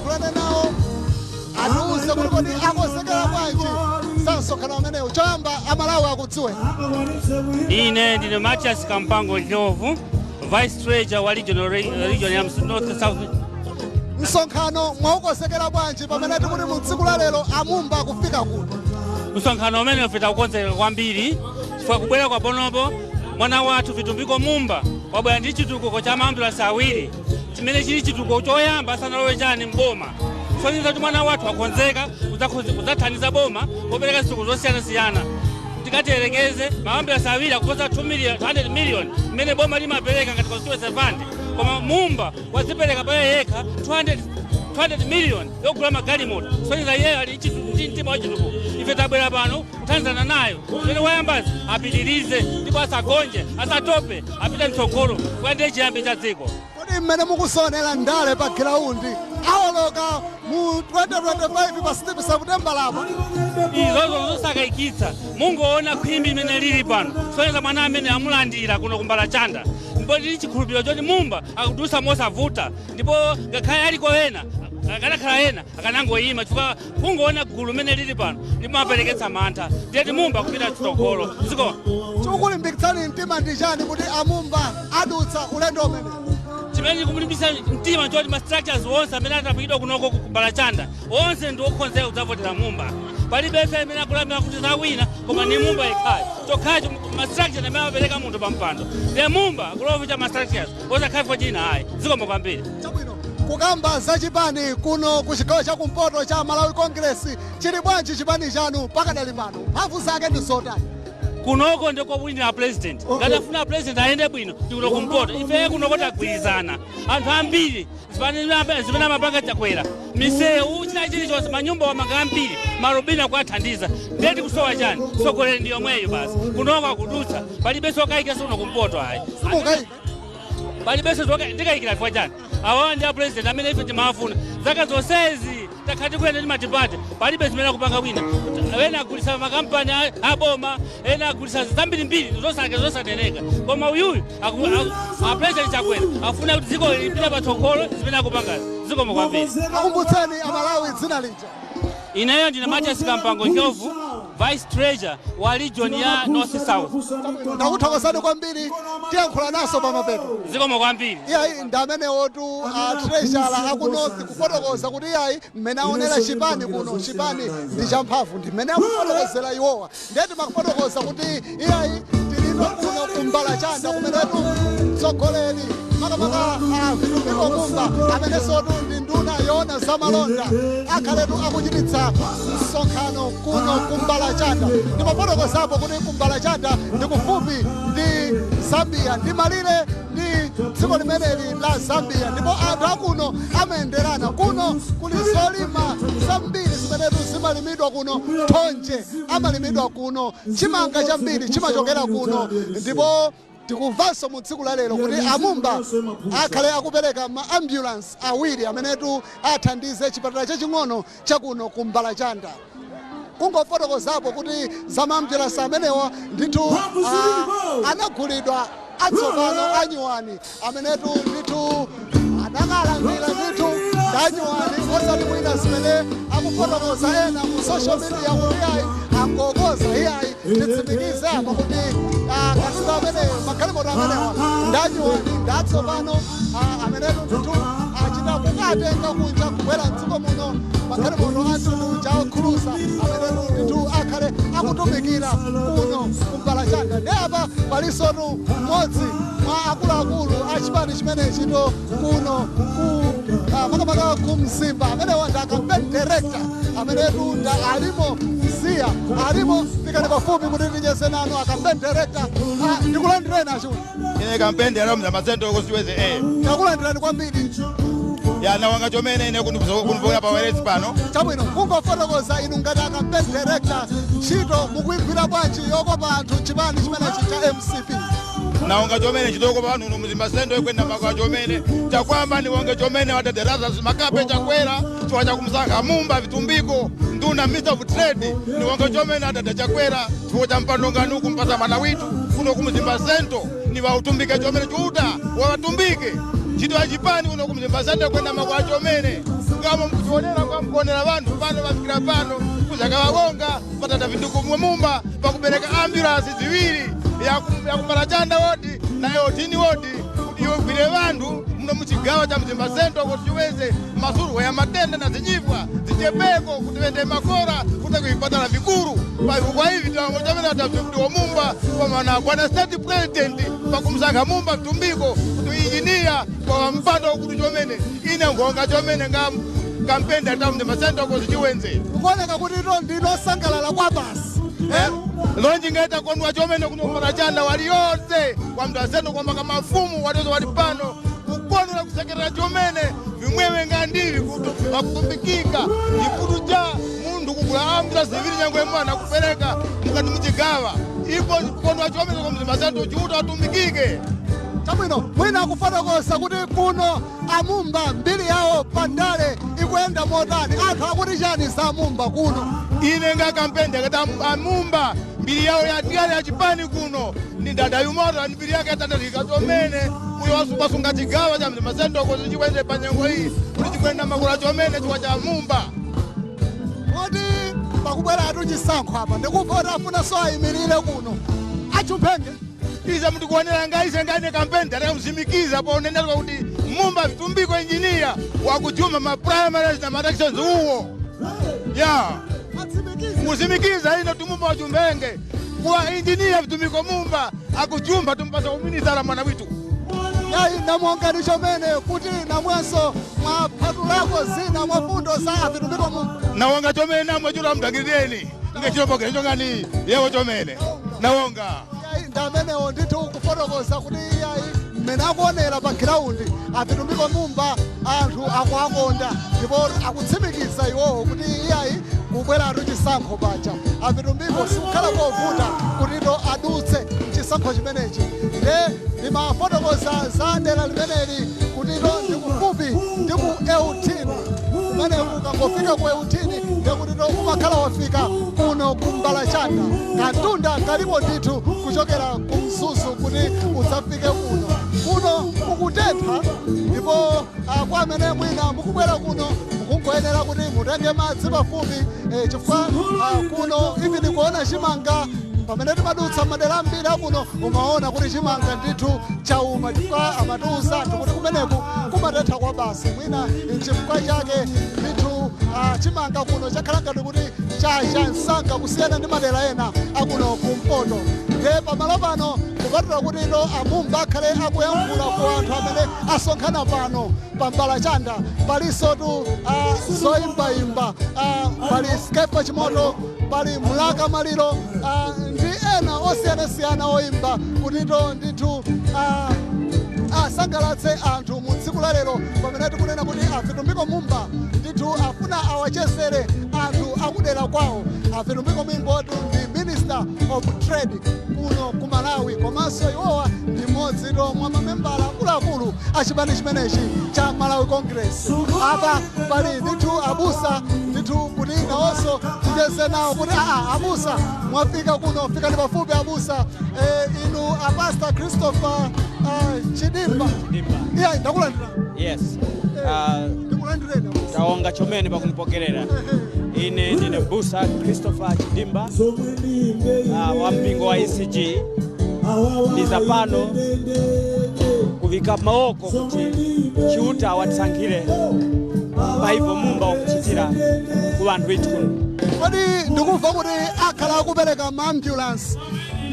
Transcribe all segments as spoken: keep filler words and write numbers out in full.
Kulana nawo, atiuze kuti kodi akonzekera bwanji za msonkhano umenewu. Choyamba, aMalawi akudziwe. Ine ndine Matias Kampango Njovu, Vice Treasurer wa regional re-, region ya Ms-, North South. Msonkhano mwaukonzekera bwanji pamene tikuti mu tsiku la lero aMumba akufika kuno? Msonkhano umene ife takukonzekera kwambiri, chifukwa kubwera kwa panopo mwana wathu Vitumbiko Mumba wabwera ndi chitukuko cha maambulansi awiri, chimene chili chitukuko choyamba asanalowe chani m'boma. Kusonyeza kuti mwana wathu wakonzeka kudza-, kudzathandiza boma popereka zitukuko zosiyanasiyana. Tikati yerekeze, maambulansi awiri akuposa two million, two hundred million, mmene boma limapereka ngati constituency fund. Koma Mumba wadzipereka pa iye yekha two hundred, two hundred million yogula magalimoto. Kusonyeza iyeyo ali chitu-, ndi mtima wa chitukuko. Ife tabwera pano kuthandizana nayo. Zimene wayambazi apitirize, ndipo asagonje, asatope, apite mtsogolo, chifukwa ndiye chiyambi cha dziko. Kodi mmene mukusonera ndale pa gilaundi, awoloka mu twenty twenty-five pa Steve September lapa? Izozo zosakayikitsa. Mungoona khwimbi limene lili pano. Kusonyeza mwana amene amulandira kuno ku Mbalachanda. Ndipo ndili chikhulupiriro choti Mumba akudusa mosavuta. Ndipo ngakhale aliko ena, akanakhala ena, akanangoyima. Chifukwa kungoona gulu limene lili pano, limapereketsa mantha. Ndiyeti Mumba kupita chitokolo. Ziko. Chikukulimbikitsani mtima ndi chani kuti aMumba adutsa ulendo umene? Chimene chikumulimbikitsa mtima nchoti ma structures onse amene atapikidwa kunoko ku Mbalachanda, onse ndi okhonzeka kudzavotera Mumba. Palibe ife amene akulambira kuti zawina, koma ni Mumba yekhayo. Chokhacho ma structure amene amapereka munthu pa mpando. Ndiye Mumba kulowa cha ma structures, osakhala chifukwa china ayi. Zikomo kwambiri. Chabwino. Kukamba za chipani kuno ku chigawo cha kumpoto cha Malawi Congress, chili bwanji chipani chanu pakadali pano? Mphamvu zake ndi zotani? Kunoko ndiko kwina president. Okay. Ngati afuna president ayende bwino, ndi kuno kumpoto. Ife kunoko tagwirizana. Anthu ambiri, zipani zimene, zimene amapanga Chakwera. Misewu, china chilichonse, manyumba wamanga ambiri, marubina kuwathandiza. Ndiye tikusowa chani? Mtsogoleri ndi yomweyo basi. Kunoko akudutsa, palibenso kayikaso kuno kumpoto ayi. Simukayika. Palibenso zoka-, ndikayikira chifukwa chani? Awa ndi a president amene ife timawafuna. Zaka zonsezi takhala tikuyenda ndi matipate, palibe zimene akupanga wina. Ena agulitsa makampani a, a boma, ena agulitsa zambirimbiri, zosake-, zosaneneka. Koma uyuyu, aku-, aku-, a president Chakwera, afuna kuti dziko lipite patsogolo zimene akupangazi. Zikomo kwambiri. Akumbutseni aMalawi dzina lija. Ineyo ndine Matias Kampango Njovu, Vice Treasurer wa region ya North South. Ndakuthokozani kwambiri, tiyankhula naso pamapeto. Zikomo kwambiri. Iyayi, ndi amenewotu, ah, treasurer aku North kufotokoza kuti iyayi, mmene aonera chipani kuno, chipani ndi champhamvu, ndi mmene akufotokozera iwowa. Ndiye timakufotokoza kuti iyayi, tilino kuno ku Mbalachanda kumenetu mtsogoleri makamaka, ah, Vitumbiko Mumba amenensotu ndi nduna yoona za malonda akhaletu akuchititsa msonkhano kuno ku Mbalachanda. Ndimafotokozapo kuti ku Mbalachanda ndi kufupi ndi Zambia, ndi malire ndi dziko limeneli la Zambia, ndipo anthu akuno amayenderana. Kuno kuli zolima zambiri zimenetu zimalimidwa kuno, thonje amalimidwa kuno, chimanga chambiri chimachokera kuno, ndipo tikumvanso mu tsiku la lero kuti aMumba akhale akupereka ma ambulance awiri amenetu athandize chipatala chaching'ono chakuno ku Mbalachanda. Kungofotokozapo kuti za ma ambulance amenewa ndithu, ah, anagulidwa atsopano anyuwani amenetu ndithu anakalandira ndithu ndanyuwani, osati mwina zimene akufotokoza ena mu social media kuti ayi angokoza iyayi. Titsimikize apa kuti, ah, katundu ameneyo, magalimoto amenewa ndanyuwani, ndatsopano, ah, amenetu ndithu achita kukatenga kunja kubwera mdziko muno, magalimoto a mtundu uja okhulusa amenetu ndithu akhale akutumikira kuno ku Mbalachanda. Nde apa palinsotu mmodzi mwa akuluakulu a chipani chimenechi to kuno ku, ah, makamaka ku Mzimba, amenewa ndi a campaign director amenetu nda alimo Mziya, alimo, fikani pafupi kuti ticheze nanu a campaign director. Ah, ndikulandireni achuli. Ine campaign director Mzimba Central constituency A. Takulandirani kwambiri. Ya, nawonga chomene ine kundu-, kunuvonera pa wailesi pano. Chabwino, kungofotokoza inu ngati a campaign director, ntchito mukuyigwira bwanji yokopa anthu chipani chimenechi cha M C P? Nawonga chomene ntchito yokopa pano uno Mzimba Central ikwenda makwa chomene. Chakwamba niwonge chomene wa Dada Lazarus Makape Chakwera, chifukwa chakumusankha Mumba Vitumbiko, nduna Minister of Trade, niwonge chomene wa Dada Chakwera, chifukwa cha mpando ngani ukumpasa mwana withu, kuno ku Mzimba Central, ni wautumbike chomene Chiuta, wawatumbike. Ntchito ya chipani kuno ku Mzimba Central kwenda makwa chomene. Ngamo Kuonera kwa mkuonera ŵanthu pano ŵafikira pano, kuza kaŵawonga patata vinduku mwe mumba pakupereka ambulansi ziŵiri ya ku- ya ku Mbarachanda wodi na Eutini wodi, kuti yogwire ŵanthu muno mu chigawa cha Mzimba Central kuti chiweze masurwa ya matenda na zinyifwa zichepeko kuti ŵende makora kuti ku vipatala vikuru. Pa vifukwa ivi tilango chamene ata mtumbi wa mumba pamana bwana state president pakumusankha mumba mtumbiko kuti injiniya kwa mpando wakuti chomene ine nkhonga chomene nga kampenda ta Mzimba Central kozi chiwenze. Kuoneka kuti ito ndinosangalala kwa basi. Eh? Lonji ngeta kondwa chomene kuno Mbarachanda waliyonse kwa mndaseno kwa maka mafumu waliyonse wali pano kukondwera kusekerera chomene vimwewe nga ndivi kuti vakutumbikika chikutu cha munthu kugula ambulansi ziŵiri nyangwe mwana kupereka mukati muchigawa ipo kukondwa chomene kwa Mzimba Central Chiuta watumbikike. Chabwino, mwina akufotokoza kuti kuno amumba mbiri yawo pandale ikuyenda motani, anthu akuti chani za amumba kuno? Ine nga kampenda kati am- amumba mbiri yawo yatiyana ya chipani kuno ndi ndanda yumota ni mbiri yake yatandatika chomene uyo wasupasunga chigawa cha Mzimba Central kuti chikwende pa nyengo iyi kuti chikwenda makula chomene chifukwa cha mumba. Kodi pakubweratu chisankho apa ndikumva kuti afuna so ayimirire kuno achumphenge? Ize mutikuonera nga ise ngane kampeni tataka kuzimikiza ponenezwa kuti mumba vitumbiko injiniya wakujuma ma primaries na ma elections uwo. Ya. Kuzimikiza ino tumumba wajumbenge kuwa injiniya vitumbiko mumba akujumba tumpasa uminisitala mwana witu. Yayi, ndamongani chomene kuti namwenso mwapatulako zina mwa fundo za avitumbiko mumba. Nawonga chomene namwe chura mdangireni nge chirombo kecho ngani yewo chomene. Nawonga. Iyayi, ndi amenewo ndithu kufotokoza kuti iyayi, mmene akuonera pa giraundi, avitumbiko mumba anthu akuwakonda ndipo akutsimikiza iwowo kuti iyayi, kubweratu chisankho paja. Avitumbiko sikukhala kovuta kuti to adutse mchisankho chimenechi. Nde ndimafotokoza za dera limeneli kuti to ndi kufupi ndi ku Eutini. Kumene ukangofika ku Eutini ndekuti to umakhala wafika kuno ku Mbarachanda. Kantunda kaliko ndithu kuchokera ku Mzuzu kuti udzafike kuno. Kuno kukutentha ndipo ah, kwa amene mwina mukubwera kuno mukungoyenera kuti mutenge madzi pafupi eh, chifukwa ah, kuno ivi ndikuona chimanga pamene timadutsa madera ambiri akuno umaona kuti chimanga ndithu chauma chifukwa amatiuza anthu kuti kumeneku kumatentha kwa basi mwina nchifukwa chake ndithu ah, chimanga kuno chakhala ngati kuti chacha msanga kusiyana ndi madera ena akuno kumpoto. Nde pamalo pano kupatula kuti ino amumba akhale akuyankhula ku anthu amene asonkhana pano pa Mbarachanda palisotu ah, zoyimbayimba ah, pali Skefa Chimoto pali Mulaka Maliro ah, ndi ena osiyanasiyana oyimba kutito ndithu ah, asangalatse anthu mu tsiku la lero pamene tikunena kuti avitumbiko mumba ndithu afuna awachezere anthu akudera kwawo. Avitumbiko mumba ndi minister of trade kuno ku Malawi komanso iwowa ndi mmodzi to mwa mamembala akuluakulu a chipani chimenechi cha Malawi Congress. Apa pali ndithu abusa ndithu kuti nawonso ticheze nawo kuti aa abusa mwafika kuno fikani pafupi abusa eh, inu apasta Christopher uh, Chidimba. Chidimba. Iya ndakulandira. Yes. Uh, ndikulandireni abusa. Tawonga chomene pakunipokerera. Ine ndine busa Christopher Chidimba uh, wa mpingo wa E C G. Ndiza pano kuvika mawoko kuti Chiuta watisankhire pa ivo mumba wakuchitira ku ŵanthu ŵithu kuno. Kodi ndikumva kuti akhala akupereka ma ambulance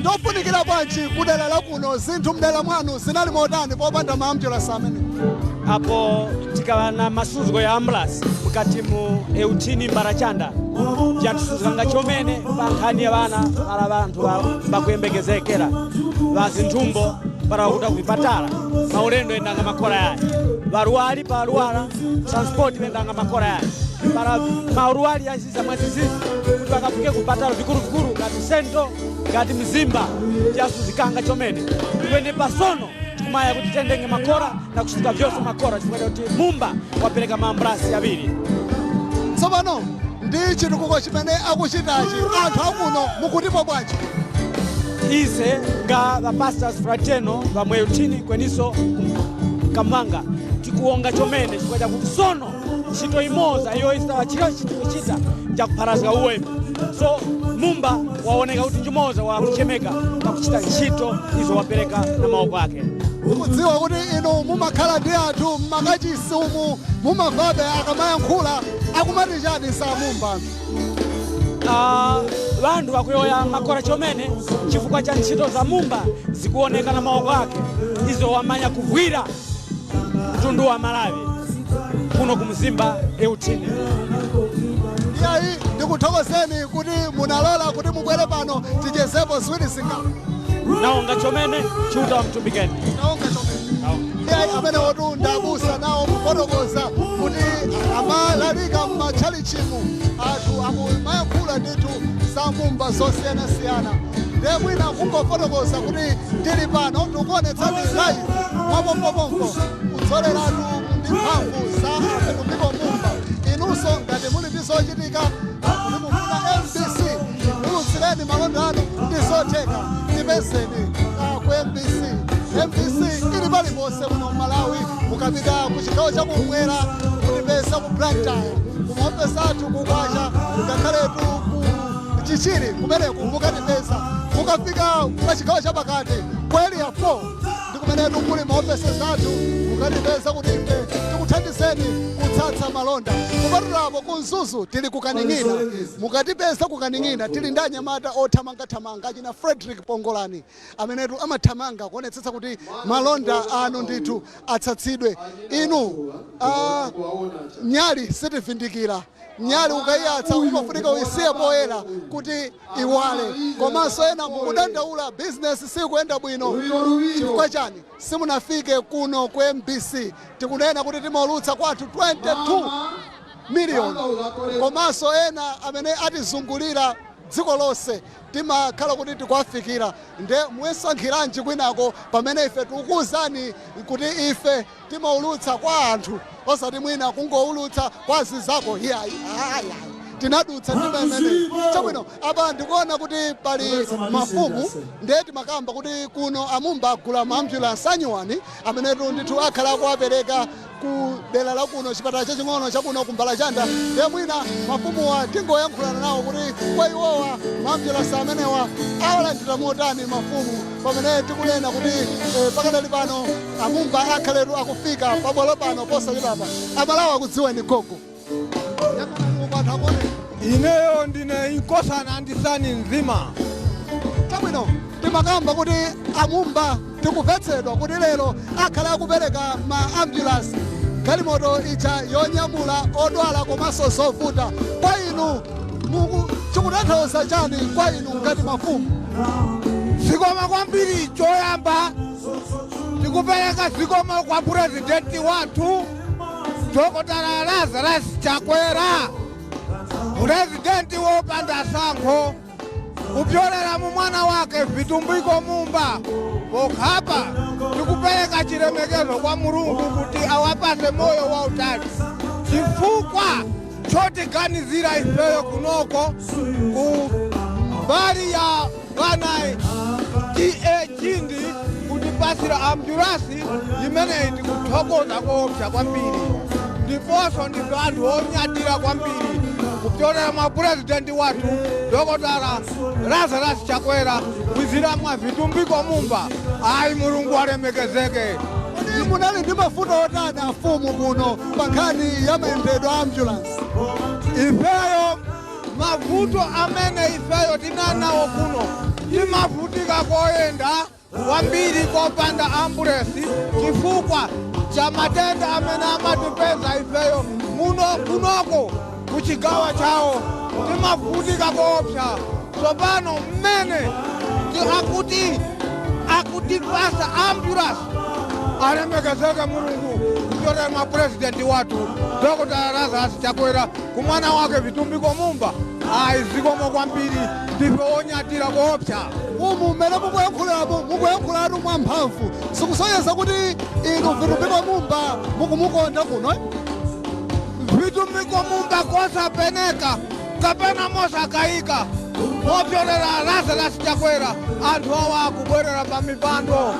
ndofunikira kwanji kudera la kuno zinthu mdera mwanu zinali motani popanda ma ambulance amene? Apo tikaŵa na masuzgo ya ambulance mukati mu Eutini Mbarachanda vyatisuzganga chomene pa nkhani ya ŵana para ŵanthu ŵa- ŵakuyembekezekera ŵa zinthumbo para ŵakuta ku vipatala maulendo yendanga makora yayi ŵarwari pa ŵarwara transport ŵendanga makora yayi para maurwari yaziza mwazizizi kuti ŵakafike ku vipatala vikuru-vikuru ngati sento ngati mzimba vyasuzikanga chomene kweni pasono tikumaya kuti titendenge makora na kusutika vyose makora chifukwa chakuti mumba wapereka maambulasi yaŵiri. Tsopano ndi chitukuko chimene akuchitachi anthu akuno mukutipo bwanji? Ise nga ŵapastors fraternal ŵa mu Eutini kweniso Kamwanga tikuwonga chomene chifukwa chakuti sono Ntchito imoza iyo isa chilichonse chitikuchita njakupharazga uweme. So, Mumba wawoneka kuti njumoza wakuchemeka pakuchita ntchito izo wapereka na mawoko ake. Kudziwa kuti inu mumakhala ndi anthu mmakachisi umu, mumavabe akamayankhula, akumati chani sa Mumba? Ah, ŵanthu ŵakuyowoya makora chomene chifukwa cha ntchito za Mumba zikuwoneka na mawoko ake, izo wamanya kuvwira mtundu wa Malawi kuno ku Mzimba Eutini. Iyayi, ndikuthokozeni kuti munalola kuti mubwere pano tichezepo ziwiri zingapo. Nawonga chomene, Chiuta wamtumbikeni. Nawonga chomene. Iyayi, amenewotu ndabusa nawo kufotokoza kuti amalalika m'matchalichimu, anthu akumayankhula ndithu za Mumba zosiyanasiyana. Nde mwina kungofotokoza kuti tili pano tikuonetsani live mwapompopompo, kudzoreratu ndi mphamvu za Vitumbiko Mumba. Inunso ngati muli ndi zochitika, kuti mufuna M B C, ulutsireni malonda anu, ndi zotheka, tipezeni, ah, ku M B C. M B C ili paliponse muno mu Malawi, mukapita ku chigawo chakumwera, mutipeza ku Blantyre, ku maofesi athu ku Kwacha, ngakhaletu ku Chichiri, kumeneku mukatipeza. Mukafika pa chigawo chapakati, ku area four, ndi kumenetu kuli maofesi athu, mukatipeza kuti ife tikuthandizeni kutsatsa malonda. Kupatulapo ku Mzuzu tili ku Kaning'ina, mukatipeza ku Kaning'ina, tili ndi anyamata othamangathamanga, achina Frederick Pongolani, amenetu amathamanga kuonetsetsa kuti malonda anu ndithu atsatsidwe. Inu, ah, nyali sitivindikira. Nyali ukayiyatsa, imafunika uyisiye poyera kuti iwale. Komanso ena mukudandaula, bizinesi sikuyenda bwino. Chifukwa chani? Simunafike kuno ku M B C. Tikunena kuti timaulutsa kwathu twenty-two million. Komanso ena amene atizungulira dziko lonse, timakhala kuti tikuwafikira. Nde musankhiranji kwinako pamene ife tikukuwuzani kuti ife timaulutsa kwa anthu, osati mwina kungoulutsa kwa zizako? Iyayi, ayi, ayi. Tinadutsa ndi pamene. Chabwino, apa ndikuona kuti pali mafumu, nde timakamba kuti kuno a Mumba agula maambulansi anyuwani, amenetu ndithu akhala akuwapereka ku dera la kuno, chipatala chaching'ono cha kuno ku Mbalachanda. Nde mwina mafumuwa tingoyankhulana nawo kuti kwa iwowa maambulansi amenewa awalandira motani mafumu, pamene tikunena kuti, eh, pakadali pano a Mumba akhaletu akufika pabwalo pano posachedwapa. Amalawi akudziweni gogo. Ineyo ndine Nkosana Andisani Nzima. Chabwino, timakamba kuti a Mumba tikumvetsedwa kuti lero akhala akupereka ma ambulance, galimoto ija yonyamula odwala komanso zovuta. Kwa inu, muku-, chikutanthauza chani kwa inu ngati mafumu? Zikomo kwambiri. Choyamba, tikupereka zikomo kwa purezidenti wathu, Dokotala Lazarus Chakwera, purezidenti wopanda sankho, kupyolera mu mwana wake Vitumbiko Mumba. Pokhapa, tikupereka chilemekezo kwa Mulungu kuti awapase moyo wautali, chifukwa chotiganizira ifeyo kunoko ku mbali ya Bwana T A Chindi kutipasira ambulance yimeneyi, tikuthokoza koopsa kwambiri. Ndiponso ndife anthu onyadira kwambiri kupyolera mwa purezidenti wathu, Dokotala Lazarus Chakwera, kwizira mwa Vitumbiko Mumba. Ayi, Mulungu walemekezeke. Kodi munali ndi mavuto otani afumu kuno pa nkhani ya mayendedwe a ambulance? Ifeyo mavuto amene ifeyo tinali nawo kuno, timavutika koyenda kwambiri kopanda ambulesi chifukwa cha matenda amene amatipeza ifeyo muno kunoko ku chigawa chawo. Timavutika koopsa. Tsopano mmene ti-, akuti, akutipasa ambulance, alemekezeke Mulungu kupyolera mwa purezidenti wathu, Dokotala Lazarus Chakwera, ku mwana wake Vitumbiko Mumba. Ayi, zikomo kwambiri, ndife onyadira koopsa. Umu mmene mukuyankhuliramo, mukuyankhulatu mwa mphamvu. Zikusonyeza kuti inu Vitumbiko Mumba mukumukonda kuno, eh? Vitumbiko Mumba kosapeneka kapena mosakayika, mopyolera Lazarus Chakwera, anthu awa akubwerera pa mipando.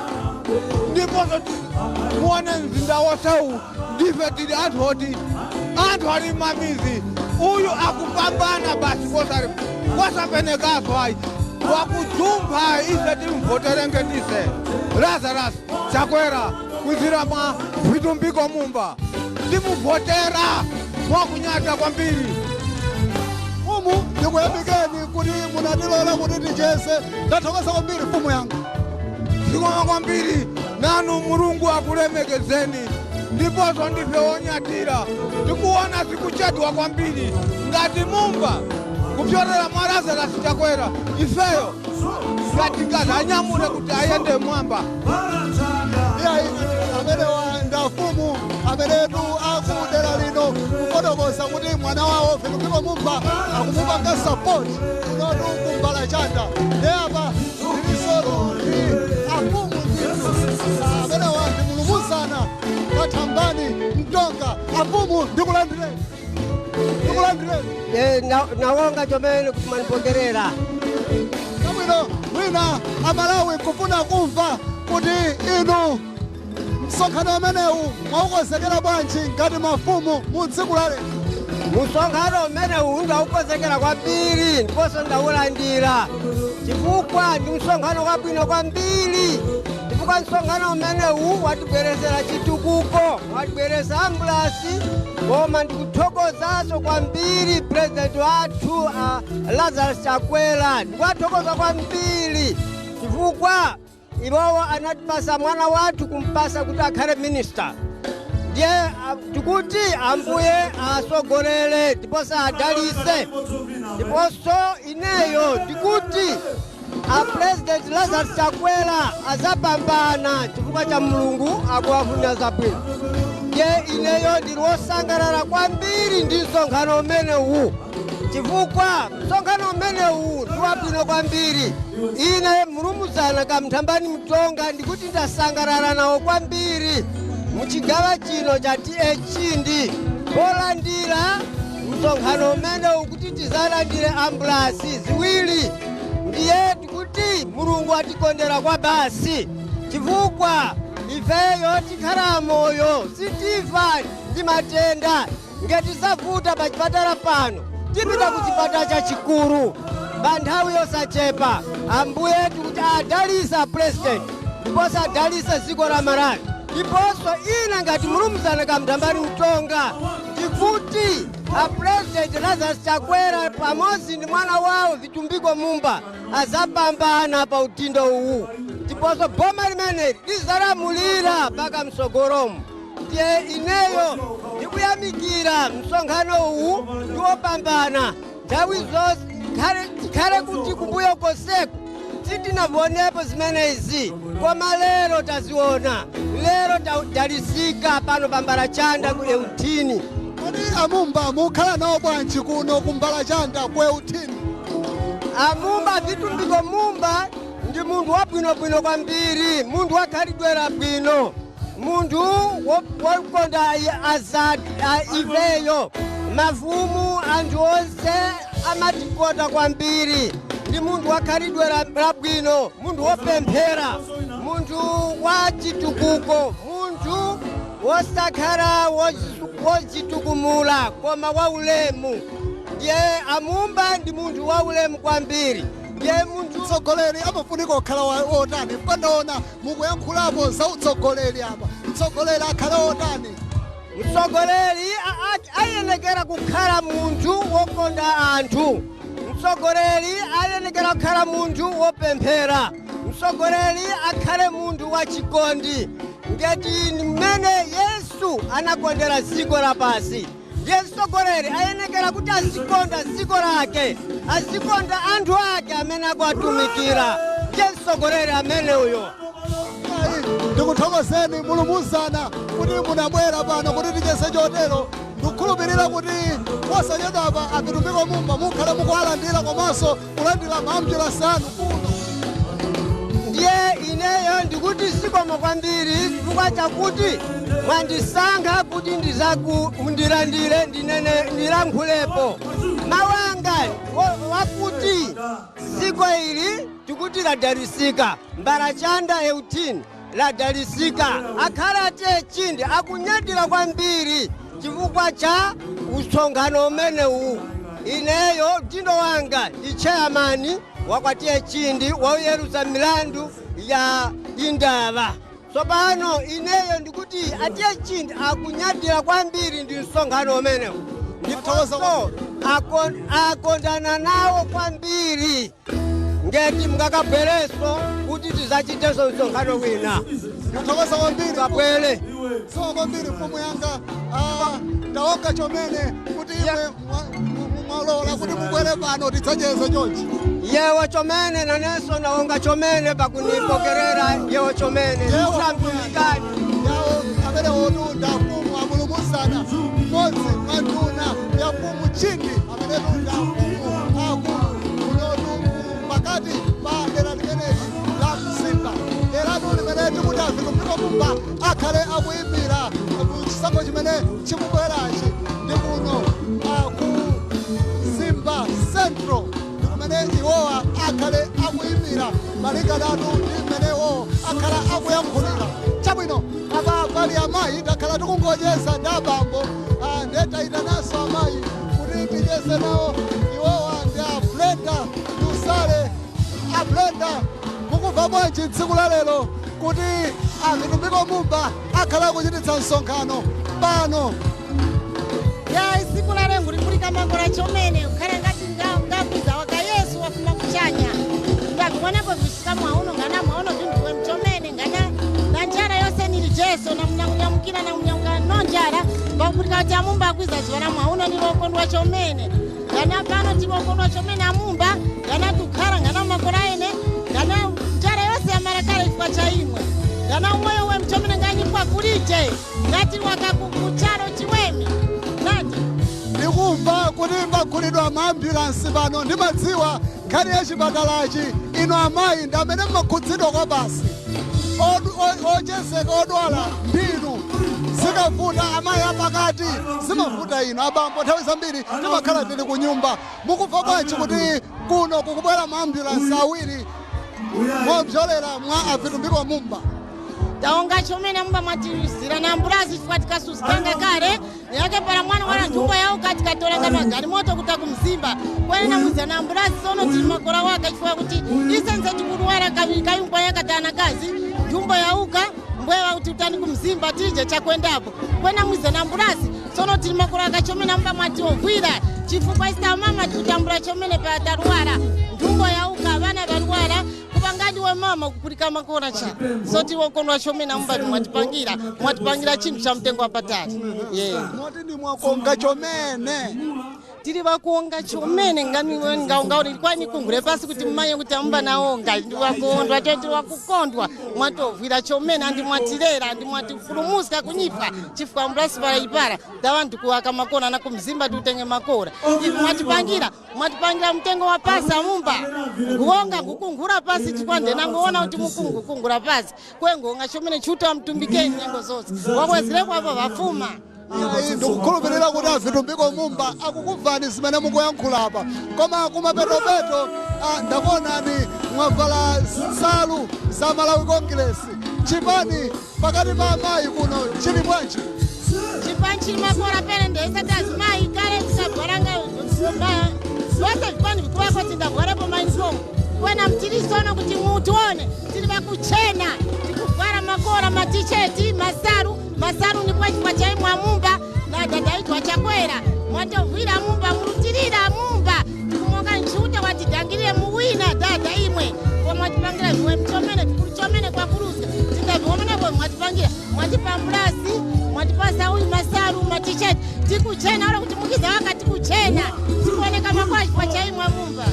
Ndiponso ti-, muone mzinda wonsewu, ndife tili anthu oti Anthu ali mamizi, uyu akupambana basi, kosa, kosapenekaso ayi. Wakujumpha, ise timuvotenge ndise. Lazarus Chakwera, kwizira mwa Vitumbiko Mumba. Ndimuvotera mwakunyata kwambiri. Fumu, ndikuyamikeni kuti munatilola kuti ticheze. Ndathokoza kwambiri, fumu yanga. Zikomo kwambiri, nanu Mulungu akulemekezeni, ndiposo ndife onyadira. Tikuwona zikuchedwa kwambiri ngati Mumba kupyorera mwa Lazarus Chakwera, ifeyo ngati tikanyamule kuti ayende mwamba. Iyayi, amenewa nda fumu amenetu akudera lino kufotokoza kuti mwana wawo Vitumbiko Mumba akumupanga support kunotu ku Mbarachanda. Nde apa tiliso ndi afumu ndithu. Amenewa ndi Mulumbuzana Kathambani Mtonga. Afumu, ndikulandireni. Ndikulandireni. Eh, na-, nawonga chomene kuti mwanipokerera. Chabwino, mwina aMalawi nkufuna kumva kuti inu msonkhano umenewu mwawukonzekera bwanji ngati mafumu mu tsiku la lero? Msonkhano umenewu ndawukonzekera kwambiri ndiponso ndawulandira, chifukwa ndi msonkhano wabwino kwambiri, chifukwa msonkhano umenewu watibwerezera chitukuko, watibwereza ambulasi, koma ndikuthokozaso kwambiri President wathu, a Lazarus Chakwera. Ndikuwathokoza kwambiri chifukwa iwowo anatipasa mwana wathu kumupasa kuti akhale minista. Ndiye, a, tikuti Ambuye asogolere ndiponso adalise. Ndiponso ineyo ndikuti a President Lazarus Chakwera azapambana chifukwa cha Mulungu akuwafunira zabwino. Ndiye ineyo ndili wosangalala kwambiri ndi msonkhano umenewu, chifukwa msonkhano umenewu ndi wabwino kwambiri. Ine Mulumbuzana Kathambani Mtonga ndikuti ndasangalala nawo kwambiri mu chigaŵa chino cha T H ndi polandira msonkhano umenewu kuti tizalandire ambulasi ziwiri. Ndiye kuti Mulungu watikondera kwabasi, chifukwa ifeyo tikhala moyo, sitifa ndi matenda. Ngati zavuta pa chipatala pano, tipita ku chipatala chachikuru pa nthawi yosachepa. Ambuye tikuti adalisa president, ndiponso adalisa dziko la Malawi. Ndiponso ine ngati Mulumbuzana Kathambani Mtonga, tikuti a President Lazarus Chakwera pamozi ndi mwana wawo Vitumbiko Mumba azapambana pa udindo uwu, ndiponso boma limene lizalamulira mpaka msogolomu. Ndiye ineyo ndikuyamikira msonkhano uwu ndi wopambana. Nthawi zose tikhale, tikhale kuti kumbuyo konseku sitinawonepo zimenezi, koma lero taziwona. Lero tadalisika pano pa Mbarachanda ku Euthini. Kodi a Mumba mukhala nawo bwanji kuno ku Mbarachanda ku Euthini? A Mumba, Vitumbiko Mumba ndi munthu wabwinobwino kwambiri, munthu wakhalidwe labwino, munthu wo-, wokonda i-, aza-, a-, ifeyo. Mafumu, anthu onse amatikonda kwambiri. Ndi munthu wakhalidwe la-, labwino, munthu wopemphera, munthu wa chitukuko, munthu wosakhala woji-, wojitukumula, koma waulemu. Ndiye a Mumba ndi munthu waulemu kwambiri. Ndiye munthu. Mtsogoleri amafunika kukhala wa-, wotani? Pandaona mukuyankhulapo za utsogoleri apa. Mtsogoleri akhale wotani? Mtsogoleri a-, a-, ayenekera kukhala munthu wokonda anthu. Mtsogoleri ayenekera kukhala munthu wopemphera. Mtsogoleri akhale munthu wa chikondi. Ngati ni mmene Yesu anakondera dziko lapansi. Ndiye mtsogoleri ayenekera kuti azikonda dziko lake, azikonda anthu ake amene akuwatumikira. Ndiye mtsogoleri ameneuyo. Ayi, ndikuthokozeni Mulumbuzana kuti munabwera pano kuti ticheze chotero. Ndikukhulupirira kuti posachedwapa a Vitumbiko Mumba mukhale mukuwalandira komanso kulandira maambulasi anu kuno. Ndiye ineyo ndikuti zikomo kwambiri chifukwa chakuti mwandisankha kuti ndizaku-, mundilandire ndinene, ndilankhulepo. Mawu anga wo-, wakuti dziko ili tikuti ladalisika, Mbarachanda Euthini ladalisika. Akhale ate chindi akunyadira kwambiri Chifukwa cha msonkhano umenewu, ineyo udindo wanga ndi chairman wa kwa tiye chindi wakuyeruza milandu ya indaŵa. Tsopano ineyo ndikuti atiye chindi akunyadira kwambiri ndi msonkhano umenewu. Ndiponso akon-, akondana nawo kwambiri. Ngeti mungakabwereso kuti tizachiteso msonkhano wina. Tathokoza kwambiri. Kabwere. Zikomo kwambiri mfumu yanga. Ah, tawonga chomene kuti imwe mwa-, mwa-, mwalola kuti mubwere pano tidzacheze chonchi. Yewo chomene, nanenso ndawonga chomene pakunipokerera yewo chomene. Yewo. Ndikutambulikani. Yawo amene wotunda mfumu amulumusana. Mmodzi mwa nduna ya mfumu chindi amene tunda mfumu akulu. Unotu pakati pa dera limeneli la Mzimba. Deratu limene tikuti Avitumbiko Mumba akhale akuyimira mu chisankho chimene chikubwerachi ndi kuno, ah, ku Mzimba Central, ndi kumene iwowa akhale akuyimira malinganatu ndi mmene iwo akhala akuyankhulira. Chabwino, apa pali amayi, takhala tikungocheza ndi abambo, ah, nde tayitananso amayi kuti ticheze nawo. Iwowa ndi a Brenda Lusale. A Brenda, mukumva bwanji tsiku la lero kuti a Vitumbiko Mumba akhala akuchititsa msonkhano pano? Ya, tsiku la lero likupulika makora chomene, kukhala ngati nga-, ngakwiza waka Yesu wafuma kuchanya. Ndakuwonako vishika mwauno, ngana mwauno vinthu vwe mchomene, ngana na njara yose nili Jesu, na munyamunyamukira na munyamuka no njara, pakupulika kuti a Mumba akwiza chiwara mwauno ni wokondwa chomene. Ngana pano tiwokondwa chomene a Mumba, ngana tukhara, ngana makora ene, ngana njara yose yamara kale chifukwa cha imwe. Ngana umoyo we mchomene ngani kwa kulije, ngati waka ku, ku charo chiweme. Nati. Ndikumva kuti mbakhulidwa maambulansi pano, ndimadziwa nkhani ya chipatalachi, inu amayi ndi amene mumakhudzidwa kwabasi. Odu-, o-, ochezeka odwala ndinu. Zikavuta amayi apakati, zimavuta inu. Abambo nthawi zambiri timakhala tili ku nyumba. Mukumva bwanji kuti kuno kukubwera maambulansi awiri mopyolera mwa a Vitumbiko Mumba? Tawonga chomene Mumba mwatizira na ambulasi chifukwa tikasuzganga kale. Yake para mwana wala nthumbo yauka tikatoranga magalimoto kuta ku Mzimba. Kwenena mwiza na ambulasi sono tili makora waka chifukwa kuti ise nse tikurwara kaŵi kaŵi mpwanya katana kazi. Nthumbo yauka mbwewa kuti utani ku Mzimba tije chakwendapo. Kwena mwiza na ambulasi sono tili makora waka chomene Mumba mwatiovwira. Chifukwa ise amama tikutambula chomene pa tarwara. Nthumbo yauka ŵana ŵarwara. Kupangadi we mama kupulika makora cha. So tiwokondwa chomene Mumba mwatipangira, mwatipangira chinthu cha mtengo wapatali. Yeah. Moti ndi mwakonga chomene. Tili ŵakonga chomene ngani we nga, nga uli kwani kungure pasi kuti mumanye kuti a Mumba nawonga. Ndi ŵakondwa, toti ŵakukondwa. Mwatovwira chomene, andi mwatilera, andi mwatipulumuska kunyifa. Chifukwa ambulasi para ipara, taŵa ndikuwaka makora na ku Mzimba tutenge makora. Ivi mwatipangira, mwatipangira mtengo wa pasi a Mumba. Nguwonga ngukunkhura pasi chifukwa nde nangowona kuti mukungu kungura pasi. Kwe nguwonga chomene Chiuta wamutumbikeni nyengo zose. Wabwezereko apo ŵafuma. Ayi, ndikukhulupirira kuti a Vitumbiko Mumba akukumvani zimene mukuyankhula apa. Koma kumapetopeto, ah, ndakuonani mwavala nsalu za Malawi Congress. Chipani pakati pa amayi kuno chili bwanji? Chipani chili makora pene ndese tazimayi kale tisagwaranga ma-, zose vipani vikuwako tindagwarepo mayunifomu. Kwena mutili sono kuti mutiwone, tili ŵakuchena, tikuvwara makora, maticheti, masalu, masalu ndipo chifukwa cha imwe a Mumba na dada yithu a Chakwera. Mwatovwira a Mumba, murutilira a Mumba. Tikumonga Chiuta watidangirire mu wina dada imwe. Pomwe mwatipangira iwe mchomene, tikuli chomene kwakuruska. Tindaviwononeko mwatipangira. Mwatipa ambulasi, mwatipasa uyu masalu, maticheti. Tikuchena, ora kuti mukiza waka tikuchena. Tikuoneka makwaji pa chaimwa Mumba.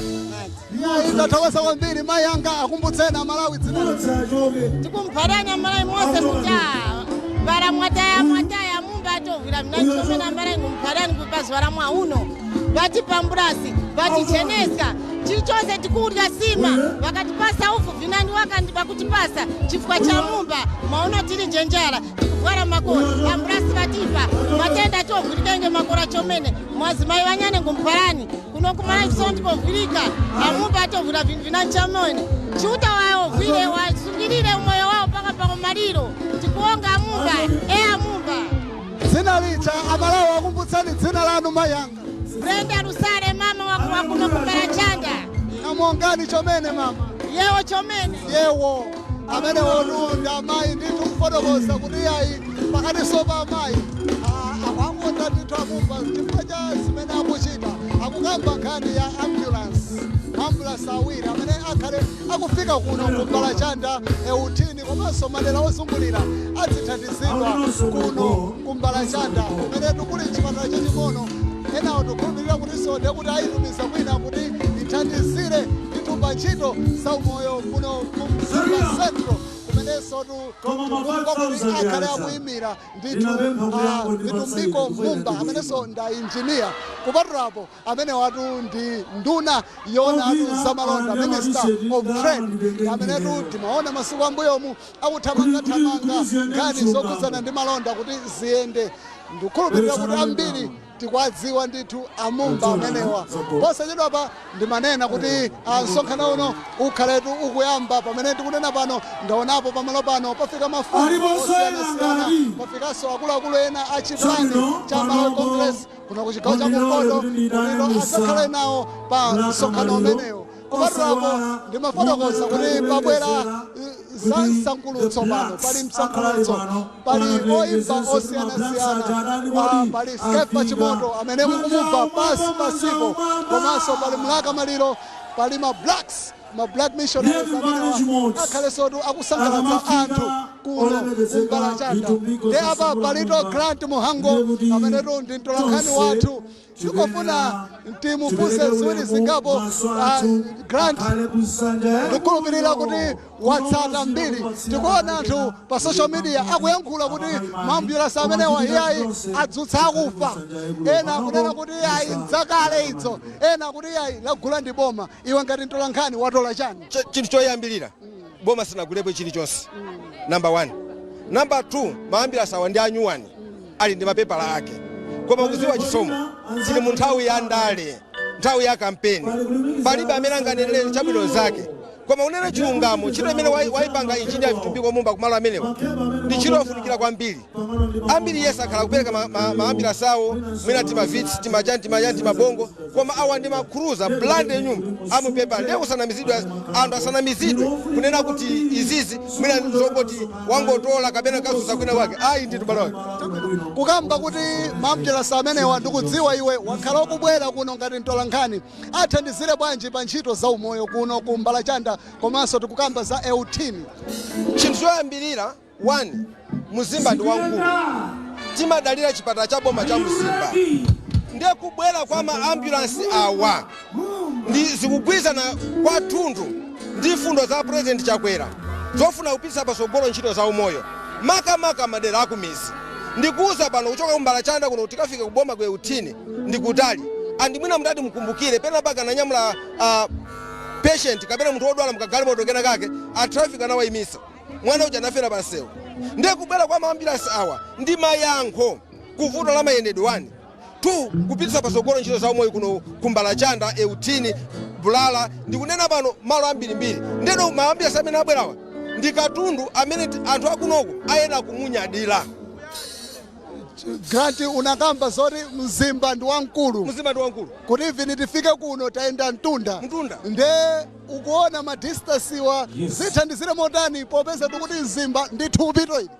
Yayi, ndathokoza kwambiri, mayi anga akumbutseni Amalawi dzina. Tikumuphalani Amalawi mose kuti, ah, para mwataya, mwataya Mumba atovwira vinani chomene Amalawi ngumuphalani kupazi para mwa uno. Vatipa ambulasi, vaticheneska, chilichose tikurya sima, vakatipasa ufu vinani waka ndi vakutipasa chifukwa cha Mumba, mauno tili njenjara, tikuvwara makora, ambulasi vatipa, matenda atovwirikenge makora chomene, mwazimayi ŵanyane ngumuphalani, kuno kumalayi sono tikovwirika, a Mumba atovwira vinthu vinani chomene, Chiuta waovwire, wasungirire umoyo wawo paka pa umaliro, tikuwonga Mumba, eya Mumba. Dzina lija, aMalawi akumbutsani dzina lanu, mayi anga? Brenda Lusale, mama wa, wa kuno ku Mbalachanda. Namongani chomene, mama. Yewo chomene. Yewo. Amenewotu ndi amayi ndithu kufotokoza kuti ayi pakatiso pa amayi, ah, akwangonda ndithu akumva chifukwa cha zimene akuchita. Akukamba nkhani ya ambulance, ambulance awiri amene akhale akufika kuno ku Mbalachanda, Eutini komanso madera ozungulira adzithandizidwa kuno ku Mbalachanda kumene kuli chipatala chaching'ono. Enawo tikukhulupirira kutinso nde kuti ayitumiza kwina kuti ithandizire ndithu pa ntchito za umoyo kuno ku Mzimba Central, kumenenso tu tikumva kuti akhale akuyimira ndithu, ah, Vitumbiko Mumba amenenso nda injiniya. Kupatulapo amenewatu ndi nduna yoonatu za malonda, Minister of Trade, amenetu timaona masiku ambuyomu akuthamangathamanga nkhani zokhudzana ndi malonda kuti ziyende. Ndikukhulupirira kuti ambiri tikuwadziwa ndithu aMumba amenewa. Posachedwapa ndimanena kuti, ah, msonkhano uno ukhaletu ukuyamba. Pamene tikunena pano, ndaonapo pamalo pano pafika mafumu osiyanasiyana, pafikanso akuluakulu ena a chipani cha Malawi Congress kuno ku chigawo cha kumpoto, kuti asakhale nawo pa msonkhano umenewu. Kupatulapo ndimafotokoza kuti pabwera, eh, za msangulutso pano, pali msangulutso, pali oyimba osiyanasiyana, ah, pali Skefa Chimoto amene mukumumva pasi pasipo, komanso pali Mlaka Maliro, pali ma Blacks, ma Black Missionaries amenewa akhalensotu akusangalatsa anthu kuno ku Mbalachanda. Nde apa palito Grant Muhango amenetu ndi mtolankhani wathu. Tikufuna timufunse ziwiri zingapo, ah, Grant. Ndikukhulupirira kuti watsata mbiri. Tikuona anthu pa social media akuyankhula kuti maambulance amenewa iyayi adzutsa akufa. Ena akunena kuti iyayi nzakale izo. Ena kuti iyayi lagula ndi boma. Iwe ngati mtolankhani watola chani? Cho-, chinthu choyambirira, boma sinagulepo chilichonse. Number one. Number two, maambulance awa ndi anyuwani, ali ndi mapepala ake. Koma kuziwa chisomo, tili mu nthawi ya ndale, nthawi ya kampeni. Palibe amene anganenere chabwino zake. Koma unena chilungamo, ntchito imene wayi-, wayipanga injiniya Vitumbiko Mumba kumalo amenewa ndi ntchito yofunikira kwambiri. Ambiri yense akhala kupereka ma, ma, maambulance awo, mwina tima Vitz, tima chani, tima chani, tima Bongo, koma awa ndi makhuruza, brand new, amupepa. Ndiye kusanamizidwa, anthu asanamizidwe kunena kuti izizi mwina nzongoti wangotola kapena kazuza kwina kwake. Ayi, ndithu bwana wake. Kukamba kuti maambulance amenewa ndikudziwa iwe wakhala ukubwera kuno ngati mtolankhani, athandizire bwanji pa ntchito za umoyo kuno ku Mbalachanda komanso tikukamba za Eutini? Chinthu choyambirira, one, mzimba ndi wamkulu. Timadalira chipatala cha boma cha mzimba. Ndiye kubwera kwa maambulance awa ndi zikugwirizana kwathunthu ndi mfundo za President Chakwera zofuna kupititsa patsogolo ntchito za umoyo, makamaka madera akumidzi. Ndikuwuza pano kuchoka ku Mbalachanda kuno kuti tikafike ku boma ku Eutini ndi kutali. Andi mwina mutati mukumbukire, penapake ananyamula, ah, patient kapena munthu wodwala mukagalimoto kenakake, a traffic anawayimitsa. Mwana uja anafera pa msewu. Ndiye kubwera kwa maambulance awa ndi mayankho ku vuto la mayendedwe, one. Two, kupititsa patsogolo ntchito za umoyo kuno ku Mbalachanda, Eutini, Bulala, ndikunena pano malo ambirimbiri. Ndeno maambulance amene abwerawa ndi katundu amene ti-, anthu akunoko ayenera kumunyadira. Grant, unakamba zoti mzimba ndi wamkulu. Mzimba ndi wamkulu. Kuti even tifike kuno tayenda mtunda. Mtunda. Nde ukuona ma distance wa zithandizire motani popeza tikuti mzimba ndi thupi to ili?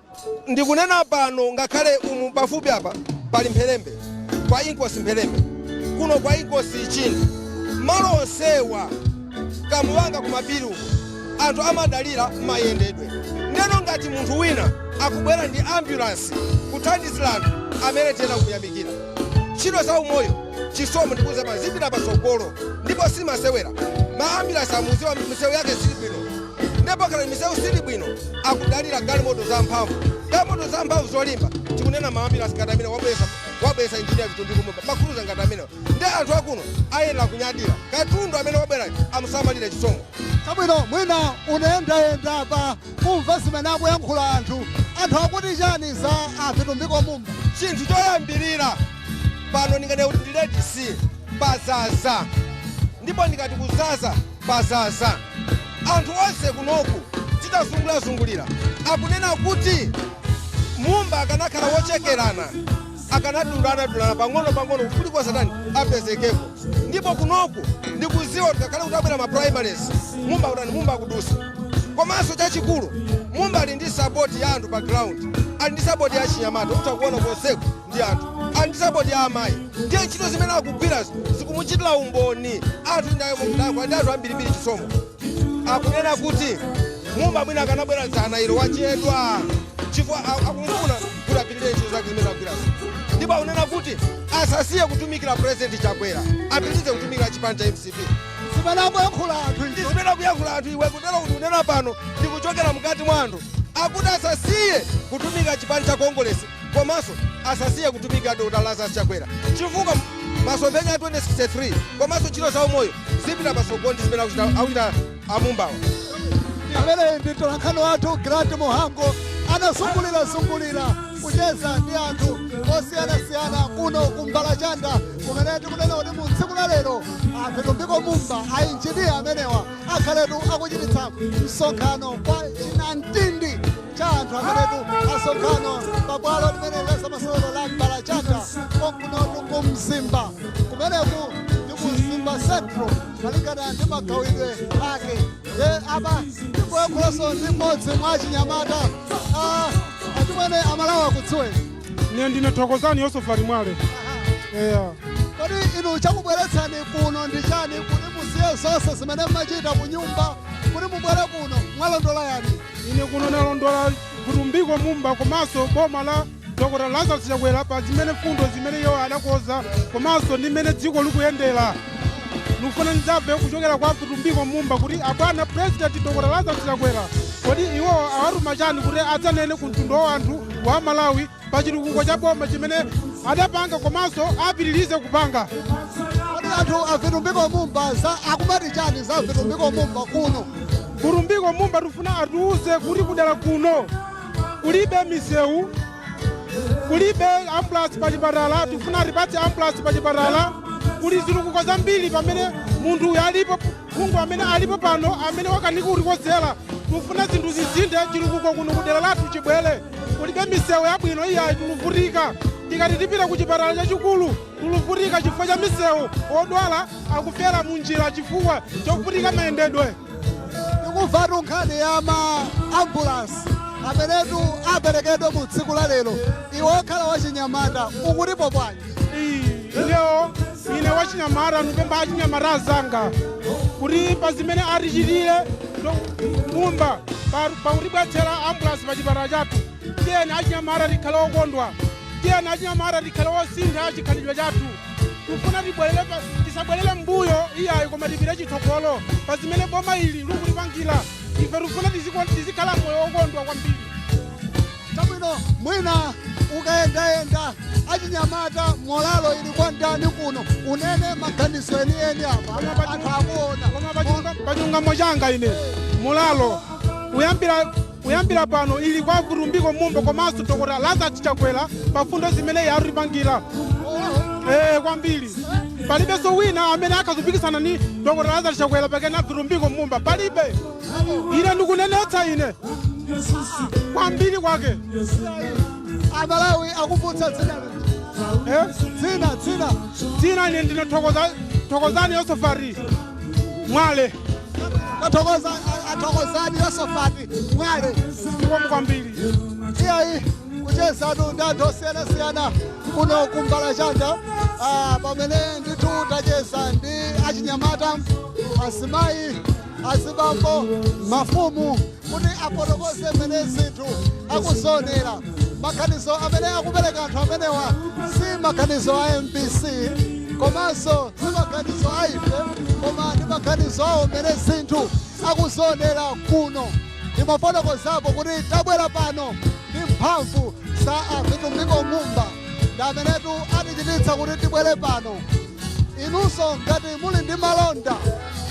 Ndikunena pano ngakhale umu pafupi apa pali Mpherembe, kwa inkosi Mpherembe, kuno kwa inkosi Chini. Malo onsewa kamuwanga ku mapiri uko, anthu amadalira mayendedwe. Ndeno ngati munthu wina akubwera ndi ambulance kuthandizira anthu amene tiyena kumuyamikira. Ntchito za umoyo, chisomo ndikuwuza pano zipita patsogolo ndipo simasewera. Maambulance amuziwa misewu yake sili bwino. Ndipo pakati misewu sili bwino, akudalira galimoto zamphamvu. Galimoto zamphamvu zolimba, tikunena maambulance ngati amene wabwesa, wabwesa injiniya Vitumbiko Mumba, makhuruza ngati amenewa. Nde anthu akuno ayenera kunyadira katundu amene wabwerayo, amusamalire chisomo. Chabwino, mwina unayendayenda apa kumva zimene akuyankhula anthu. Anthu akuti chani za a Vitumbiko Mumba? Chinthu choyambirira pano ndinganene kuti ndi Red Sea, pazaza. Ndipo ndikati kuzaza, pazaza. Anthu onse kunoku titazungurazungulira akunena kuti Mumba akanakhala wochekerana. Akanatundana-tundana pang'ono-pang'ono kulikonse tani apezekepo. Ndipo kunoku ndikuziwa kuti ngakhale kuti abwera ma primaries, Mumba kutani, Mumba akudusa. Komanso chachikulu, Mumba ali ndi support ya anthu pa ground, ali ndi support ya achinyamata, utha kuona konseku ndi anthu, ali ndi support ya amayi. Ndiye ntchito zimene akugwirazo zikumuchitira umboni. Anthu ndayo mukudakwa ndi anthu ambirimbiri chisomo. Akunena kuti Mumba mwina akanabwera dzana ilo wachedwa. Chifukwa a- akumufuna kuti apitirize ntchito zake zimene agwirazo. Ndipo akunena kuti asasiye kutumikira President Chakwera, apitirize kutumikira chipani cha M C P. Zimene akuyankhula anthu izi. Ndi zimene akuyankhula anthu iwe kutero kuti unena pano ndikuchokera mukati mwa anthu akuti asasiye kutumikira chipani cha Congress. Komanso asasiye kutumikira Doctor Lazarus Chakwera. Chifukwa masomphenya a twenty sixty-three komanso ntchito za umoyo zipita patsogolo ndi zimene akuchita akuchita a Mumbawa. Ameneyi ndi mtolankhani wathu Grant Muhango, anazungulira-zungulira kucheza ndi anthu osiyanasiyana kuno ku Mbalachanda, kumene tikunena kuti mu tsiku la lero, a Vitumbiko Mumba, a injiniya amenewa akhaletu akuchititsa msonkhano kwa chinantindi cha anthu amenetu asonkhana pa bwalo limene la zamasewero la Mbalachanda konkunotu ku Mzimba. Kumeneku ndi ku Mzimba Central malingana ndi magawidwe ake. Nde apa ndikuyankhulanso ndi mmodzi mwa achinyamata. Ah, achimwene, aMalawi akudziweni. Ine ndine Thokozani Yosefati Mwale. Eya. Kodi inu chakubweretsani kuno ndi chani kuti musiye zonse zimene mumachita ku nyumba kuti mubwere kuno? Mwalondola yani? Ine kuno ndalondola Vitumbiko Mumba komanso boma la Doctor Lazarus Chakwera pa zimene mfundo zimene iyo adakonza komanso ndi mmene dziko likuyendera. Ndikufuna ndizamve kuchokera kwa Vitumbiko Mumba kuti abwana President Doctor Lazarus Chakwera, kodi iwo awatuma chani kuti adzanene ku mtundu wa anthu wa Malawi pa chitukuko cha boma chimene adapanga komanso apitirize kupanga. Kodi anthu a Vitumbiko Mumba za akumati chani za Vitumbiko Mumba kuno? Vitumbiko Mumba tufuna atiuze kuti kudera kuno kulibe misewu, kulibe ambulance pa chipatala, tufuna atipatse ambulance pa chipatala. Kuli zitukuko zambiri pamene munthu uyu alipo, phungu amene alipo pano amene wakanika kutikozera. Tufuna zinthu zizinde, chitukuko kuno kudera lathu chibwere. Kulibe misewu yabwino iyayi, tuluvutika. Tikati tipita ku chipatala chachikulu, tuluvutika chifukwa cha misewu, odwala akufera mu njira chifukwa chovutika mayendedwe. Tikumvatu nkhani ya ma ambulance amenetu aperekedwe mu tsiku la lero. Iwe okhala wachinyamata, ukulipo bwanji? Ii, inewo, ine wachinyamata, ndikupempha achinyamata azanga kuti pa zimene atichitire no Mumba pa, pakutibwetsera ambulance pa chipatala chathu. Tiyeni achinyamata tikhale okondwa. Tiyeni achinyamata tikhale osintha chikhalidwe chathu. Tufuna tibwerere pa, tisabwerere m'mbuyo iyayi koma tipite chitsogolo pa zimene boma ili likutipangira. Ife tufuna tiziko-, tizikhala moyo wokondwa kwambiri. Chabwino, mwina ukayendayenda, achinyamata, moralo ili kwa ndani kuno? Unene maganizo enieni apa. Koma pa Anthu chilunga-, akuona. Koma pa chilunga-, pa chilungamo changa ine, moralo, kuyambira, kuyambira pano ili kwa Vitumbiko Mumba komanso Doctor Lazarus Chakwera pa mfundo zimene yatutipangira. Eh, kwambiri. Palibenso wina amene akhazupikisana ni Doctor Lazarus Chakwera pakena Vitumbiko Mumba. Palibe. Ine ndikunenetsa ine. Kwambiri kwake. Amalawi akuputsa dzina liti? Eh? Dzina, dzina. Dzina ine ndine Thokoza-, Thokozani Yosefati Mwale. Athokoza, athokozani Yosefati Mwale. Zikomo kwambiri. Iyayi, kuchezatu ndi anthu osiyanasiyana kuno ku Mbalachanda. Ah, pamene ndithu tacheza ndi achinyamata, azimayi, azibambo, mafumu, kuti afotokoze mmene zinthu akuzionera. Maganizo amene akupereka anthu amenewa si maganizo a M B C, komanso si maganizo a ife, koma ndi maganizo awo mmene zinthu akuzionera kuno. Ndimafotokozapo kuti tabwera pano ndi mphamvu za a Vitumbiko Mumba, ndi amenetu atichititsa kuti tibwere pano. Inunso ngati muli ndi malonda,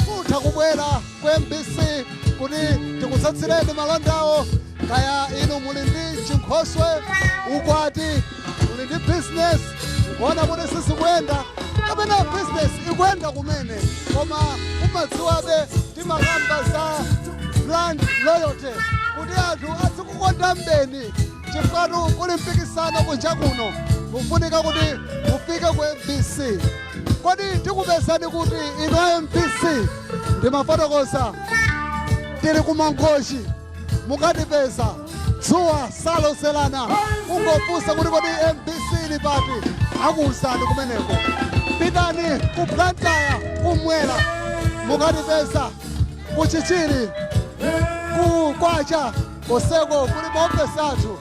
mutha kubwera ku M B C kuti tikutsatsireni malondawo. Kaya inu muli ndi chinkhoswe, ukwati, muli ndi business, mukuona kuti sizikuyenda, kapena business ikuyenda kumene, koma mumadziwabe timakamba za brand loyalty, kuti anthu adzikukonda mbeni. Chifukwa kuli mpikisano kunja kuno. Kufunika kuti mufike ku M B C. Kodi tikupezani kuti inu a M B C? Ndimafotokoza, tili ku Mangochi. Mukatipeza. Dzuwa salozelana. Kungofunsa kuti kodi M B C ili pati? Akuwuzani kumeneko. Pitani ku Blantyre kumwera. Mukatipeza. Ku Chichiri, ku Kwacha, koseko kuli maofesi athu.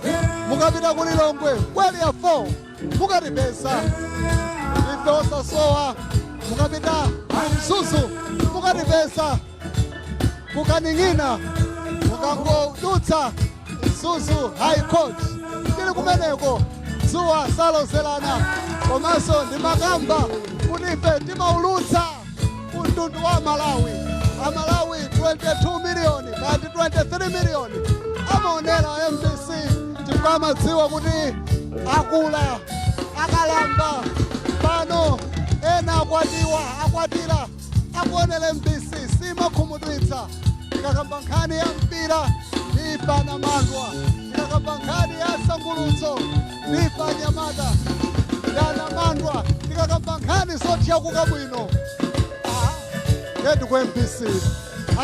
Mukapita ku Lilongwe, ku Area four, mukatipeza. Ife osasowa, mukapita ku Mzuzu, mukatipeza. Ku Kaning'ina, mukangodutsa Mzuzu High Court. Tili kumeneko, dzuwa salozelana, komanso ndimakamba kuti ife timaulutsa ku mtundu wa Malawi. Amalawi twenty-two million, kati twenty-three million amaonera M B C chifukwa amadziwa kuti akula, akalamba. Pano ena akwatiwa, akwatira, akuonera M B C, simakhumudwitsa. Tikakamba nkhani ya mpira, ndife anamandwa. Tikakamba nkhani ya sangulutso, ndife anyamata ndi anamandwa. Tikakamba nkhani zothyakuka bwino, ah, ndetu ku M B C.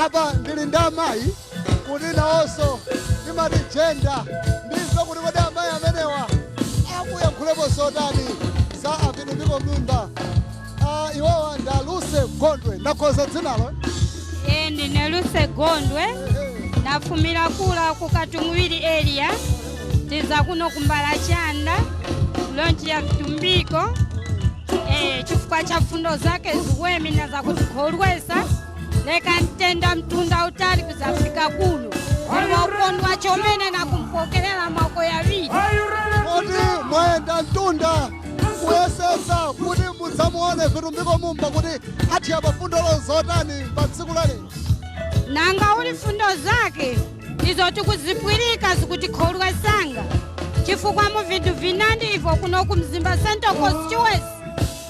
Apa ndili ndi amayi, kuti nawonso timati jenda. Ndimve kuti kodi amayi amenewa akuyankhulepo zotani za a Vitumbiko Mumba. Ah, iwowa ndi a Lucy Gondwe. Ndakhoza dzinalo? Ee, ndine Lucy Gondwe. Ndafumira kura ku Katungwiri area. Tiza kuno ku Mbarachanda, ku launch ya Vitumbiko. Eh, chifukwa cha fundo zake ziweme na zakutikhorwesa, reka ntenda mtunda utali kuzafika kuno. Ndiwakondwa chomene na kumupokerera mawoko yaŵiri. Kodi mwayenda mtunda kuyesesa kuti mudzamuwone Vitumbiko Mumba kuti athya pa fundo zotani pa tsiku la lero? Nanga uli fundo zake izo tikuzipwirika zikutikhorwesanga, chifukwa mu vinthu vinandi ivyo kuno ku Mzimba Central Constituency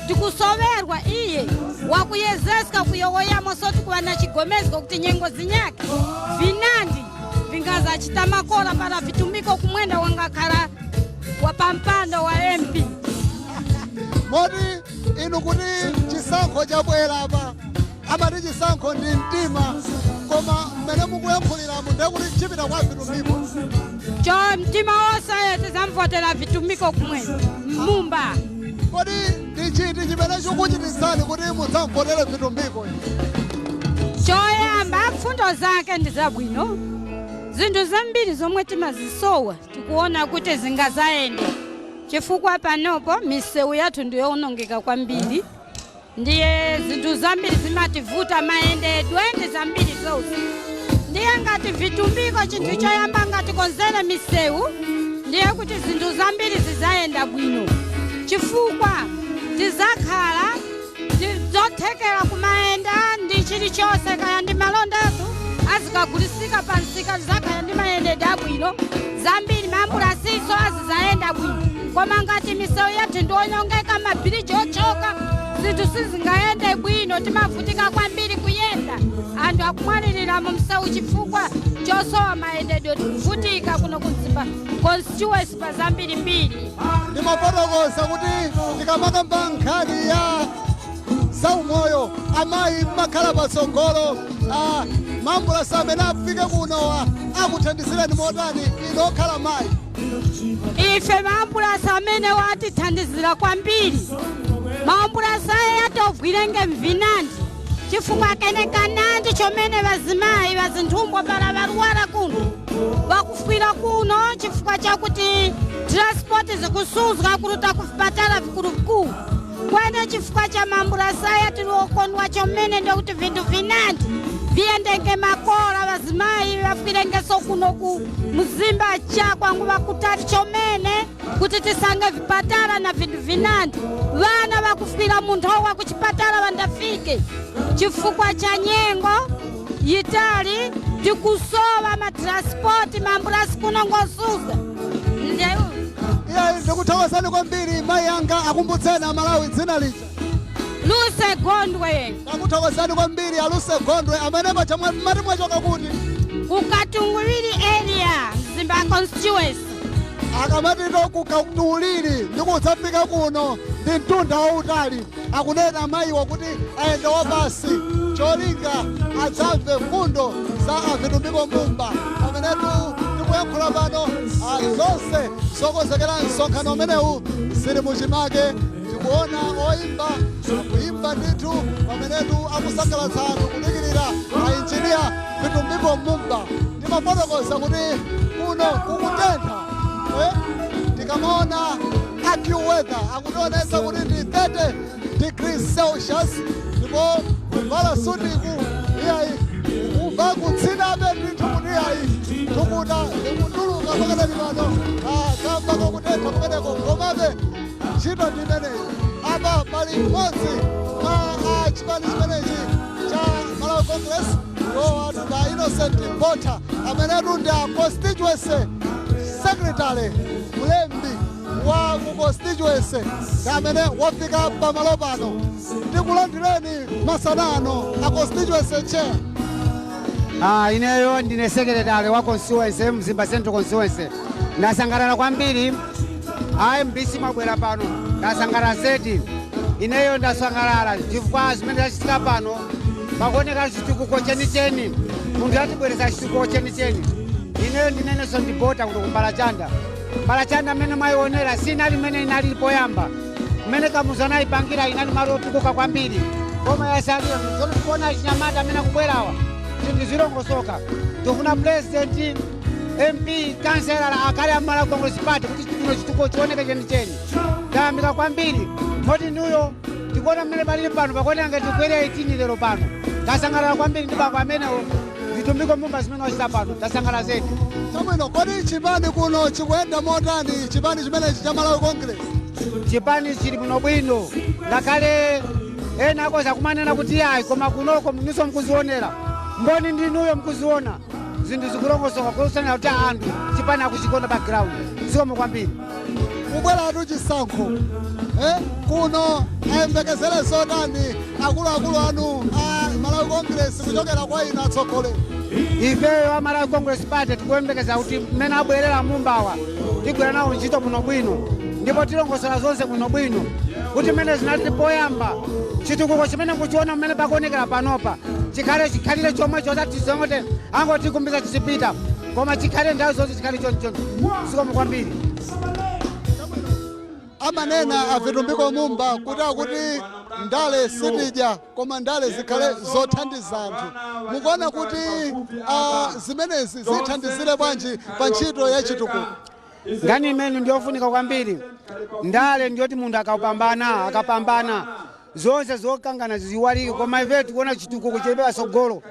tikusoŵerwa, iye wakuyezeska kuyowoyamo, so tikuŵa na chigomezgo kuti nyengo zinyakhe vinandi vingazachita makora para Vitumbiko Kumwenda wangakhala wa pa mpando wa M P. Moti inu kuti chisankho chabwera apa, amati chisankho ndi mtima, koma mmene mukuyankhuliramo nde kuti chipita kwa Vitumbiko. Cho mtima wose tizamvotera Vitumbiko Kumwenda Mumba. Kodi ndi chiti chimene chikuchititsani kuti mudzamvotere Vitumbiko? Choyamba, fundo zake ndi zabwino. Zinthu zambiri zomwe timazisowa tikuwona kuti zingazayende, chifukwa panopo misewu yathu ndiyowonongeka kwambiri. Ndiye zinthu zambiri zimativuta, mayendedwe ndi zambiri zose. Ndiye ngati Vitumbiko chinthu choyamba ngatikonzere misewu, ndiye kuti zinthu zambiri zizayenda bwino, chifukwa tizakhala ndi zothekera kumayenda ndi chilichose, kaya ndi malondatu azikagulisika pa msika, zakhala ndi mayendedwe abwino, zambiri maambulasiso azizayenda bwino. Koma ngati misewu yathu ndiwonongeka, mabiriji ochoka, zinthu sizingayende bwino, timavutika kwambiri kuyenda. Anthu akumwalirira mu msewu chifukwa chosowa mayendedwe, tikuvutika kuno ku Mzimba constituency pa zambirimbiri. Ndimafotokoza kuti tikamakamba nkhani ya za umoyo, amayi mmakhala patsogolo. Ah, maambulasi amene afike kuno, ah, akuthandizirani motani inu okhala mayi? Ife maambulasi amene watithandizira kwambiri. Maambulasi aya yatovwirenge mvinandi, chifukwa kenekanandi chomene ŵazimayi ŵazinthumbwa para ŵarwara kuno, ŵakufwira kuno chifukwa chakuti transport zikusuzga kuruta ku vipatala vikuru-vikuru. Kweni chifukwa cha maambulasi aya tili okondwa chomene, ndekuti vinthu vinandi viyendenge makora, ŵazimayi ŵafwirengeso kuno ku Mzimba chakwangu ŵakutali chomene kuti tisange vipatala na vinthu vinandi. Ŵana ŵakufwira mu nthowa ku chipatala ŵandafike chifukwa cha nyengo yitali, tikusowa matransport, maambulasi kuno ngosusa. Nde- Iyayi, ndikuthokozani kwambiri mayi anga, akumbutseni aMalawi dzina lija. Lucy Gondwe. Ndakuthokozani kwambiri a Lucy Gondwe, amene paja mwa- mati mwachoka kuti? Ku Katungwiri area, Mzimba constituency. Akamati ndo ku Kautuliri ndi kudzafika kuno ndi mtunda wautali, akunena mayiwa kuti ayenda wapasi, cholinga adzamve mfundo za a Vitumbiko Mumba. Pamenetu tikuyankhula pano, ah, zonse zokonzekera msonkhano umenewu zili muchimake. Tikuwona oyimba akuyimba ndithu, pamenetu akusangalatsa anthu kudikirira a injiniya Vitumbiko Mumba. Ndimafotokoza kuti kuno kukutentha, eh? Tikamaona AccuWeather akutionetsa kuti ndi thirty degrees Celsius, ndipo kuvala sutiku iyayi, kuva kutsinabe ndithu kuti iyayi, thukuta likutuluka pakadali pano, ah, kamba kakutentha kumeneko. Komabe, ntchito ndi imeneyi. Apa pali mmodzi mwa, ah, chipani chimenechi cha Malawi Congress, iwo wati ndi Innocent Botha, amenetu ndi a constituency secretary, mlembi wa ku constituency, ndi amene wafika pamalo pano. Tikulandireni masana ano a constituency chair. Ah, ineyo ndine secretary wa constituency, Mzimba Central Constituency. Ndasangalala kwambiri. Ayi, M D C mwabwera pano. Ndasangalala zedi. Ineyo ndasangalala chifukwa zimene zachitika pano, pakuoneka chitukuko chenicheni. Munthu yatibweresa chitukuko chenicheni. Ineyo ndine Innocent Botha kuno ku Mbalachanda. Mbalachanda mmene mwayionera, sinali mmene inalili poyamba. Mmene Kamuzu anayipangira inali malo otukuka kwambiri. Koma yasalira, tsono tikuona achinyamata amene akubwerawa, zinthu zilongosoka. Tikufuna president, M P, kanselara akhale a Malawi Congress Party kuti chitukuko chiwoneke chenicheni. Tayamika kwambiri. Moti nuyo tikuona mmene palili pano, pakuoneka ngati tikuyera eighteen lero pano. Tasangalala kwambiri ndi baba amenewo, Vitumbiko Mumba, zimene wachita pano. Tasangalala zedi. Chabwino, kodi chipani kuno chikuyenda motani, chipani chimenechi cha Malawi Congress? Chipani chili bwinobwino. Ngakhale ena akoza kumanena kuti yayi, koma kunoko munuso mukuzionera. Mboni ndinuyo mukuziona. Zinthu zikulongosoka kusanira kuti anthu chipani akuchikonda pa ground. Zikomo kwambiri. Kubweratu chisankho. Eh, kuno ayembekezere zotani akuluakulu anu a Malawi Congress kuchokera kwa inu atsogoleri? Ifeyo a Malawi Congress Party tikuyembekeza kuti mmene abwerera Mumbawa, tigwira nawo ntchito bwinobwino, ndipo tilongosora zonse bwinobwino, kuti mmene zinalili poyamba, chitukuko chimene mukuchiona mmene pakuonekera panopa, chikhale chikhalire chomwecho, osati tizongote ango tikumbiza tichipita, koma chikhale nthawi zonse chikhale chonchoncho. Zikomo kwambiri. Amanena a Vitumbiko Mumba kuti akuti ndale sitidya, koma ndale zikhale zothandiza anthu. Mukuona kuti, ah, zimenezi zithandizire bwanji pa ntchito ya chitukuko? Nkhani imene ndiyofunika kwambiri. Ndale ndiyoti munthu akapambana, akapambana, zonse zokangana ziwalike, koma ife tikuona chitukuko chilibe pasogolo.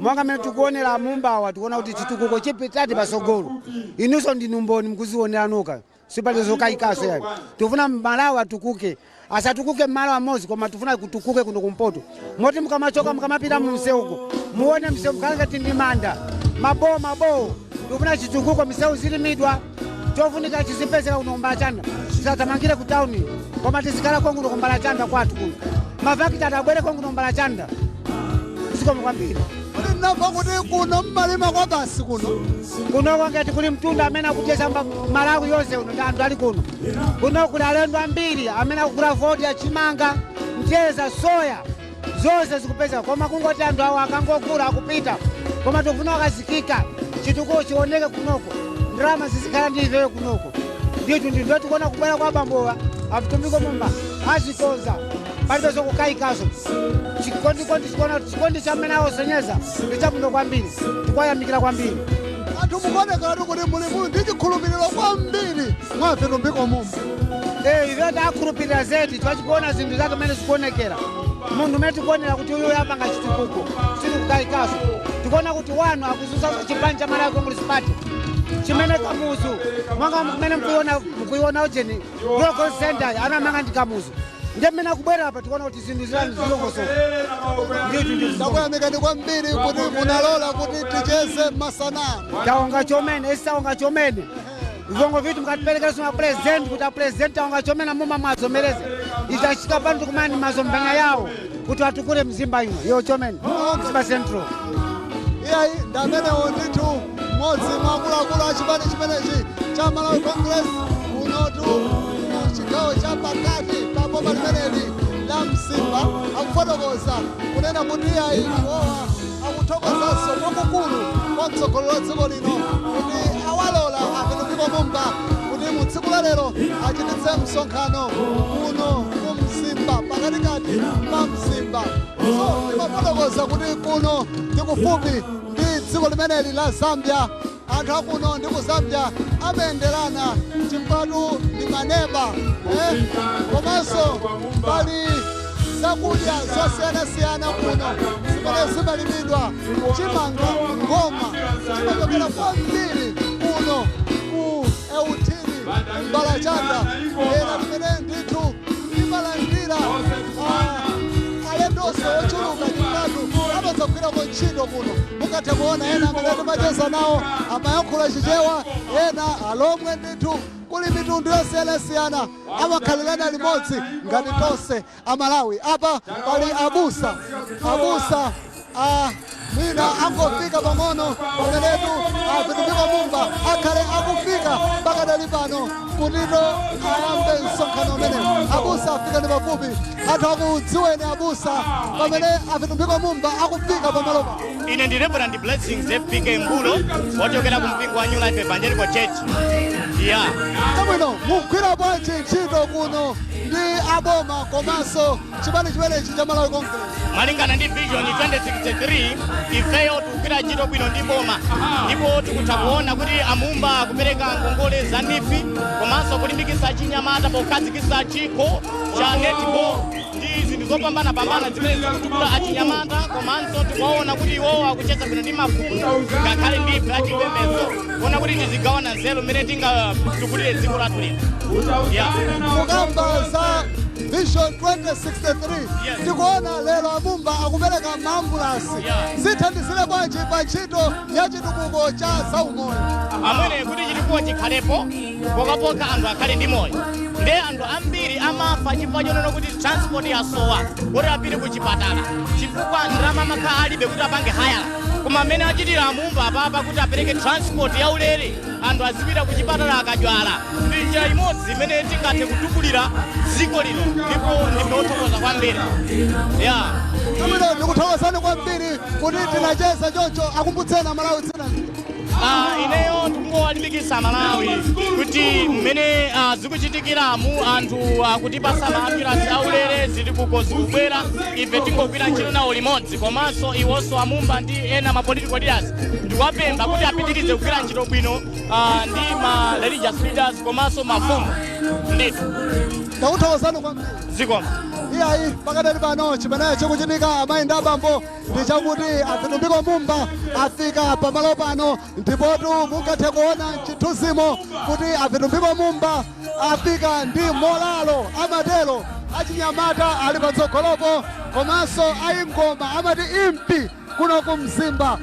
Monga mmene tikuonera Mumbawa, tikuona kuti chitukuko chipitadi pasogolo. Inunso ndinu mboni, mukuzionera nokha. Sipali zokayikaso yani. Tifuna Malawi atukuke. Asatukuke malo amozi, koma tifuna kutukuke kuno kumpoto. Moti mukamachoka, mukamapita mu msewu uko, muwone msewu mukhala ngati ndi manda. Mabowo, mabowo. Tifuna chitukuko, misewu zilimidwa. Chofunika chizipezeka kuno ku Mbalachanda. Tisathamangire ku tauni, koma tizikhala konkuno ku Mbalachanda kwathu kuno. Mafakitale abwere konkuno ku Mbalachanda. Zikomo kwambiri. Kodi ndinamva kuti kuno mmalima kwabasi kuno? Kunoko ngati kuli mtunda amene akudyesa mba-, Malawi yonse uno ndi anthu ali kuno. Kuno kuli alendo ambiri amene akugula fodya, chimanga, mcheza, soya, zonse zikupezeka. Koma kungoti anthu awo akangogula akupita. Koma tikufuna wakazikika, chitukuko chiwoneke kunoko. Ndalama zizikhala ndi ifeyo kunoko. Ndithu ndi ndoti kuona kubwera kwa abambowa, a Vitumbiko Mumba, azikonza. Palibe zokukayikazo. Chikondi-kondi chikuona kuti chikondi chamene awasonyeza ndi chabwino kwambiri. Tikwayamikira kwambiri. Anthu mukuonekatu kuti muli mu-, ndi chikhulupiriro kwambiri mwa Vitumbiko Mumba. Eh, ife takhulupirira zedi, twachipoona zinthu zake mmene zikuonekera. Munthu umene tikuonera kuti uyu apanga chitukuko, sitikukayikaso. Tikuona kuti wanu akuzunza chipani cha Malawi Congress Party. Chimene Kamuzu, monga mmene mukuiona, mukuiona ujeni, Global Center anamanga ndi Kamuzu. Ndiye mmene akubwera apa tikuona kuti zinthu zilani zilongosoka. Ndithu, ndithu. Ndakuyamikani kwambiri kuti munalola kuti ticheze masana. Taonga chomene, esi taonga chomene. Ivongo vitu mukatiperekeso na president kuti a president taonga chomene muma mwazomereze. Ichi chachika pano tikumani mazombanya yawo kuti atukule mzimba ino. Yo chomene. Mzimba Central. Iyayi, ndamenewo ndithu Mmodzi mwa akuluakulu a chipani chimenechi cha Malawi Congress, kunotu mu chigawo cha pakati pa boma limeneli la Mzimba, akufotokoza kunena kuti ayi, iwowa akuthokozanso kwakukulu kwa mtsogoleri wa dziko lino kuti awalola a Vitumbiko Mumba kuti mu tsiku la lero achititse msonkhano kuno ku Mzimba, pakatikati pa Mzimba. So, ndimafotokoza kuti kuno ndi kufupi ndi dziko limeneli la Zambia. Anthu akuno ndi ku Zambia amayenderana chifukwa ndi maneba, eh? Komanso pali zakudya zosiyanasiyana kuno zimene zimalimidwa, chimanga, ngoma, chimachokera kwambiri kuno ku Eutini, Mbalachanda. Ena limene ndithu limalandira, ah, alendonso ochuluka chifukwa amadzagwirako ntchito kuno. Mungathe kuona ena amene timacheza nawo amayankhula Chichewa, ena alomwe ndithu. Kuli mitundu yosiyanasiyana, amakhalirana limodzi ngati tonse Amalawi. Apa pali abusa, abusa, ah, mwina angofika pang'ono pamenetu, ah, Vitumbiko Mumba akhale akufika pakadali pano kutito ayambe msonkhano umenewu. Abusa, fikani pafupi, anthu akudziweni abusa, pamene a Vitumbiko Mumba akufika pamalopa. Ine ndi Reverend Blessings F P K Mbulo, wochokera ku mpingo wa New Life Evangelical Church. Yeah. Chabwino, mugwira bwanji ntchito kuno ndi aboma komanso chipani chimenechi cha Malawi Congress? Malingana ndi Vision twenty sixty-three, ifeyo tikugwira ntchito bwino ndi boma, ndipo tikutha kuona kuti a Mumba akupereka ngongole za ndifi komanso kulimbikitsa achinyamata pokhazikitsa chikho cha netball ndi zinthu zopambanapambana zimene zikutukula achinyamata, komanso tikuwaona kuti iwowo akucheza bwino ndi mafumu, ngakhale ndi ife achipembedzo, kuona kuti tizigawana nzeru mmene tingatukulire dziko lathu lino. Yeah. Kukamba za Vision twenty sixty-three, yes, tikuona lero a Mumba akupereka maambulasi. Yeah. Zithandizire bwanji pa ntchito ya chitukuko cha zaumoyo? Amwene, kuti chitukuko chikhalepo, pokapoka anthu akhale ndi moyo. Nde anthu ambiri amafa chifukwa chonena kuti transport yasowa, kuti apite ku chipatala, chifukwa ndalama amakhala alibe kuti apange hayala. Koma mmene achitira a Mumba apapa kuti apereke transport yaulere, anthu azipita ku chipatala akadwala, ndi njira imodzi imene tingathe kutukulira dziko lino, ndipo ndife othokoza kwambiri. Yeah. Chabwino, ndikuthokozani kwambiri kuti tinacheza choncho. Akumbutseni Amalawi dzina linu. Ah, ineyo ndikungowalimbikitsa Amalawi kuti mmene, ah, zikuchitikiramu, anthu akutipasa maambulasi aulere, zitukuko zikubwera, ife tingogwira ntchito nawo limodzi, komanso iwonso a Mumba ndi ena ma political leaders ndikuwapempha kuti apitirize kugwira ntchito bwino, ah, ndi ma religious leaders komanso mafumu. Ndithu. Ndakuthokozani kwambiri. Zikomo. Iyayi, pakadali pano chimene chikuchitika, amayi ndi abambo, ndi chakuti a Vitumbiko Mumba afika pamalo pano, ndipotu mungathe kuona m'chithunzimo kuti a Vitumbiko Mumba afika ndi molalo, amatero achinyamata ali patsogolopo, komanso ayi ngoma amati impi kuno ku Mzimba.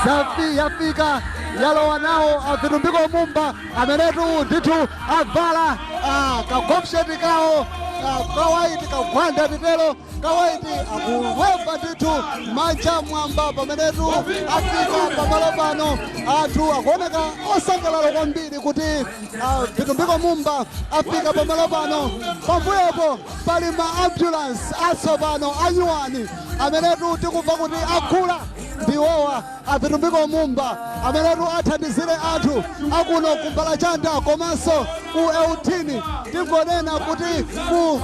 Zafi yafika, yalowa nawo a Vitumbiko Mumba, amenetu ndithu avala, ah, kagomsheti kawo, ah, kawaiti, kagwanda titero, kawaiti, akuwemba ndithu manja mwamba pamenetu afika pamalo pano. Anthu akuoneka osangalala kwambiri kuti, ah, Vitumbiko Mumba afika pamalo pano. Pambuyopo pali ma ambulance atsopano anyuwani amenetu tikumva kuti agula ndiwowa. A Vitumbiko Mumba amenetu athandizire anthu akuno ku Mbalachanda komanso ku Eutini. Tingonena kuti ku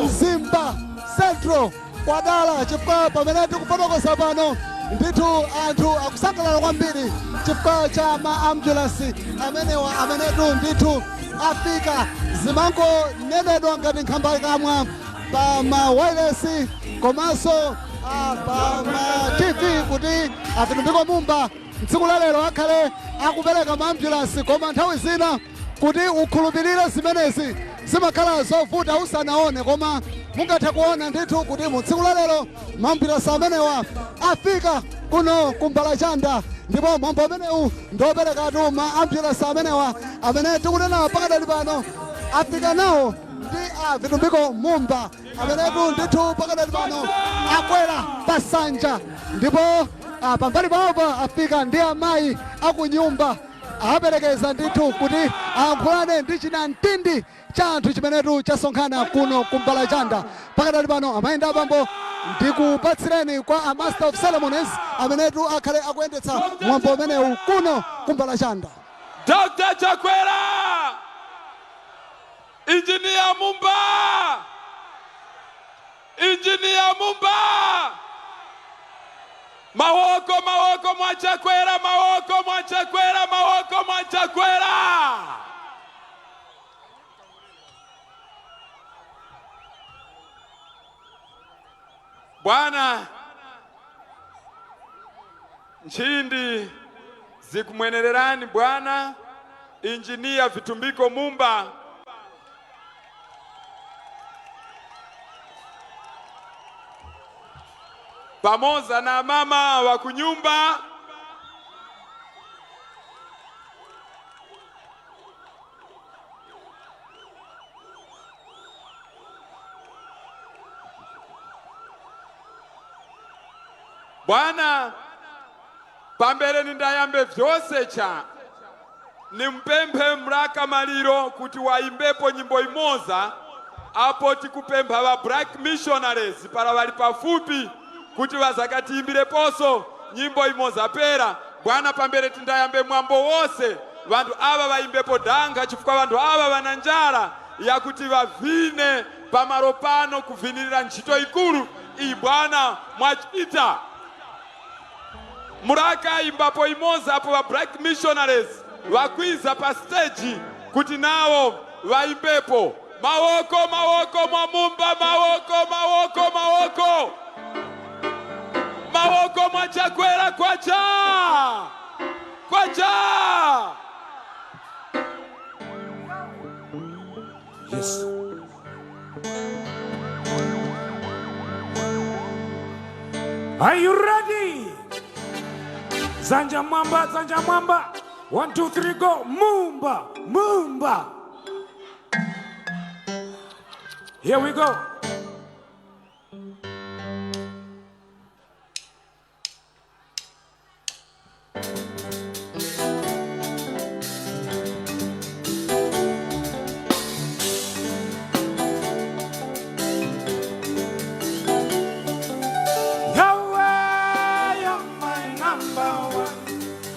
Mzimba Central kwadala, chifukwa pamene tikufotokoza pano ndithu anthu akusangalala kwambiri chifukwa cha ma ambulance amenewa amenetu ndithu afika. Zimangonenedwa ngati nkhamba kamwa pa ma wailesi komanso, ah, pa ma T V kuti a Vitumbiko Mumba tsiku la lero akhale akupereka maambulasi, koma nthawi zina kuti ukhulupirire zimenezi zimakhala zovuta usanaone, koma mungathe kuona ndithu kuti mu tsiku la lero maambulasi amenewa afika kuno ku Mbalachanda, ndipo mwambo umenewu ndi woperekatu maambulasi amenewa amene tikunena pakadali pano afika nawo ndi a Vitumbiko Mumba. Amenetu ndithu pakadali pano akwera pa nsanja, ndipo, ah, pambali pawopa afika ndi amayi Akunyumba aperekeza ndithu kuti ayankhulane ndi chinantindi cha anthu chimenetu chasonkhana kuno ku Mbalachanda. Pakadali pano, amayi ndi abambo, ndikupatsireni kwa a Master of Ceremonies amenetu akhale akuyendetsa mwambo umenewu kuno ku Mbalachanda. Doctor Chakwera! Injiniya Mumba! Injiniya Mumba! Mawoko, mawoko mwa Chakwera, mawoko mwa Chakwera, mawoko mwa Chakwera! Bwana, nchindi zikumwenererani Bwana Injiniya Vitumbiko Mumba. Pamoza na mama wa kunyumba. Bwana, pambere nindayambe vyose cha, nimupemphe Muraka Maliro kuti wayimbepo nyimbo imoza, apo tikupempha ŵa Black Missionaries para ŵali pafupi kuti ŵazakatiyimbireposo nyimbo imoza pera. Bwana, pambere tindayambe mwambo wose, ŵanthu aŵa ŵayimbepo danga chifukwa ŵanthu aŵa ŵana njara yakuti ŵavine pamalo pano kuvinirira nchito yikuru iyi Bwana mwachita. Muraka yimbapo imoza apo ŵa Black Missionaries ŵakwiza pa stage kuti nawo ŵayimbepo. Mawoko, mawoko mwa Mumba, mawoko, mawoko, mawoko. Mawoko mwa Chakwera, kwacha! Kwacha! Yes. Are you ready? Dzanja mwamba, dzanja mwamba. One, two, three, go. Mumba, Mumba. Here we go. Yahweh, you're my number one,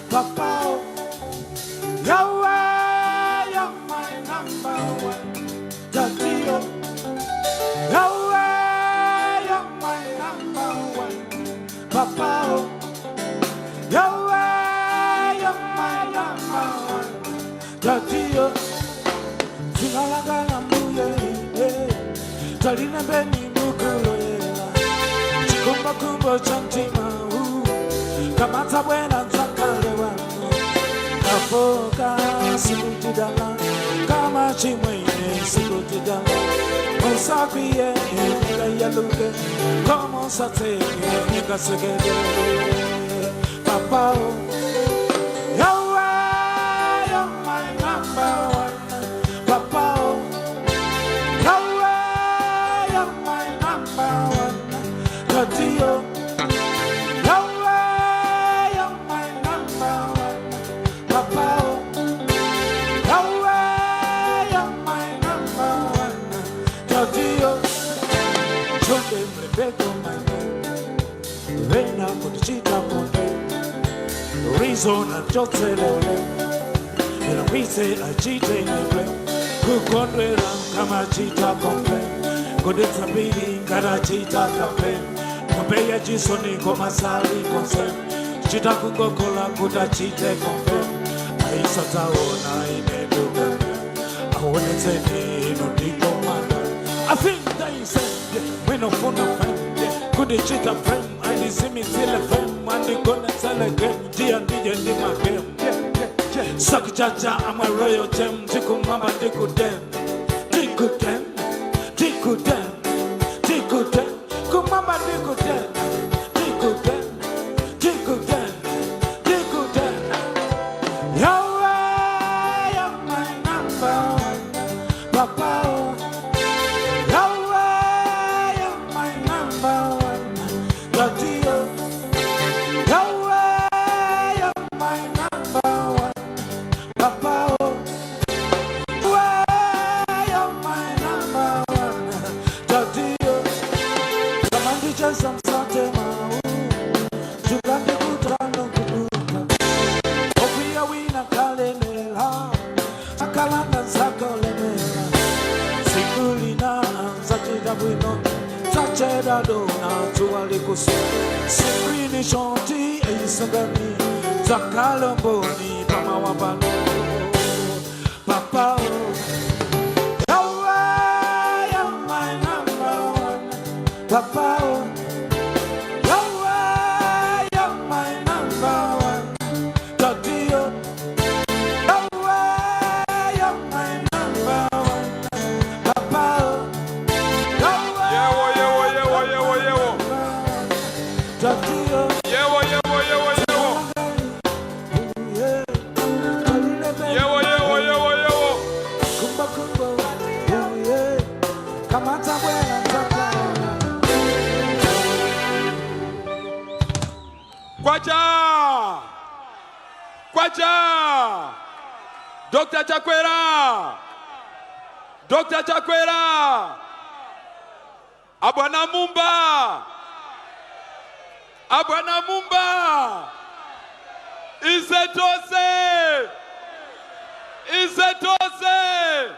Papa. Yahweh, you're my number one, Daddy. Yahweh, you're my number one, Papa. Yahweh, you're my number one, Daddy. Zina langa la Mbuye, eh, talinembeni mu buku loyera. Chikumbakumba cha mtima huu, kamata bwera nzakale wanu. Kafoka sikutidala, kama chimwene sikutidala. Musakwiye, eh, neka yaluke, komo sateke, neka sekele. Papa, oh. Yahweh, you're my number one. Papa, oh. Yahweh, you're my number one. Daddy, oh. Yahweh, you're my number one. Papa, oh. Yahweh, you're my number one. Daddy, oh. Chonde mlebeto my name. Vena kuti chita kompe. Reason achotsele ule. Ila wise achite nepe. Kukondwera kama chita kompe. Kudetsa mbiri ngara chita kompe. Kompe ya chisoni kwa masali konse. Chita kukokola kuta chite kompe. Aisa taona ine duka. Awonetseni ino ndiko manda. I think they said, mwino funa fame. Kudichita fame. Andizimisile fame, andigonetsele game, ndiye ndije ndi magame. Sakuchacha amwe royal gem, ndikumwamba ndikudem, ndikudem, ndikudem, ndikudem, kumwamba ndikudem, ndikudem, ndikudem, ndikudem. Yahweh, you're my number one, Papa, oh. Yahweh, you're my number one. Daddy, oh. Yahweh, you're my number Tate mau, jula ndi kutano kuduka. Okwiya wina kalemera, akalanda nzaka olemera. Siku lina nzachita bwino, nzachera dona, zuwa likusa. Screenshot eyisungani, zakalomboni pamawa pano. Papa, oh. Yahweh, you're my number one. Papa, oh. Yahweh, you're my number one. Daddy, oh. Yahweh, you're my number one. Papa, oh. Yahweh, yewo, yewo, yewo, yewo, yewo. Daddy, oh. Yewo, yewo, yewo, yewo. Yewo, yewo, yewo, yewo. Kwacha! Kwacha! Doctor Chakwera! Doctor Chakwera! Abwana Mumba! Abwana Mumba! Ise tose! Ise tose!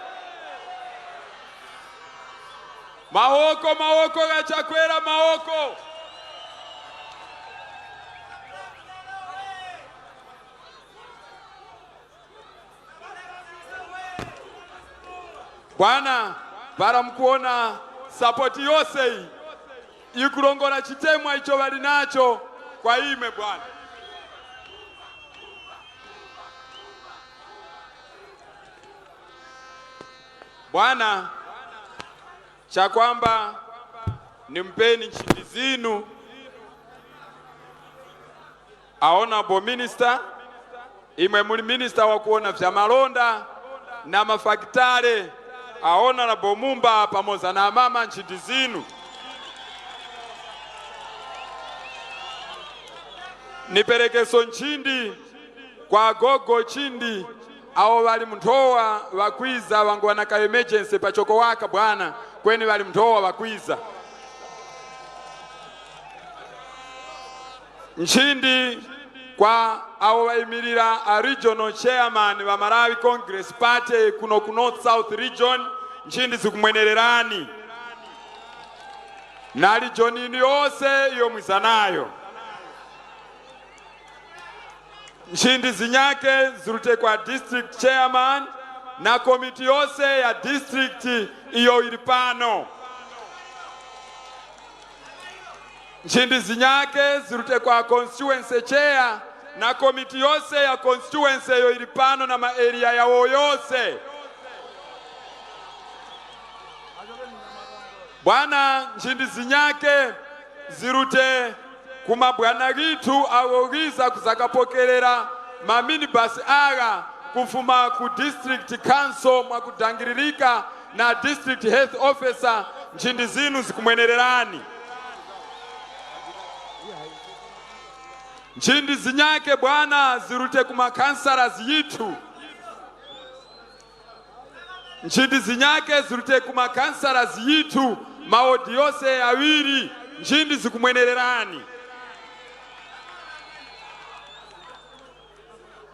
Mawoko, mawoko gha Chakwera, mawoko! Bwana, para mukuwona sapoti yose iyi, ikurongora chitemwa icho ŵali nacho kwa imwe, bwana. Bwana, chakwamba nimupeni nchindi zinu, a Honorable Minister, imwe muli minister wakuwona vya malonda na mafakitale, a Honorable Mumba pamoza na amama nchindi zinu. Niperekeso nchindi kwa agogo chindi awo ŵali mu nthowa ŵakwiza ŵanguŵa na ka emergency pachoko waka bwana, kweni ŵali mu nthowa ŵakwiza. Nchindi kwa awo ŵayimilira a regional chairman ŵa Malawi Congress Party kuno ku North South Region, nchindi zikumwenererani. Na region yinu yose iyo mwiza nayo. Nchindi zinyake zirute kwa district chairman na komiti yose ya district iyo yili pano. Nchindi zinyake zirute kwa constituency chair na komiti yose ya constituency iyo yili pano na ma area yawo yose. Bwana, nchindi zinyake zirute ku mabwana ghithu agho ghiza kuzakapokerera ma minibus agha kufuma ku district council mwakudangiririka na district health officer, nchindi zinu zikumwenererani. Nchindi zinyake bwana zirute ku makhansalas yithu. Nchindi zinyake zirute ku makhansalas yithu, mawodi yose yaŵiri, nchindi zikumwenererani.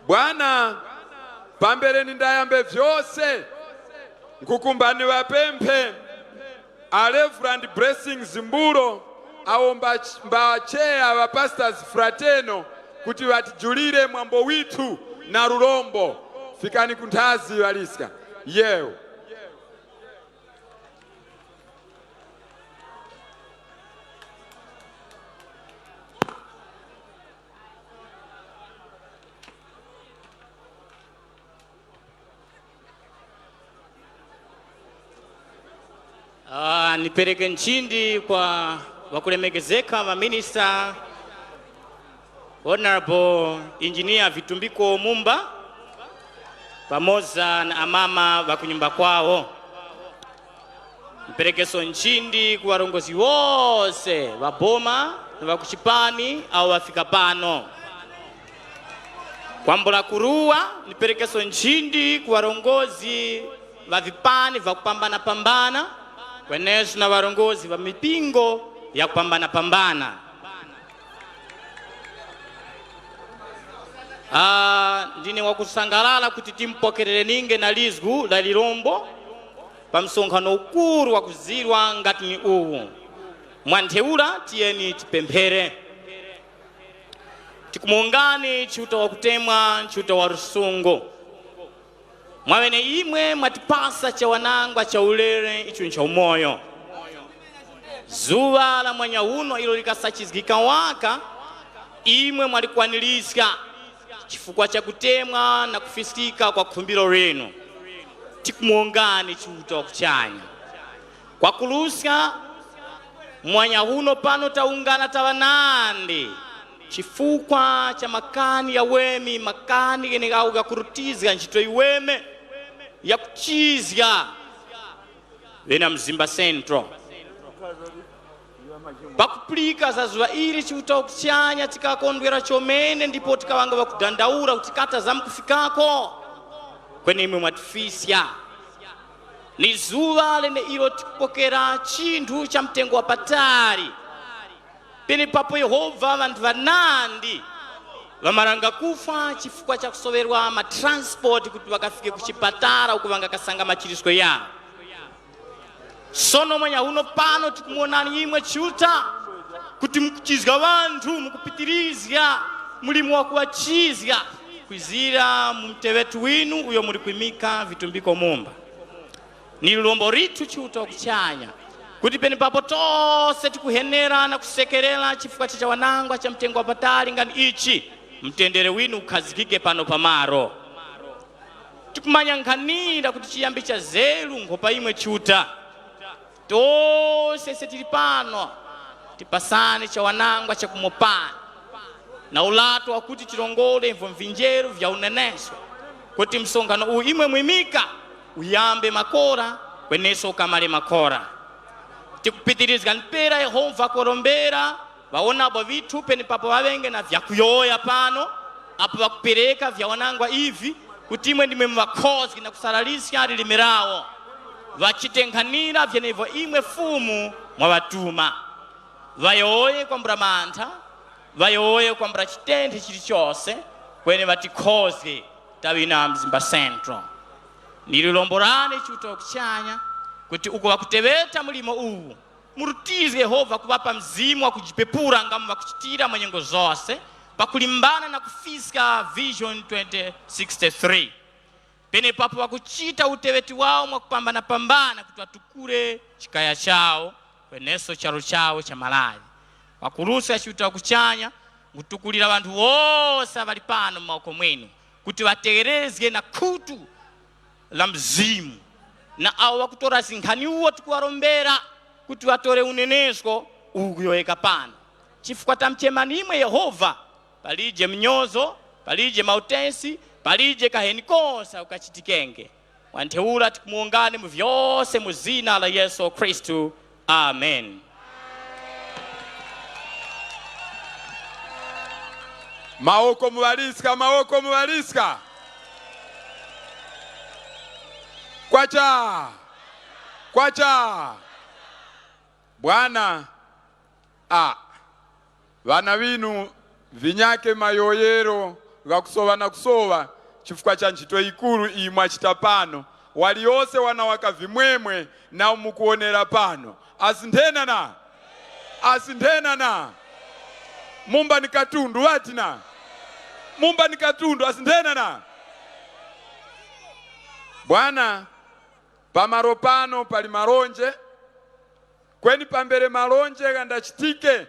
Bwana, pambere nindayambe vyose, nkhukumba niŵapemphe a Reverend Blessings Mbulo, awo mba, mba cheya ŵa Pastors Fraternal, kuti ŵatijulire mwambo withu na lurombo. Fikani ku nthazi ŵaliska. Yewo. Ah, nipereke nchindi kwa ŵakulemekezeka ŵaminista, Honorable Engineer Vitumbiko Mumba, pamoza na amama ŵakunyumba kwawo. Mperekeso nchindi ku ŵarongozgi wose ŵa boma na ŵa ku chipani awo ŵafika pano. Kwambula kuruwa, ndiperekeso nchindi ku ŵarongozgi ŵa vipani vakupambana-pambana, kweneso na ŵarongozgi ŵa mipingo yakupambanapambana. Ah, ndine wakusangalala kuti timupokerereninge na lizgu la lirombo pa msonkhano ukuru wakuzirwa ngati ni uwu. Mwa ntheura tiyeni tipemphere. Tikumuwongani Chiuta wakutemwa, Chiuta wa lusungu. Mwaŵeneimwe mwatipasa chawanangwa cha ulere icho ncha umoyo. Zuŵa la mwanyauno ilo likasachizgika waka, imwe mwalikwanirizga chifukwa cha kutemwa na kufiskika kwa khumbiro linu. Tikumuwongani Chiuta wa kuchanya. Kwakuruska, mwanyauno pano tawungana taŵa nandi chifukwa cha makani ya weme, makani gheneghawo ghakurutizga nchito yiweme yakuchizga ŵena Mzimba Central. Pakupulika za zuŵa ili, Chiuta wa kuchanya tikakondwera chomene ndipo tikaŵanga ŵakudandaula kuti kata zamkufikako. Kweni imwe mwatifiska. Ni zuŵa leneilo tikupokera chinthu cha mtengo wapatali. Penepapo Yehova, ŵanthu ŵanandi ŵamaranga kufwa chifukwa cha kusoŵerwa matransport kuti ŵakafike ku chipatala uko ŵangakasanga machirisko yawo. Sono mwanyauno pano tikumuwonani imwe Chiuta kuti mukuchizga ŵanthu, mukupitirizga mlimo wa kuŵachizga kwizira mu muteŵeti winu uyo muli kwimika vitumbiko mumba. Ni lilombo lithu Chiuta wa kuchanya kuti penepapo tose tikuhenera na kusekerera chifukwa cha chawanangwa cha mtengo wapatali ngani ichi, mtendere winu ukhazikike pano pamaro. Tikumanya nkhanira kuti chiyambi cha zeru nkhopa imwe Chiuta. Tose ise tili pano, tipasani chawanangwa chakumopani na ulato wakuti tirongore ivyo mvinjeru vya unenesko, kuti msonkhano uwu imwe mwimika uyambe makora kweneso ukamare makora. Tikupitirizga mpera Yehova kurombera ŵawonabwa ŵithu penepapo ŵaŵenge na vyakuyowoya pano, apo ŵakupereka vyawanangwa ivi, kuti imwe ndimwe muŵakhozge na kusarariska lilime lawo, ŵachite nkhanira vyenevyo imwe Fumu mwaŵatuma. Ŵayowoye kwambula mantha, ŵayowoye kwambula chitenthe chilichose, kweni ŵatikhozge taŵi na Mzimba Central. Ni lilombo lane Chiuta wa kuchanya kuti uko ŵakuteŵeta mlimo uwu, murutizge Yehova kuŵapa mzimu wa kujipepura ngamu ŵakuchitira mwa nyengo zose, pakulimbana na kufiska Vision twenty sixty-three. Penepapo ŵakuchita uteŵeti wawo mwakupambanapambana kuti ŵatukure chikaya chawo, kweneso charu chawo cha Malawi. Ŵakuruska Chiuta wa kuchanya, ngutukulira ŵanthu wose ŵali pano mu mawoko mwinu, kuti ŵategherezge na khutu la Mzimu, na awo ŵakutora zinkhani uwo tikuŵarombera kuti ŵatore unenesko uwu ukuyowoyeka pano. Chifukwa tamchemani imwe Yehova, palije mnyozo, palije mautesi, palije kaheni kose kakukachitikenge. Mwa ntheura tikumuwongani mu vyose mu zina la Yesu Khristu. Amen. Mawoko muŵaliska, mawoko muŵaliska. Kwacha. Kwacha. Bwana, a, ŵana ŵinu vinyake mayowoyero ghakusoŵa na kusoŵa chifukwa cha nchito yikuru iyi mwachita pano. Waliyose wana waka vimwemwe nawo mukuwonera pano. Asi nthena na? Asi nthena na? Mumba ni katundu, ŵati na? Mumba ni katundu, asi nthena na? Bwana, pamalo pano pali malonje, kweni pambere malonje ghandachitike,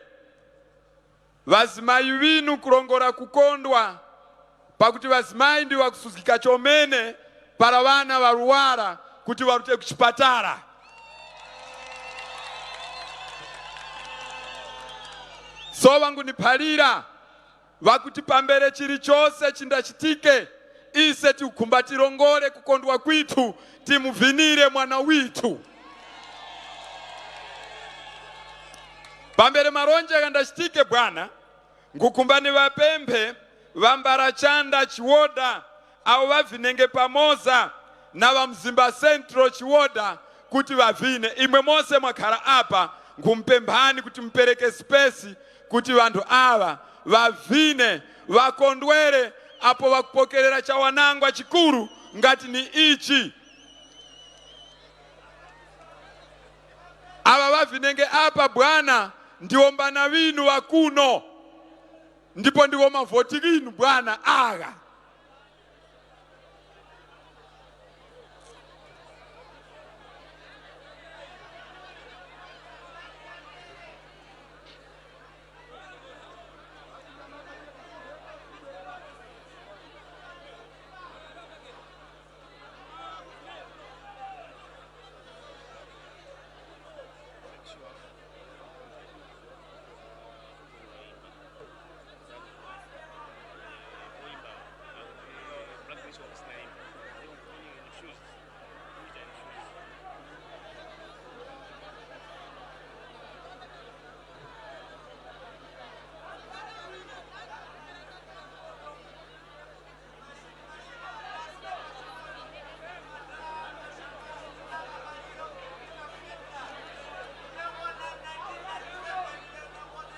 ŵazimayi ŵinu kulongora kukondwa, pakuti ŵazimayi ndi ŵakusuzgika chomene para ŵana ŵaruwara kuti ŵarute ku chipatala. So ŵanguniphalira, ŵakuti pambere chilichose chindachitike, ise tikukhumba tirongore kukondwa kwithu, timuvinire mwana withu. Pambere malonje ghandachitike, bwana, nkhukhumba ndiŵapemphe ŵa Mbarachanda Chiwoda awo ŵavinenge pamoza na ŵa Mzimba Central Chiwoda kuti ŵavine. Imwe mose mwakhara apa, Nkhumupemphani kuti mupereke space kuti ŵanthu aŵa ŵavine, ŵakondwere apo ŵakupokerera chawanangwa chikuru ngati ni ichi. Aŵa ŵavinenge apa bwana, ndiwo mbana ŵinu ŵa kuno, ndipo ndiwo mavoti ghinu bwana agha.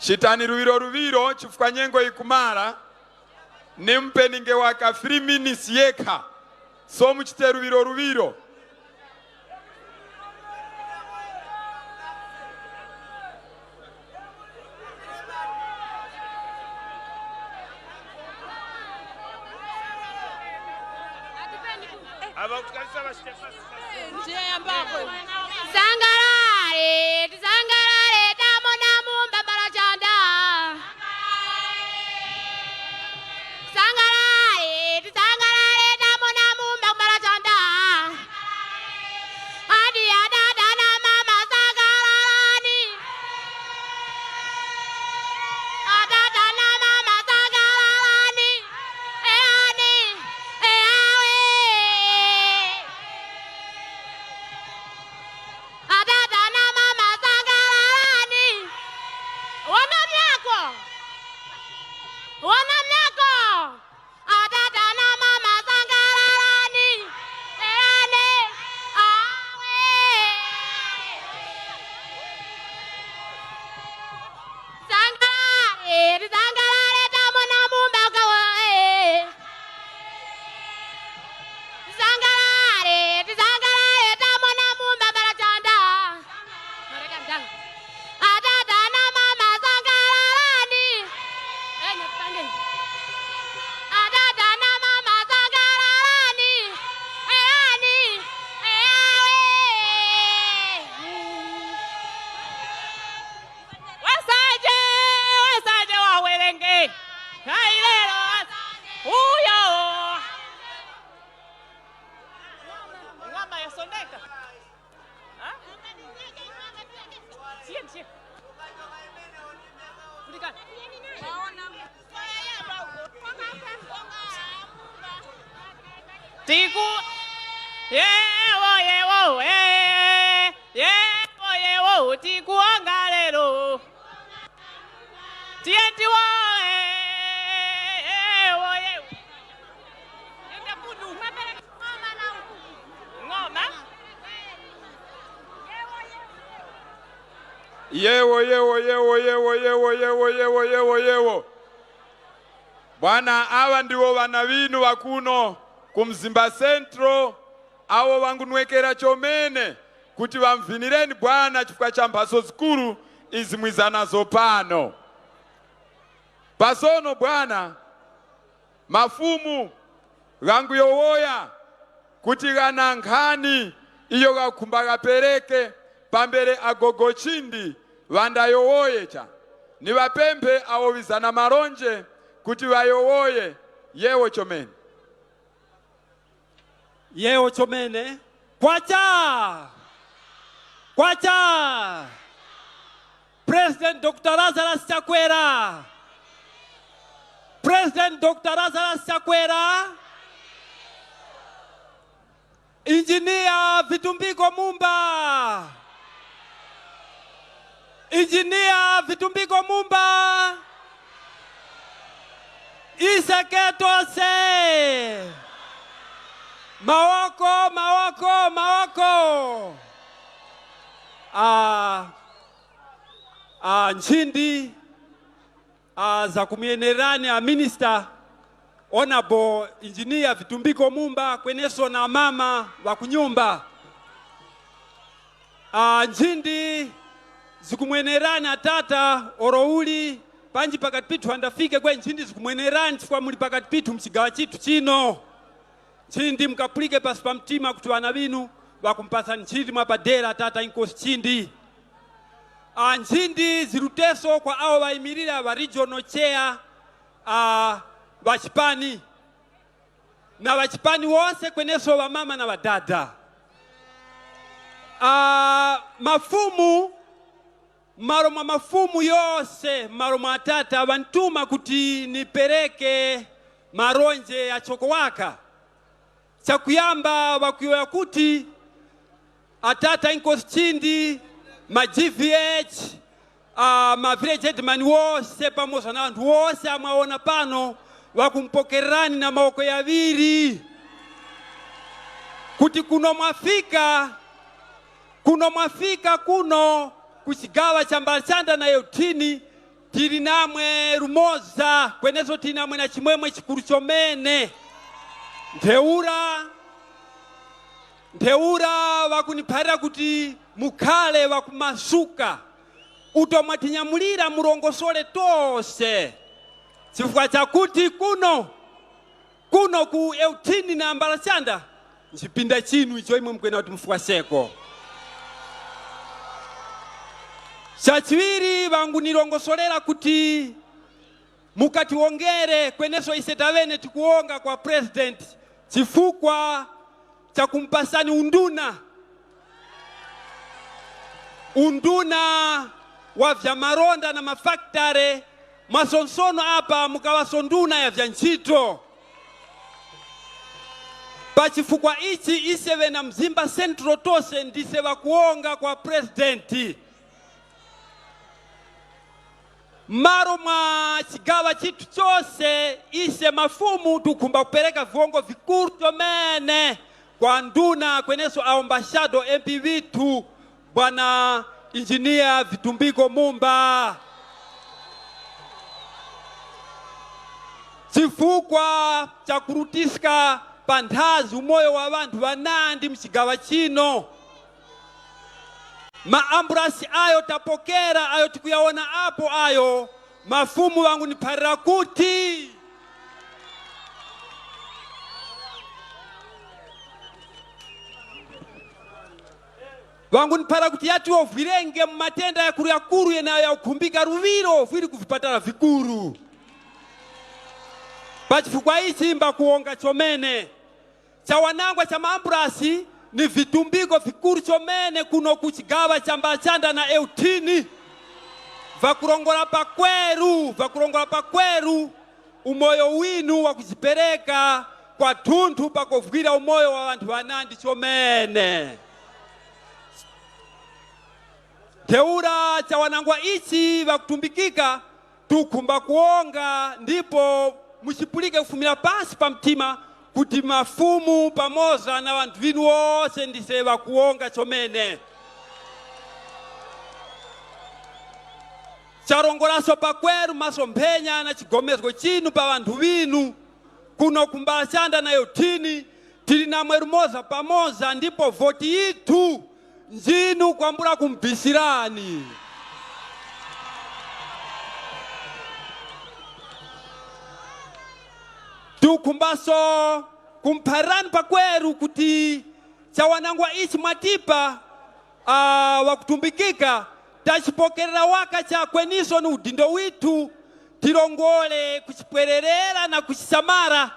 Chitani luŵiro luŵiro chifukwa nyengo yikumara. Nimupe ninge waka three minutes yekha. So muchite luŵiro luŵiro. Aba kutukalisa bashite fasi fasi. Sangalale, tisangalale, tamona mumba mbala chanda. Sangalale, tisangalale, tamona mumba mbala chanda. Adi adada na mama sangalalani. Adada na mama sangalalani. Eani, eawe. Adada na mama sangalalani. Wana myako. Wana myako. Adada na mama sangalalani. Eane. Awe. Sangalale, tisangalale tamona mumba ukawa, eh. Tisangalale, tisangalale tamona mumba mbala chanda. Mareka mdanga. Adada na mama sangalalani. Eh, nyakupangeni. Adada na mama sangalalani. Eyani. Eyawe. Wasaje, wasaje wawerenge. Hayi lero. Uyo. Ng'ombe yasondeka. Ha? Tiye, tiye. Kulikana. Tiku. Yewo, yewo, eh. Yewo, yewo, tikuwonga lero. Tiye tiwoye, ewo, yewo. Yenda kudu. Ng'oma. Yewo, yewo, yewo, yewo. Bwana, aŵa ndiwo ŵana ŵinu ŵa kuno ku Mzimba Central, awo ŵangunwekera chomene kuti ŵamuvinireni Bwana chifukwa cha mphaso zikuru izi mwiza nazo pano. Pasono Bwana, mafumu ghanguyowoya kuti ghana nkhani iyo ghakukhumba ghapereke pambere agogo chindi ŵandayowoye cha. Niŵapemphe awo ŵizana malonje kuti ŵayowoye. Yewo chomene. Yewo chomene. Kwacha! Kwacha! President Doctor Lazarus Chakwera. President Doctor Lazarus Chakwera. Injiniya Vitumbiko Mumba. Injiniya Vitumbiko Mumba. Ise ketose. Mawoko, mawoko, mawoko. Ah, Ah, nchindi, ah, zakumuyenerani a minister, Honorable Engineer Vitumbiko Mumba, kweneso na mama wa kunyumba. Ah, nchindi zikumuyenerani a tata, oro uli panji pakati pithu andafike kwe nchindi zikumuyenerani chifukwa muli pakati pithu mu chigawa chithu chino. Nchindi mukapulike pasi pa mtima kuti ŵana ŵinu ŵakumupasani nchindi mwapadera tata Inkosi Chindi. Ah, nchindi ziruteso kwa awo ŵayimirira ŵa regional chair, ah, ŵa chipani na ŵa chipani wose kweneso ŵamama na ŵadada. Ah, mafumu, m'malo mwa mafumu yose, m'malo mwa tata ŵantuma kuti nipereke maronje ya choko waka. Chakuyamba ŵakuyowoya kuti atata Inkosi Chindi, ma G V H, ah, ma village headman wose pamoza na anthu wose amwawona pano ŵakumupokererani na mawoko yaŵiri. Kuti kuno mwafika, kuno mwafika kuno ku chigawa cha Mbalachanda na Euthini, tili namwe lumoza, kweneso tili namwe na chimwemwe chikuru chomene. Ntheura, ntheura ŵakuniphalira kuti mukhale ŵakumasuka, uto mwatinyamulira murongosole tose, chifukwa chakuti kuno, kuno ku Euthini na Mbalachanda nchipinda chinu icho imwe mukwena kuti mufwaseko. Chachiŵiri, ŵangunilongosolera kuti mukatiwongere kweneso ise taŵene tikuwonga kwa president chifukwa chakumupasani unduna, unduna wa vya malonda na mafakitare, mwasonsono apa mukaŵaso nduna ya vya nchito. Pa chifukwa ichi ise ŵena Mzimba Central tose ndise ŵakuwonga kwa president. M'malo mwa chigawa chithu chose, ise mafumu tukhumba kupereka viwongo vikuru chomene kwa nduna kweneso awo mbaxado M P ŵithu, bwana Engineer Vitumbiko Mumba. Chifukwa chakurutiska panthazi umoyo wa ŵanthu ŵanandi mu chigawa chino. Ma ambulasi ayo tapokera, ayo tikuyawona apo ayo, mafumu ŵanguniphalira kuti ŵanguniphalira kuti yati wovwirenge mu matenda yakuruyakuru yena yakukhumbika luŵiro vwiri ku vipatala vikuru. Pa chifukwa ichi mbakuwonga chomene. Chawanangwa cha maambulasi ni vitumbiko vikuru chomene kuno ku chigawa cha Mbalachanda na Euthini. Vakurongora pakweru, vakurongora pakweru, umoyo winu wakujipereka kwathunthu pakovwira umoyo wa ŵanthu ŵanandi chomene. Ntheura chawanangwa ichi ŵakutumbikika, tukhumba kuwonga ndipo muchipulike kufumira pasi pa mtima kuti mafumu pamoza na ŵanthu ŵinu wose ndise ŵakuwonga chomene. Charongoraso pakweru masomphenya na chigomezgo chinu pa ŵanthu ŵinu kuno ku Mbalachanda na Euthini, tili namwe lumoza pamoza ndipo voti yithu njinu kwambula kumubisirani. Tukhumbaso kumuphalirani pakweru kuti chawanangwa ichi mwatipa, ah, ŵakutumbikika, tachipokerera waka chakweneso ni udindo withu, tirongore kuchipwererera na kuchisamara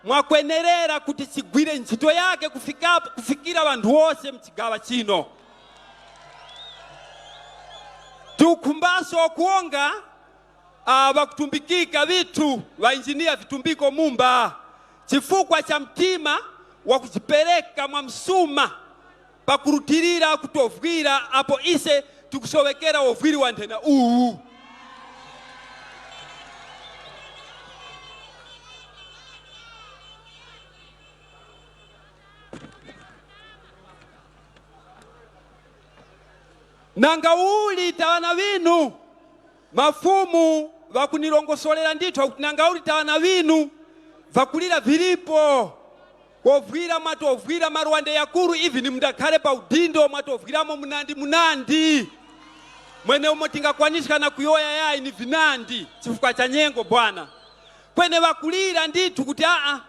mwakwenerera kuti chigwire nchito yake kufika, kufikira ŵanthu wose mu chigawa chino. Tukhumbaso kuwonga, ah, ŵakutumbikika ŵithu ŵa injiniya Vitumbiko Mumba chifukwa cha mtima wakujipereka mwa msuma pakurutilira kutovwira apo ise tikusowekera wovwiri wa nthena uwu. Nanga uli taŵana ŵinu Mafumu ŵakunilongosolera ndithu akuti nanga uli taŵa na ŵinu, vakulira vilipo. Kovwira mwatovwira maluwande yakuru, even mundakhale pa udindo mwatovwiramo munandi munandi. Mwene umo tingakwaniska na kuyoya yayi ni vinandi chifukwa cha nyengo bwana. Kweni ŵakulira ndithu kuti aa,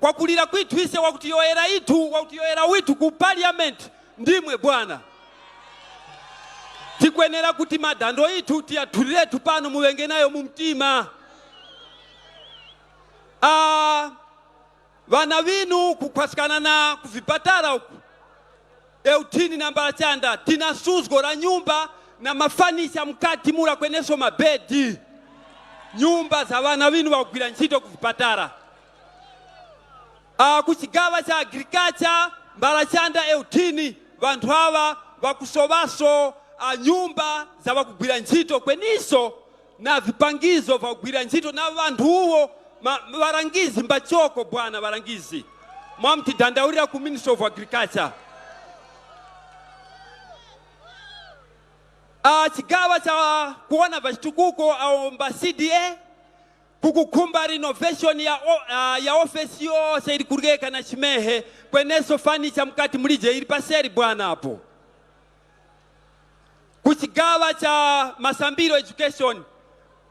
kwakulira kwithu ise wakutiyoyera ithu, wakutiyoyera withu ku parliament ndimwe bwana. Tikwenera kuti madando ithu tiyathuliretu pano muŵenge nayo mu mtima. Ah, ŵana ŵinu kukhwaskana na ku vipatala uku, euthini na mbalachanda tina suzgo la nyumba na mafanicha mukati mura kweneso mabedi. Nyumba za ŵana ŵinu ŵakugwira ntchito ku vipatala. Ah, ku chigaŵa cha agriculture, mbalachanda euthini, ŵanthu aŵa ŵakusoŵaso ah, nyumba za ŵakugwira ntchito kweniso na vipangizo vakugwira ntchito na ŵanthu uwo ma- ŵarangizi mbachoko bwana ŵarangizi. Mwamutidandaulira ku Ministry of Agriculture. Ah, chigaŵa cha kuwona vachitukuko awo mba C D A kukukhumba renovation ya, o- ah, ya ofesi yose ili kuryeka na chimehe, kweneso fanicha mukati mulije ili paseri bwana apo. Ku chigaŵa cha Masambiro Education,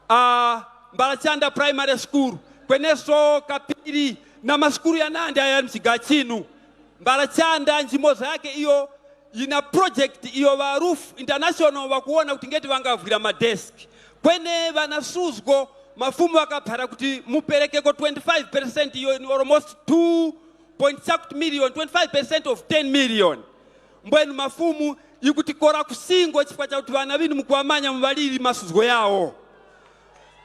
ah, Mbalachanda Primary School, kweneso kapiri na masukulu yanandi aya yali mchigaŵa chinu. Mbalachanda njimoza yake iyo yina project iyo ŵa Roof International ŵakuwona kuti ngeti ŵangavwira madesk. Kweni ŵana suzgo mafumu ŵakaphara kuti muperekeko twenty-five percent iyo ni almost two point chakuti million, twenty-five percent of ten million. Mbwenu mafumu yikutikora kusingo chifukwa chakuti ŵana ŵinu mukuŵamanya muŵaliri masuzgo yawo.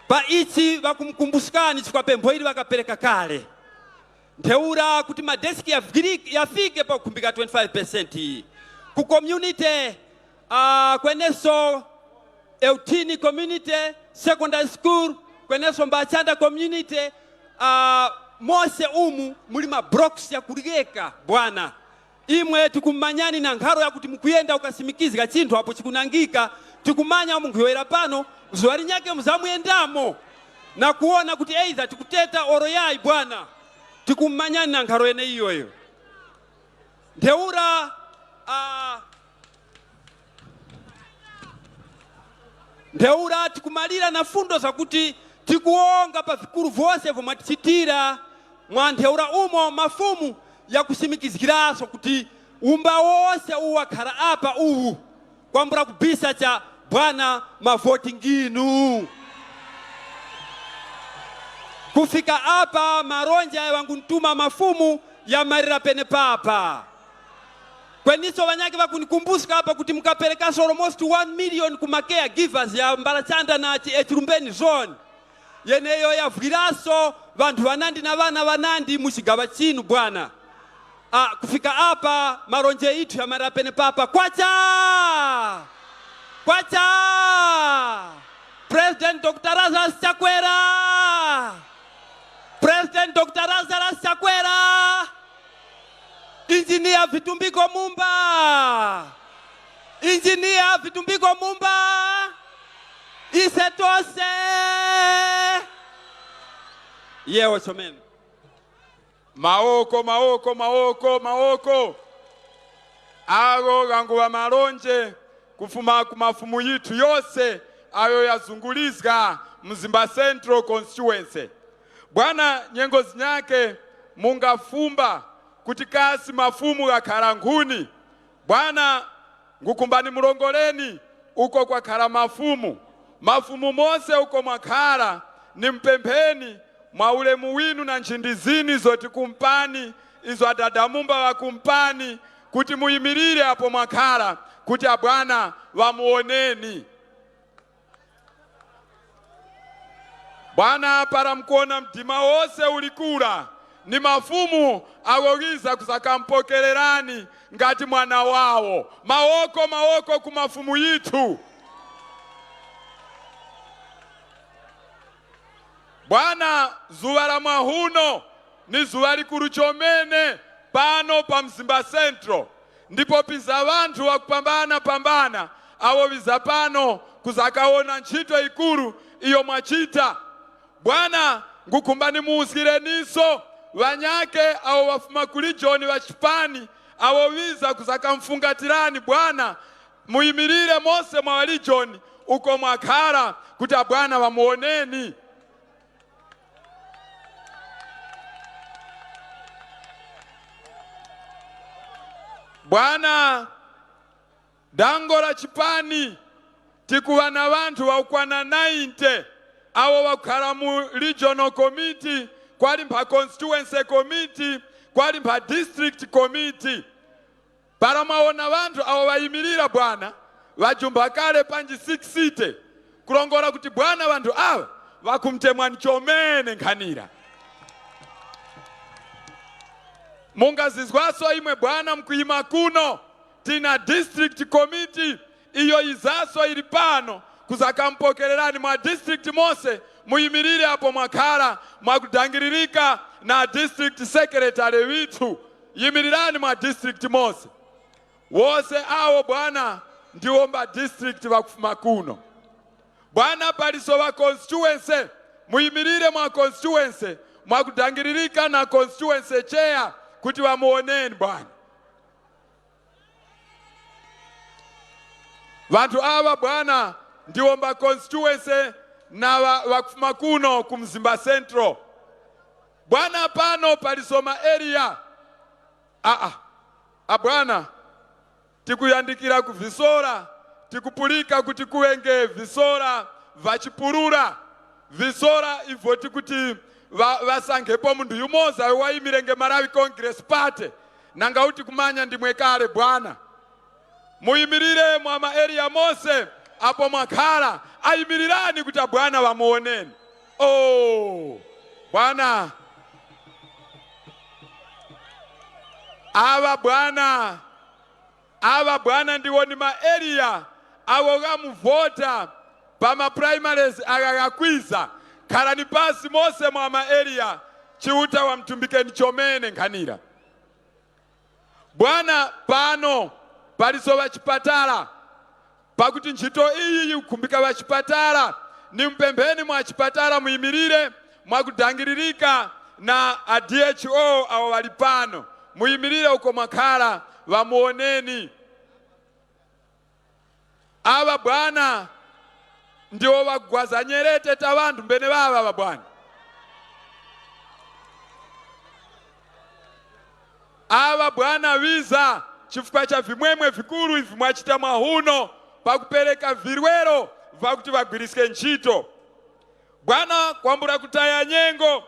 Pa ichi ŵakumukumbuskani chifukwa pempho ili ŵakapereka kale. Ntheura kuti madeski yafiki- yafike pakukhumbika twenty-five percent ku community, ah, kweneso Eutini Community Secondary School, kweneso Mbachanda Community, ah, mose umu muli ma blocks yakuryeka bwana. Imwe tikumanyani na nkharo yakuti mukuyenda ukasimikizga chinthu apo chikunangika. Tikumanya umu nkhuyowoyera pano, zuŵa linyakhe muzamuyendamo na kuwona kuti either tikuteta oro yayi bwana. Tikumanyani na nkharo yeneiyoyo. Ntheura, ah, ntheura tikumalira na fundo zakuti tikuwonga pa vikuru vyose vyo mwatichitira, mwa ntheura umo mafumu yakusimikizgiraso kuti umba wose uwu wakhara apa uwu kwambula kubisa cha bwana mavoti nginu. Kufika apa maronje ayo ŵanguntuma mafumu yamalira penepapa. Kweniso ŵanyakhe ŵakunikumbuska apa kuti mukaperekaso almost one million ku ma caregivers ya Mbalachanda na chi- Chilumbeni zone. Yeneyo yavwiraso ŵanthu ŵanandi na ŵana ŵanandi mu chigaŵa chinu bwana. Ah, kufika apa malonje yithu yamalira penepapa. Kwacha! Kwacha! President Doctor Lazarus Chakwera! President Doctor Lazarus Chakwera! Injiniya Vitumbiko Mumba! Injiniya Vitumbiko Mumba! Ise tose! Yewo chomene. Mawoko, mawoko, mawoko, mawoko. Agho ghanguŵa malonje kufuma ku mafumu yithu yose ayo yazungulizga Mzimba Central Constituency. Bwana nyengo zinyakhe mungafumba kuti kasi mafumu ghakhara nkhuni? Bwana, ngukumbani mulongoleni uko kwakhara mafumu. Mafumu mose uko mwakhara, nimupempheni mwa ulemu winu na nchindi zini izo tikumpani, izo adada Mumba ŵakumpani, kuti muyimirire apo mwakhara, kuti abwana ŵamuwoneni. Bwana, para mukuwona mdima wose uli kura, ni mafumu agho ghiza kuza kamupokererani ngati mwana wawo. Mawoko, mawoko ku mafumu yithu. Bwana, zuŵa la mwahuno ni zuŵa likuru chomene pano pa Mzimba Central, ndipo piza ŵanthu ŵakupambana-pambana awo ŵiza pano kuzakawona nchito yikuru iyo mwachita. Bwana, ngukhumba nimuwuskireniso ŵanyakhe awo ŵafuma ku lijoni ŵa chipani awo ŵiza kuzakamfungatirani. Bwana, muyimilire mose mwa ŵa lijoni uko mwakhara kuti abwana ŵamuwoneni. Bwana, dango la chipani tikuŵa na ŵanthu ŵakukwana ninety awo ŵakukhara mu regional committee, kwali mpha constituency committee, kwali mpha district committee. Para mwawona ŵanthu awo ŵayimilira bwana, ŵajumpha kale panji six city, kurongora kuti bwana ŵanthu aŵa ŵakumutemwani chomene nkhanira. Mungazizwaso imwe bwana mukuyima kuno, tina district committee iyo yizaso yili pano kuzakamupokererani mwa district mose, muyimilire apo mwakhara, mwakudangiririka na district secretary withu. Yimirirani mwa district mose. Wose awo bwana ndiwo mba district ŵakufuma kuno. Bwana, paliso ŵa constituency, muyimilire mwa constituency mwakudangiririka na constituency chair kuti ŵamuwoneni bwana. Ŵanthu aŵa bwana ndiwo mba constituency na ŵa- ŵakufuma kuno ku Mzimba Central. Bwana, pano paliso ma area. Aa, abwana, tikuyandikira ku visora, tikupulika kuti kuŵenge visora ŵachipurura. Visora ivo tikuti ŵa- ŵasankhepo munthu yumoza uyo wayimirenge Malawi Congress Party, nanga uti kumanya ndimwe kale bwana. Muyimilire mwa ma area mose apo mwakhara, ayimilirani kuti abwana ŵamuwoneni. Oh, bwana, aŵa bwana, aŵa bwana ndiwo ni ma area awo ghamuvota pa ma primaries agha ghakwiza. Kharani pasi mose mwa ma area, Chiuta wamtumbikeni chomene nkhanira. Bwana, pano paliso ŵa chipatala, pakuti nchito iyi yikukhumbika ŵa chipatala. Nimupempheni mwa chipatala muyimilire mwakudangiririka na a D H O awo ŵali pano. Muyimilire uko mwakhara, ŵamuwoneni. Aŵa bwana ndiwo ŵakugwaza nyerete ta ŵanthu mbeneŵaŵa ŵa bwana. Aŵa bwana ŵiza chifukwa cha vimwemwe vikuru ivi mwachita mwahuno pakupereka vilwero vakuti ŵagwiriske nchito. Bwana, kwambula kutaya nyengo,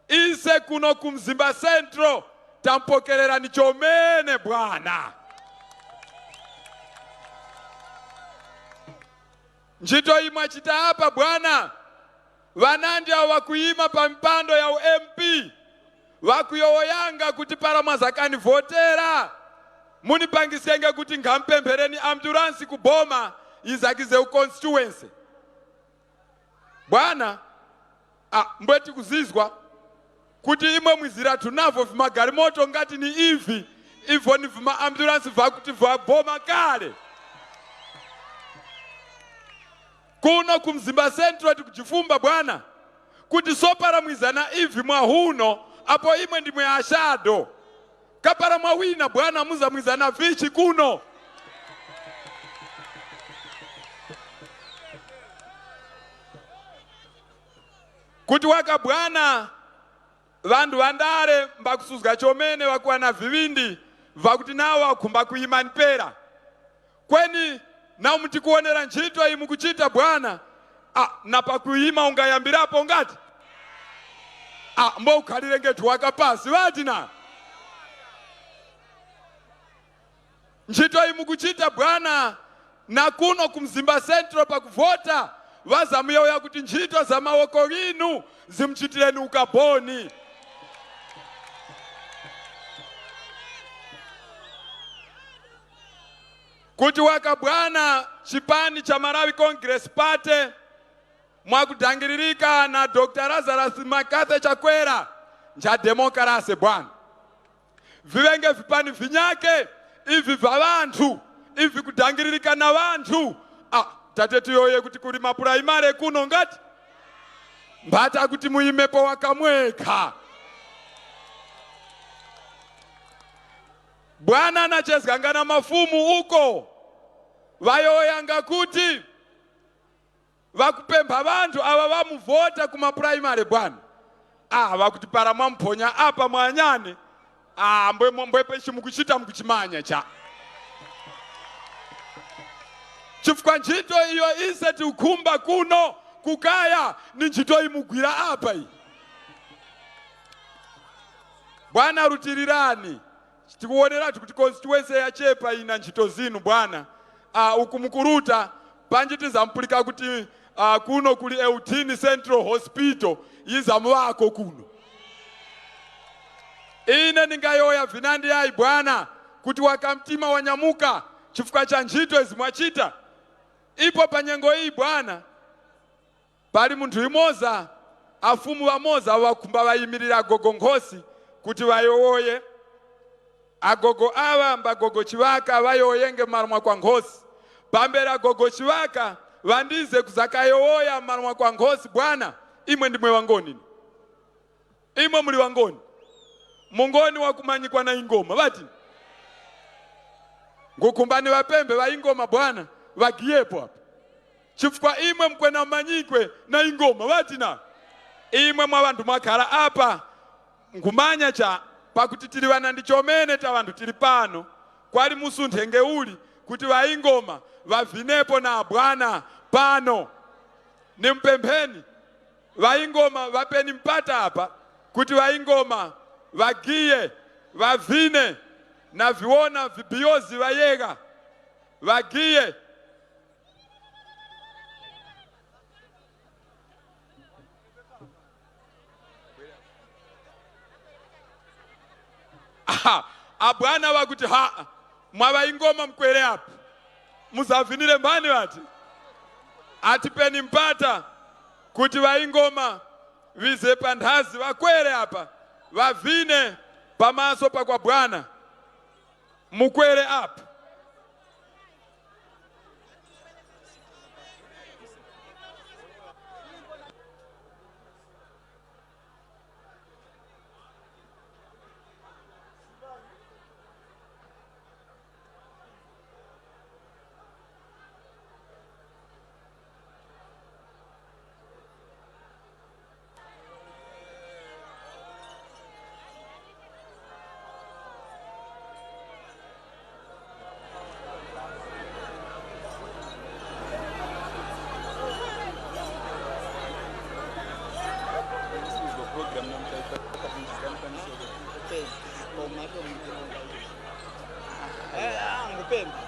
ise kuno ku Mzimba Central tampokererani chomene bwana. Nchito imwe achita apa bwana, ŵanandi awo ŵakuyima pa mipando ya u M P ŵakuyowoyanga kuti para mwazakanivotera, munipangiskenge kuti nkhamupemphereni ambulansi ku boma yizakize ku constituency. Bwana, ah, mbwe tikuzizwa kuti imwe mwiziratu navo vimagalimoto ngati ni ivi, ivo ni vima ambulansi vakuti vaboma kale. Kuno ku Mzimba Central tikujifumba bwana, kuti sopara mwiza na ivi mwahuno, apo imwe ndimwe ashado. Kapara mwawina bwana muza mwiza na vichi kuno. Kuti waka bwana, ŵanthu ŵandale mbakusuzga chomene ŵakuŵa na viŵindi, ŵakuti nawo ŵakukhumba kuyima ni pera. Kweni na mutikuwonera nchito iyi mukuchita bwana, ah, na pakuyima ungayambirapo ngati? Ah, mbo ukhalirenge thuwaka pasi, ŵati na? Nchito iyi mukuchita bwana, na kuno ku Mzimba Central pakuvota, ŵazamuyowoya kuti nchito za mawoko ghinu zimuchitireni ukaboni. Kuti waka bwana chipani cha Malawi Congress Party mwakudangiririka na Doctor Lazarus McCarthy Chakwera nja demokarasi bwana. Viŵenge vipani vinyakhe ivi va ŵanthu, Ivi kudangiririka na ŵanthu. Ah, tate tuyowoye kuti kuli mapuraimale kuno ngati? Mphata kuti muyimepo wakamwekha. Bwana anachezganga na mafumu uko, ŵayowoyanga kuti ŵakupempha ŵanthu aŵa ŵamuvota ku mapuraimale bwana. Ah, ŵakuti para mwamuphonya apa mwanyane, ah, mbwe, mbwe pechi mukuchita mukuchimanya cha. Chifukwa ntchito iyo ise tikukhumba kuno kukaya ni ntchito imugwira apa iyi. Bwana, rutilirani. Tikuwoneratu kuti konstituwense yachepa ina ntchito zinu bwana. Ah, uku mukuruta, panji tizamupulika kuti, ah, kuno kuli Eutini Central Hospital, yizamuŵako kuno. Ine ndingayowoya vinandi yayi bwana, kuti wakamtima wanyamuka chifukwa cha ntchito izi mwachita. Ipo pa nyengo iyi bwana, pali munthu yumoza, afumu ŵamoza awo ŵakhumba ŵayimirira agogo nkhosi kuti ŵayowoye. Agogo aŵa mba gogo Chiŵaka ŵayowoyenge m'malo mwa kwa nkhosi. Pambere agogo Chiŵaka ŵandize kuzakayowoya m'malo mwa kwa nkhosi, bwana, imwe ndimwe ŵangoni. Imwe muli ŵangoni. Mungoni wakumanyikwa na ingoma, ŵati? Nkukhumbani ŵapembe ŵa ingoma bwana, ŵagiyepo apa. Chifukwa imwe mukwena mumanyikwe na ingoma, ŵati na? Imwe mwa ŵanthu mwakhara apa, nkhumanya cha, pakuti tili ŵanandi chomene ta ŵanthu tili pano, kwali musunthe ngeuli kuti ŵa ingoma ŵavinepo na abwana pano. Nimupempheni, ŵa ingoma ŵapeni mpata apa, kuti ŵa ingoma ŵagiye, ŵavine, na viwona vibiyozi ŵayegha, ŵagiye. Aha, abwana ŵakuti, haa, mwa ŵa ingoma mukwere apa. Muzavinire mbani ŵati? Atipeni mpata kuti ŵa ingoma ŵize panthazi ŵakwere apa, ŵavine pamaso pa kwa bwana. Mukwere apa.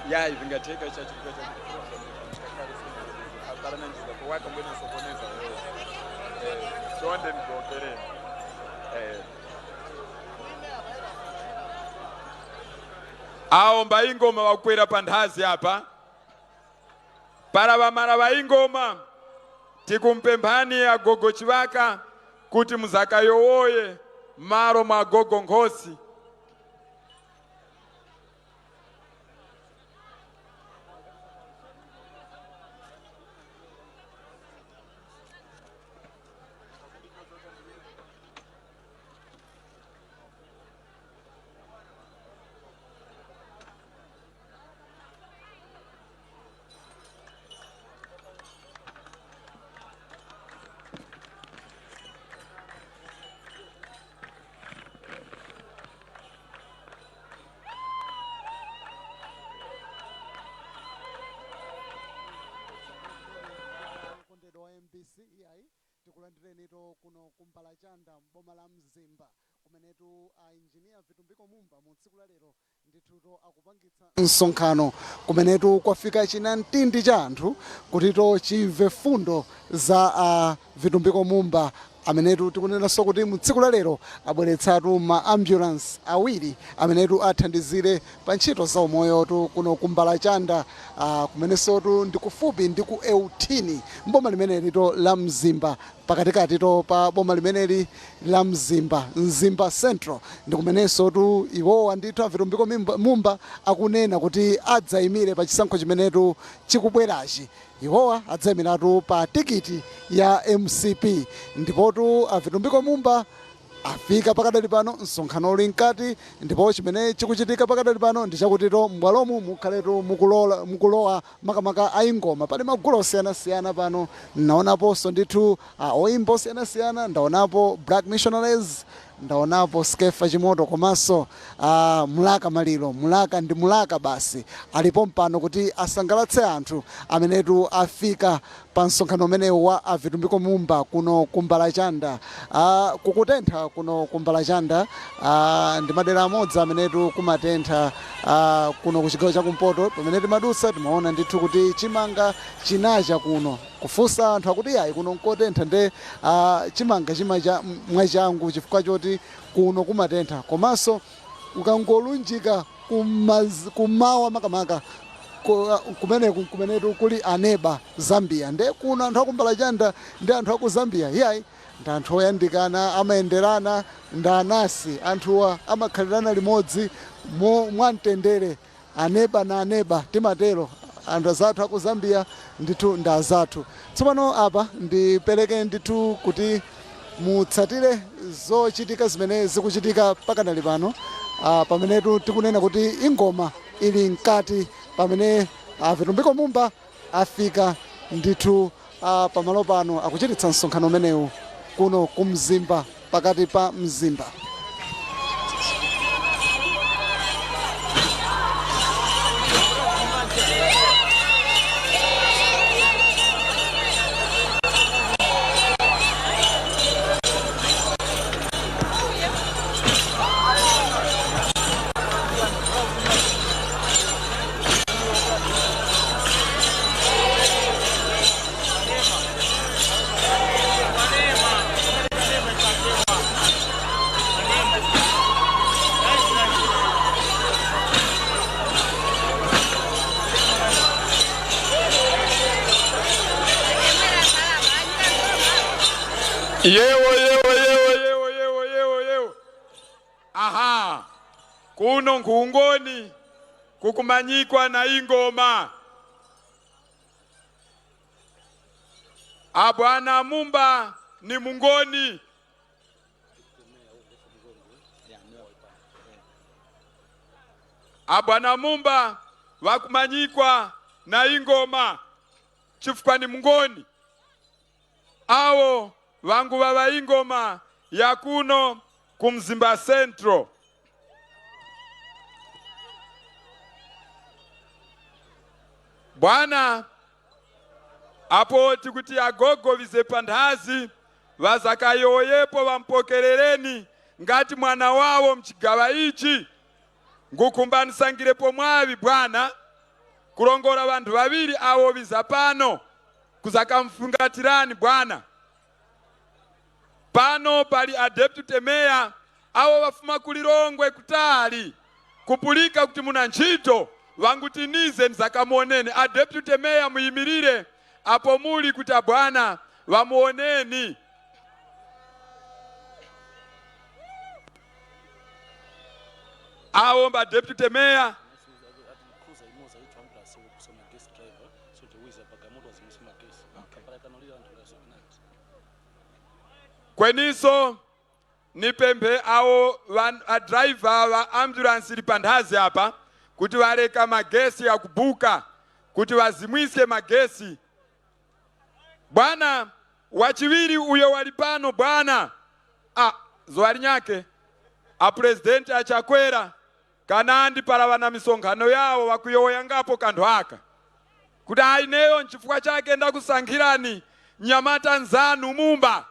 Ya, vingatheka chacho, chifukwa chakuti para nanjika ko waka mbwene sokoneza wewe. Eh, chonde ndigokereni. Eh. Awo mba ingoma ŵakukwera panthazi apa. Para ŵamara ŵa ingoma, tikumupemphani agogo Chiŵaka kuti muzakayowoye m'malo mwa gogo nkhosi. Okondedwa wa M B C, iyayi, tikulandirenito kuno ku Mbalachanda m'boma la Mzimba, kumenetu a injiniya Vitumbiko Mumba mu tsiku la lero ndithuto akupangitsa msonkhano kumenetu kwafika chinantindi cha anthu kutito chimve fundo za a Vitumbiko Mumba Amenetu tikunenanso kuti mu tsiku la lero abweretsatu ma ambulance awiri amenetu athandizire pa ntchito za umoyotu kuno ku Mbalachanda, ah, kumenensotu ndi kufupi ndi ku Eutini, mboma limenelito la Mzimba, pakatikatito pa boma limeneli la Mzimba, Mzimba Central. Ndi kumenensotu iwowa ndithu a Vitumbiko Mimba- Mumba akunena kuti adzayimire pa chisankho chimenetu chikubwerachi. Iwowa adzayimiratu pa tikiti ya M C P. Ndipotu a Vitumbiko Mumba afika pakadali pano, msonkhano uli mkati, ndipo chimene chikuchitika pakadali pano ndi chakutito m'bwalomu mukhaletu mukulola- mukulowa makamaka a ingoma. Pali magulu osiyanasiyana pano, ndaonaponso ndithu a oyimba osiyanasiyana, ndaonapo Black Missionaries, ndaonapo Skefa Chimoto komanso ah, Mulaka Maliro. Mulaka ndi Mulaka basi, alipo mpano kuti asangalatse anthu amenetu afika pa msonkhano umenewu wa a Vitumbiko Mumba kuno ku Mbalachanda. Ah, kukutentha kuno ku Mbalachanda, ah, ndi madera amodzi amenetu kumatentha, ah, kuno ku chigawo cha kumpoto. Pamene timadutsa timaona ndithu kuti chimanga chinacha kuno. Kufunsa anthu akuti yayi kuno nkotentha nde, ah, chimanga chimacha mwachangu chifukwa choti kuno kumatentha. Komanso ukangolunjika kumaz- kumawa makamaka ku- kumeneku kumenetu kuli aneba Zambia. Nde kuno anthu aku Mbalachanda ndi anthu aku Zambia iyayi, ndi anthu oyandikana, amayenderana, ndi anasi. Anthuwa amakhalirana limodzi mo- mwamtendere. Aneba na aneba, timatero, anthu azathu aku Zambia ndithu ndi azathu. Tsopano apa ndipereke ndithu kuti mutsatire zochitika zimene zikuchitika pakanali pano, ah, pamenetu tikunena kuti ingoma ili mkati pamene a Vitumbiko Mumba afika ndithu, ah, pamalo pano akuchititsa msonkhano umenewu kuno ku Mzimba, pakati pa Mzimba. Yewo, yewo, yewo, yewo, yewo, yewo, yewo. Aha. Kuno nkhungoni kukumanyikwa na ingoma. Abwana Mumba ni mungoni. Abwana Mumba ŵakumanyikwa na ingoma chifukwa ni mungoni. Awo ŵanguŵa ŵa ingoma ya kuno ku Mzimba Central. Bwana, apo tikuti agogo ŵize panthazi, ŵazakayowoyepo ŵamupokerereni ngati mwana wawo mu chigaŵa ichi. Ngukhumba ndisangirepo mwaŵi, bwana, kurongora ŵanthu ŵaŵiri awo ŵiza pano kuzakamufungatirani, bwana. Pano pali a deputy mayor awo ŵafuma ku Lilongwe kutali, kupulika kuti muna nchito, ŵangutinize ndizakamuwoneni. A deputy mayor muyimirire apo muli kuti abwana ŵamuwoneni. Awo mba deputy mayor. Kweniso, nipemphe awo ŵan- a driver ŵa ambulance ili panthazi apa kuti ŵareka magesi ghakubuka, kuti ŵazimwiske magesi. Bwana wachiŵiri uyo wali pano, bwana, a, zuŵa linyakhe, a president a Chakwera, kanandi para ŵana misonkhano yawo ŵakuyowoyangapo kanthu aka, kuti ayi, ineyo nchifukwa chake ndakusankhirani nyamata nzanu Mumba.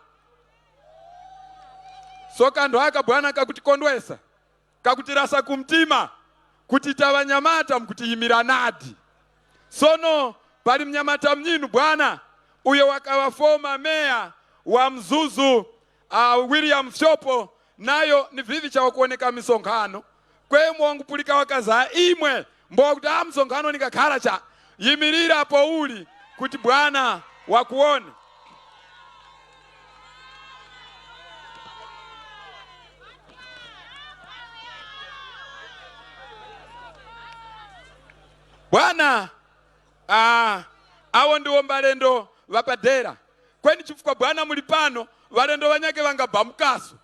So kanthu aka, bwana, kakutikondwesa, kakutirasa ku mtima kuti ita ŵanyamata mukutiyimira nadi. Sono pali mnyamata mnyinu, bwana, uyo wakaŵa former mayor wa Mzuzu, uh, William Fyopo, nayo ni vivi chakuwoneka misonkhano. Kwe mwangupulika wakaza imwe, mbo kuti, ah, msonkhano nikakhara cha, yimirira pouli kuti Bwana wakuwone. Bwana, ah, awo ndiwo mbalendo ŵapadera. Kweni chifukwa Bwana muli pano, ŵalendo ŵanyakhe ŵangabamukaso.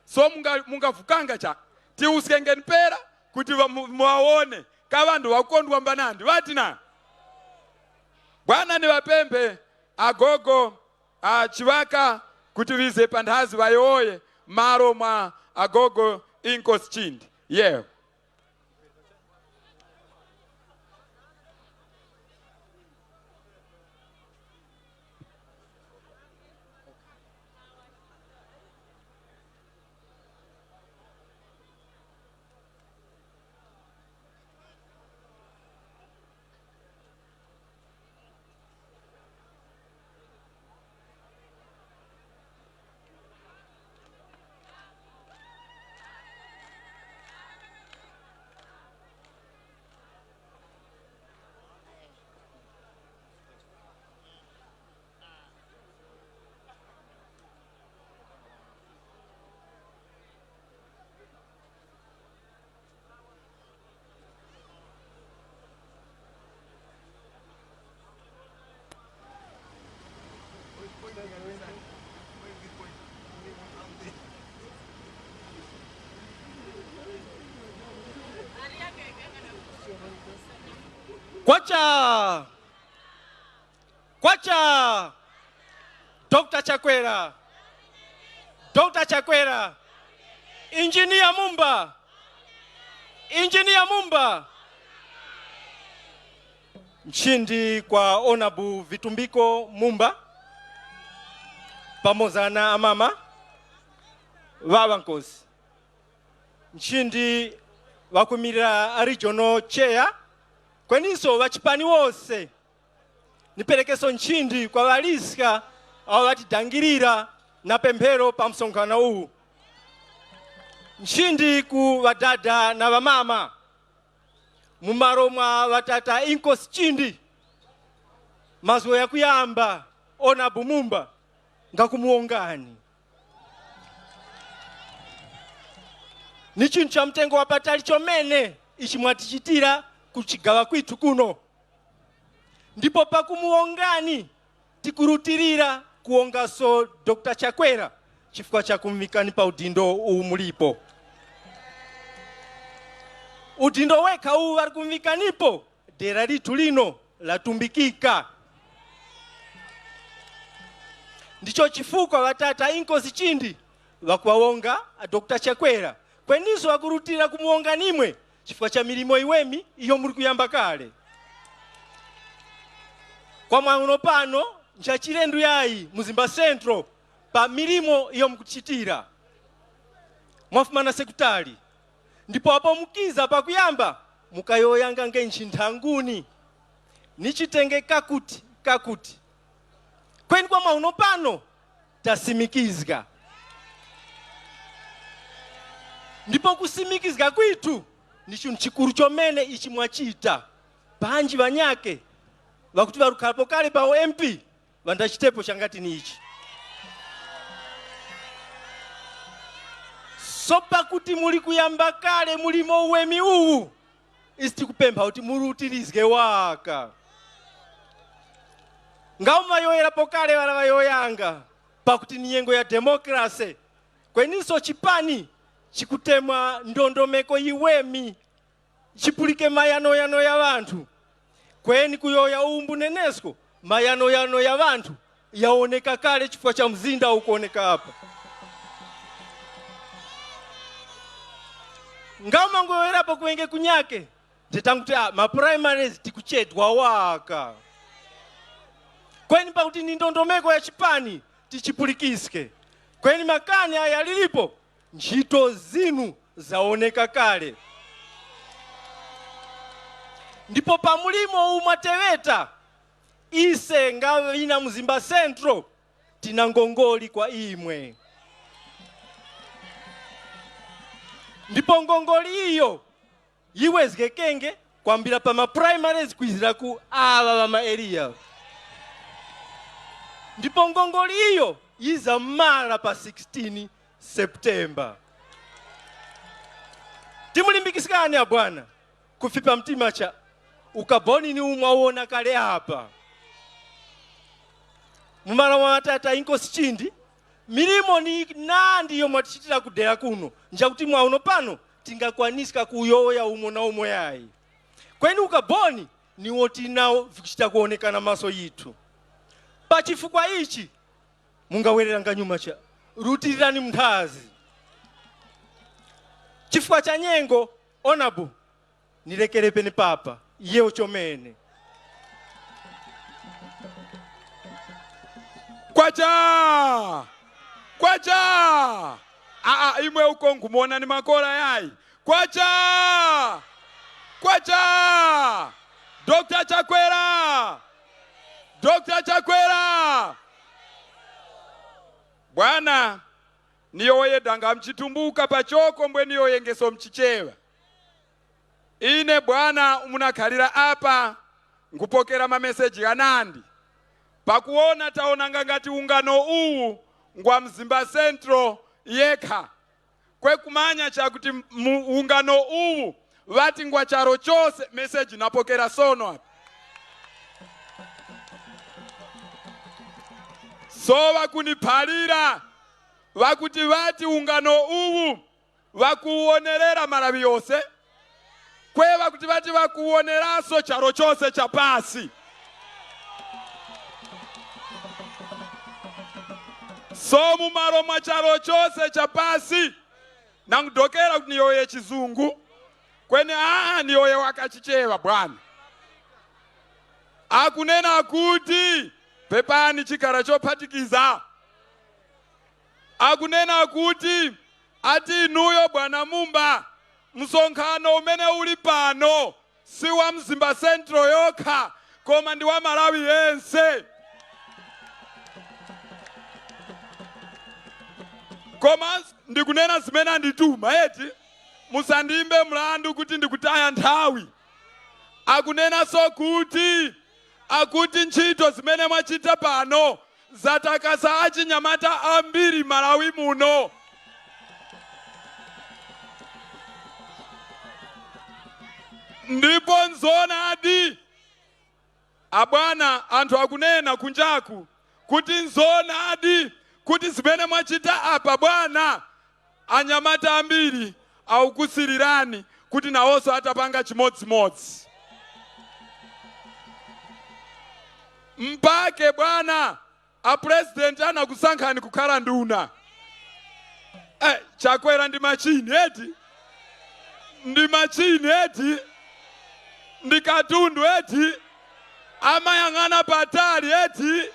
So munga-, mungavukanga cha. Tiwuskengeni pera kuti ŵa-, mu-, muŵawone. Ka ŵanthu ŵakukondwa mbanandi. Ŵati na? Bwana ni ŵapemphe agogo a chiŵaka kuti ŵize panthazi ŵayowoye malo mwa agogo Inkosi Chindi. Yewo. Kwacha! Kwacha! Doctor Chakwera! Doctor Chakwera! Engineer Mumba! Engineer Mumba! Nchindi kwa Honorable Vitumbiko Mumba, pamoza na amama, ŵaŵa nkosi. Nchindi ŵakumirira regional chair, kweninso ŵachipani wose. Niperekeso nchindi kwa ŵaliska awo ŵatidangirira na pemphero pa msonkhano uwu. Nchindi ku ŵadada na ŵamama. Mu malo mwa ŵatata Inkosi Chindi, mazgu ghakuyamba, Honorable Mumba, ngakumuwongani. Ni chinthu cha mtengo wapatali chomene ichi mwatichitira ku chigaŵa kwithu kuno. Ndipo pakumuwongani, tikurutilira kuwongaso Doctor Chakwera chifukwa cha kumuŵikani pa udindo uwu mulipo. Udindo wekha uwu ŵali kumuŵikanipo, dera lithu lino latumbikika. Ndicho chifukwa ŵatata Inkosi Chindi ŵakuŵawonga a Doctor Chakwera, kweninso ŵakurutilira kumuwonga nimwe chifukwa cha milimo yiweme iyo muli kuyamba kale. Kwa mwamuno pano, ncha chilendo yayi mu Mzimba Central pa milimo iyo mukuchitira. Mwafuma na sekutali, ndipo apo mukiza pakuyamba, mukayowoyanga ngenchi nthanguni, ni chitenge kakuti kakuti. Kweni kwa mauno pano, tasimikizga. Ndipo kusimikizga kwithu ni chinthu chikuru chomene ichi mwachita. Panji ŵanyakhe ŵakuti ŵarukharapo kale pa U M P, ŵandachitepo changati ni ichi. So pakuti muli kuyamba kale mulimo uweme uwu, isi tikupempha kuti murutirizge waka. Nga umo ŵayowoyerapo kale ŵara ŵayowoyanga, pakuti ni nyengo ya demokrase, kweninso chipani chikutemwa ndondomeko yiweme, chipulike mayanoyano ya ŵanthu. Kweni kuyowoya uwu mbunenesko, mayanoyano ya ŵanthu yawoneka kale chifukwa cha mzinda ukuwoneka apa. Nga umo ngoyowoyerapo kuŵenge kunyakhe, nthetangu kuti, ah, ma primaries tikuchedwa waka. Kweni pakuti ni ndondomeko ya chipani, tichipulikiske. Kweni makani aya lilipo, nchito zinu zawoneka kale. Ndipo pa mulimo uwu mwateŵeta, ise nga ŵina Mzimba Central, tina ngongoli kwa imwe. Ndipo ngongoli iyo yiwezgekenge kwambira pa ma primaries kwizira ku aŵa ŵa ma area. Ndipo ngongoli iyo yizamara pa sixteen September. Timulimbikiskani abwana, kufipa mtima cha ukaboni ni umwawona kale apa. Mu malo mwa Tata Inkosi Chindi, milimo ni nandi iyo mwatichitira kudera kuno, njakuti mwauno pano tingakwaniska kuyowoya umo na umo yayi. Kweni ukaboni niwo tinawo vikuchita kuwonekana maso yithu. Pa chifukwa ichi, mungawereranga nyuma cha, rutilirani mnthazi. Chifukwa cha nyengo, onabu, nilekere penepapa, yewo chomene. Kwacha! Kwacha! Aa, imwe uko nkhumona ni makora yayi. Kwacha! Kwacha! Doctor Chakwera! Doctor Chakwera! Bwana, niyowoye danga mchitumbuka pachoko mbwe niyowoyengeso mchichewa. Ine bwana umunakhalira apa, nkhupokera mameseji ghanandi. Pakuwona tawonanga ngati ungano uwu ngwa Mzimba Central yekha. Kwe kumanya chakuti mu ungano uwu ŵati ngwa charo chose, meseji napokera sono apa. So ŵakuniphalira, ŵakuti ŵati ungano uwu ŵakuwuwonerera Malawi yose, kwe ŵakuti ŵati ŵakuwoneraso charo chose cha pasi. So mu malo mwa charo chose cha pasi, nangudokera kuti niyowoye chizungu, kweni aa niyowoye waka chichewa bwana. Akunena kuti, pepani chikara chophatikiza. Akunena kuti, ati inuyo bwana Mumba, msonkhano umene uli pano si wa Mzimba Central yokha, koma ndi wa Malawi yense. Koma ndikunena zimene andituma, eti musandiyimbe mlandu kuti ndikutaya nthawi. Akunenaso kuti, akuti ntchito zimene mwachita pano zatakasa achinyamata ambiri Malawi muno. Ndipo nzoonadi, abwana, anthu akunena kunjaku kuti nzoonadi kuti zimene mwachita apa bwana, anyamata ambiri awukusirirani kuti nawonso atapanga chimodzimodzi. Mpake bwana, a president anakusankhani kukhala nduna. Eh, Chakwera ndi machini eti? Ndi machini eti? Ndi katundu eti? Amayang'ana patali eti?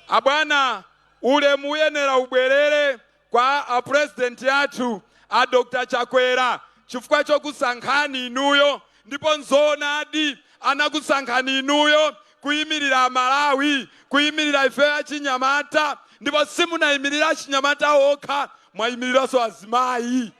Abwana, ulemu uyenera ubwerere kwa a president athu, a Doctor Chakwera, chifukwa chokusankhani inuyo, ndipo nzoonadi anakusankhani inuyo kuyimirira Amalawi, kuyimirira ife achinyamata, ndipo simunayimirira achinyamata okha, mwayimiriranso azimayi.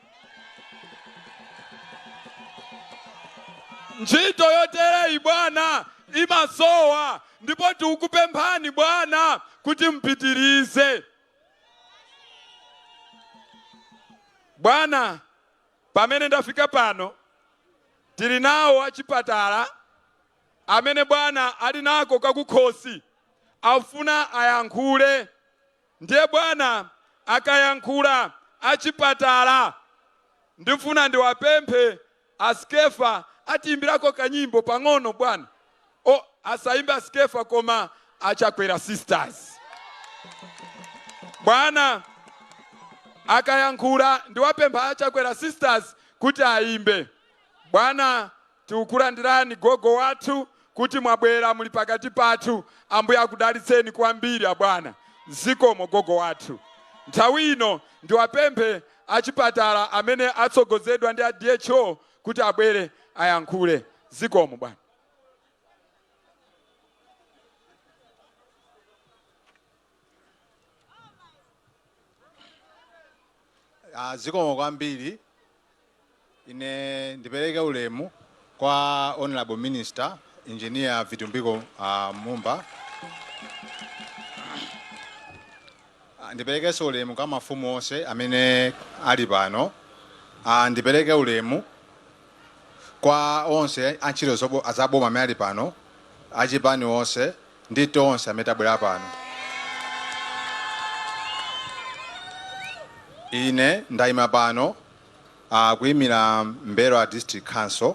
Ntchito yotereyi bwana imasowa, ndipo tikukupemphani bwana kuti mupitirize. Bwana, pamene ndafika pano, tili nawo achipatala amene bwana ali nako kakukhosi, afuna ayankhule. Ndiye bwana akayankhula achipatala, ndifuna ndiwapemphe a Skefa atiyimbirako kanyimbo pang'ono bwana. O, asayimbe a Skefa koma a Chakwera Sisters. Bwana akayankhula, ndiwapempha a Chakwera Sisters kuti ayimbe. Bwana, tikukulandirani gogo wathu kuti mwabwera muli pakati pathu. Ambuye akudalitseni kwambiri abwana. Zikomo gogo wathu. Nthawi ino ndiwapemphe achipatala amene atsogozedwa ndi a D H O kuti abwere ayankhule. Zikomo bwana. Ah, zikomo kwambiri. Ine ndipereke ulemu kwa Honorable Minister, Engineer Vitumbiko, ah, Mumba. Ah, ndiperekenso ulemu kwa mafumu onse amene ali pano. Ah, ndipereke ulemu kwa onse antchito zobo-, za boma amene ali pano, achipani onse, ndi tonse amene tabwera pano. Ine ndayima pano, ah, kuyimira Mberwa District Council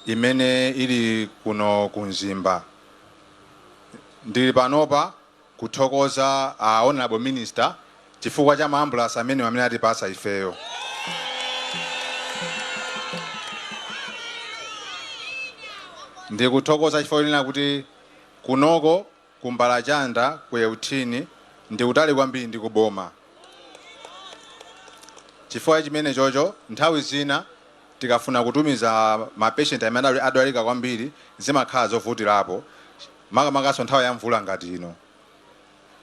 imene ili kuno ku Mzimba. Ndili panopa kuthokoza, ah, Honorable Minister chifukwa cha maambulasi amene amene atipasa ifeyo. Ndikuthokoza chifukwa chonena kuti kunoko ku Mbalachanda ku Euthini ndi kutali kwambiri ndi kuboma. Chifukwa chimene chocho, nthawi zina tikafuna kutumiza mapeshenti amene adali-, adwalika kwambiri, zimakhala zovutirapo, makamakaso nthawi ya mvula ngati ino.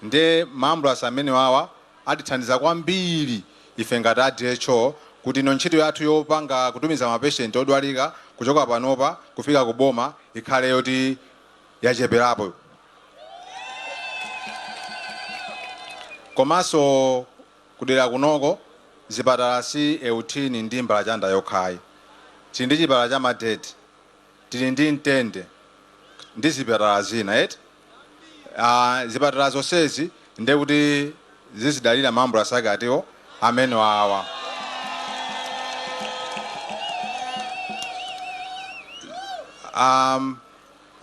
Nde maambulasi amenewawa atithandiza kwambiri ife ngati a D H O kuti ino ntchito yathu yopanga kutumiza mapeshenti odwalika kuchoka panopa kufika ku boma ikhale yoti yacheperapo. Komanso kudera kunoko, zipatala si Euthini ndi Mbalachanda yokhayi. Tili ndi chipatala cha Madeti, tili ndi Mtende, ndi zipatala zina, eti? Ah, zipatala zonsezi nde kuti zizidalira maambulasi ake atiwo amenewawa. Um,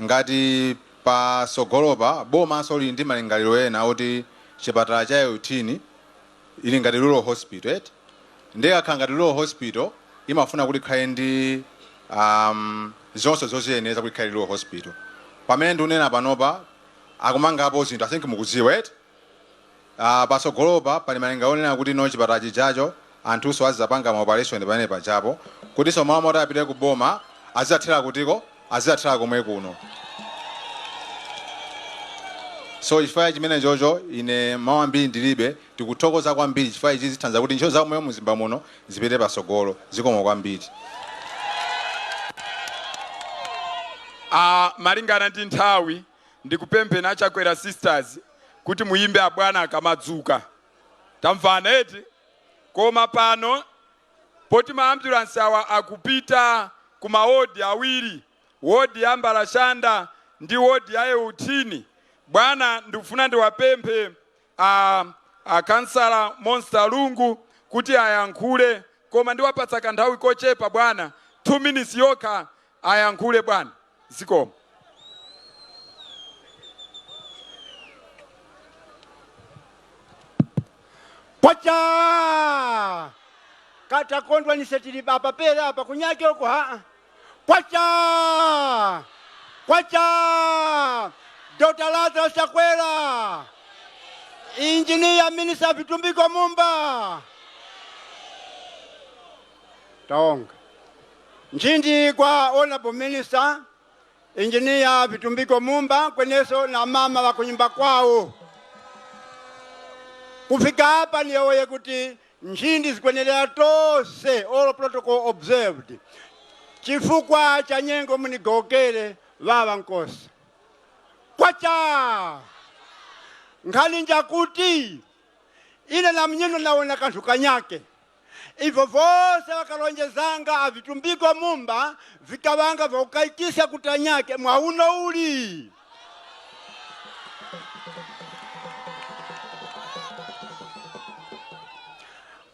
ngati pasogolopa, bomanso lili ndi malingaliro ena oti chipatala cha Euthini ili ngati Rural Hospital, eti? Nde ikakhala ngati Rural Hospital, imafuna kuti ikhale ndi, um, zonse zoziyenera kuti ikhale Rural Hospital. Pamene ndikunena panopa, akumangapo zinthu, I think mukuziwa, eti? Ah, pasogolopa pali malinga onena kuti no chipatala chijacho anthunso azizapanga ma operation pamene pajapo, kutinso malo moti apite ku boma azizathera kutiko, azizathera komwe kuno. So chifukwa chimene chocho ine mawu ambiri ndilibe, tikuthokoza kwambiri chifukwa ichi zithandiza kuti ntchito za umoyo mu Mzimba muno zipite pasogolo. Zikomo kwambiri. Ah, malingana ndi nthawi, ndikupempheni a Chakwera Sisters kuti muyimbe abwana akamadzuka. Tamvana eti? Koma pano poti ma ambulance awa akupita ku mawodi awiri, wodi ya Mbalashanda ndi wodi ya Euthini, bwana ndikufuna ndiwapemphe a, a kansala Monster Lungu kuti ayankhule, koma ndiwapatsa kanthawi kochepa bwana, two minutes yokha, ayankhule bwana. Zikomo. Kwacha! Katakondwa nise tili apa pera apa kunyake uko haa. Kwacha! Kwacha! Doctor Lazarus Chakwera! Engineer Minister Vitumbiko Mumba! Taonga. Nchindi kwa Honorable Minister, Engineer Vitumbiko Mumba kweneso na mama ŵa kunyumba kwawo. Kufika apa niyowoye kuti nchindi zikwenerera tose, all protocol observed. Chifukwa cha nyengo munigowokere ŵaŵa nkhosa. Kwacha! Nkhani njakuti ine na munyino nawona kanthu kanyake. Ivyo vyose ŵakalonjezanga a Vitumbiko Mumba vikaŵanga vyakukayikiska kutanyake mwa uno uli.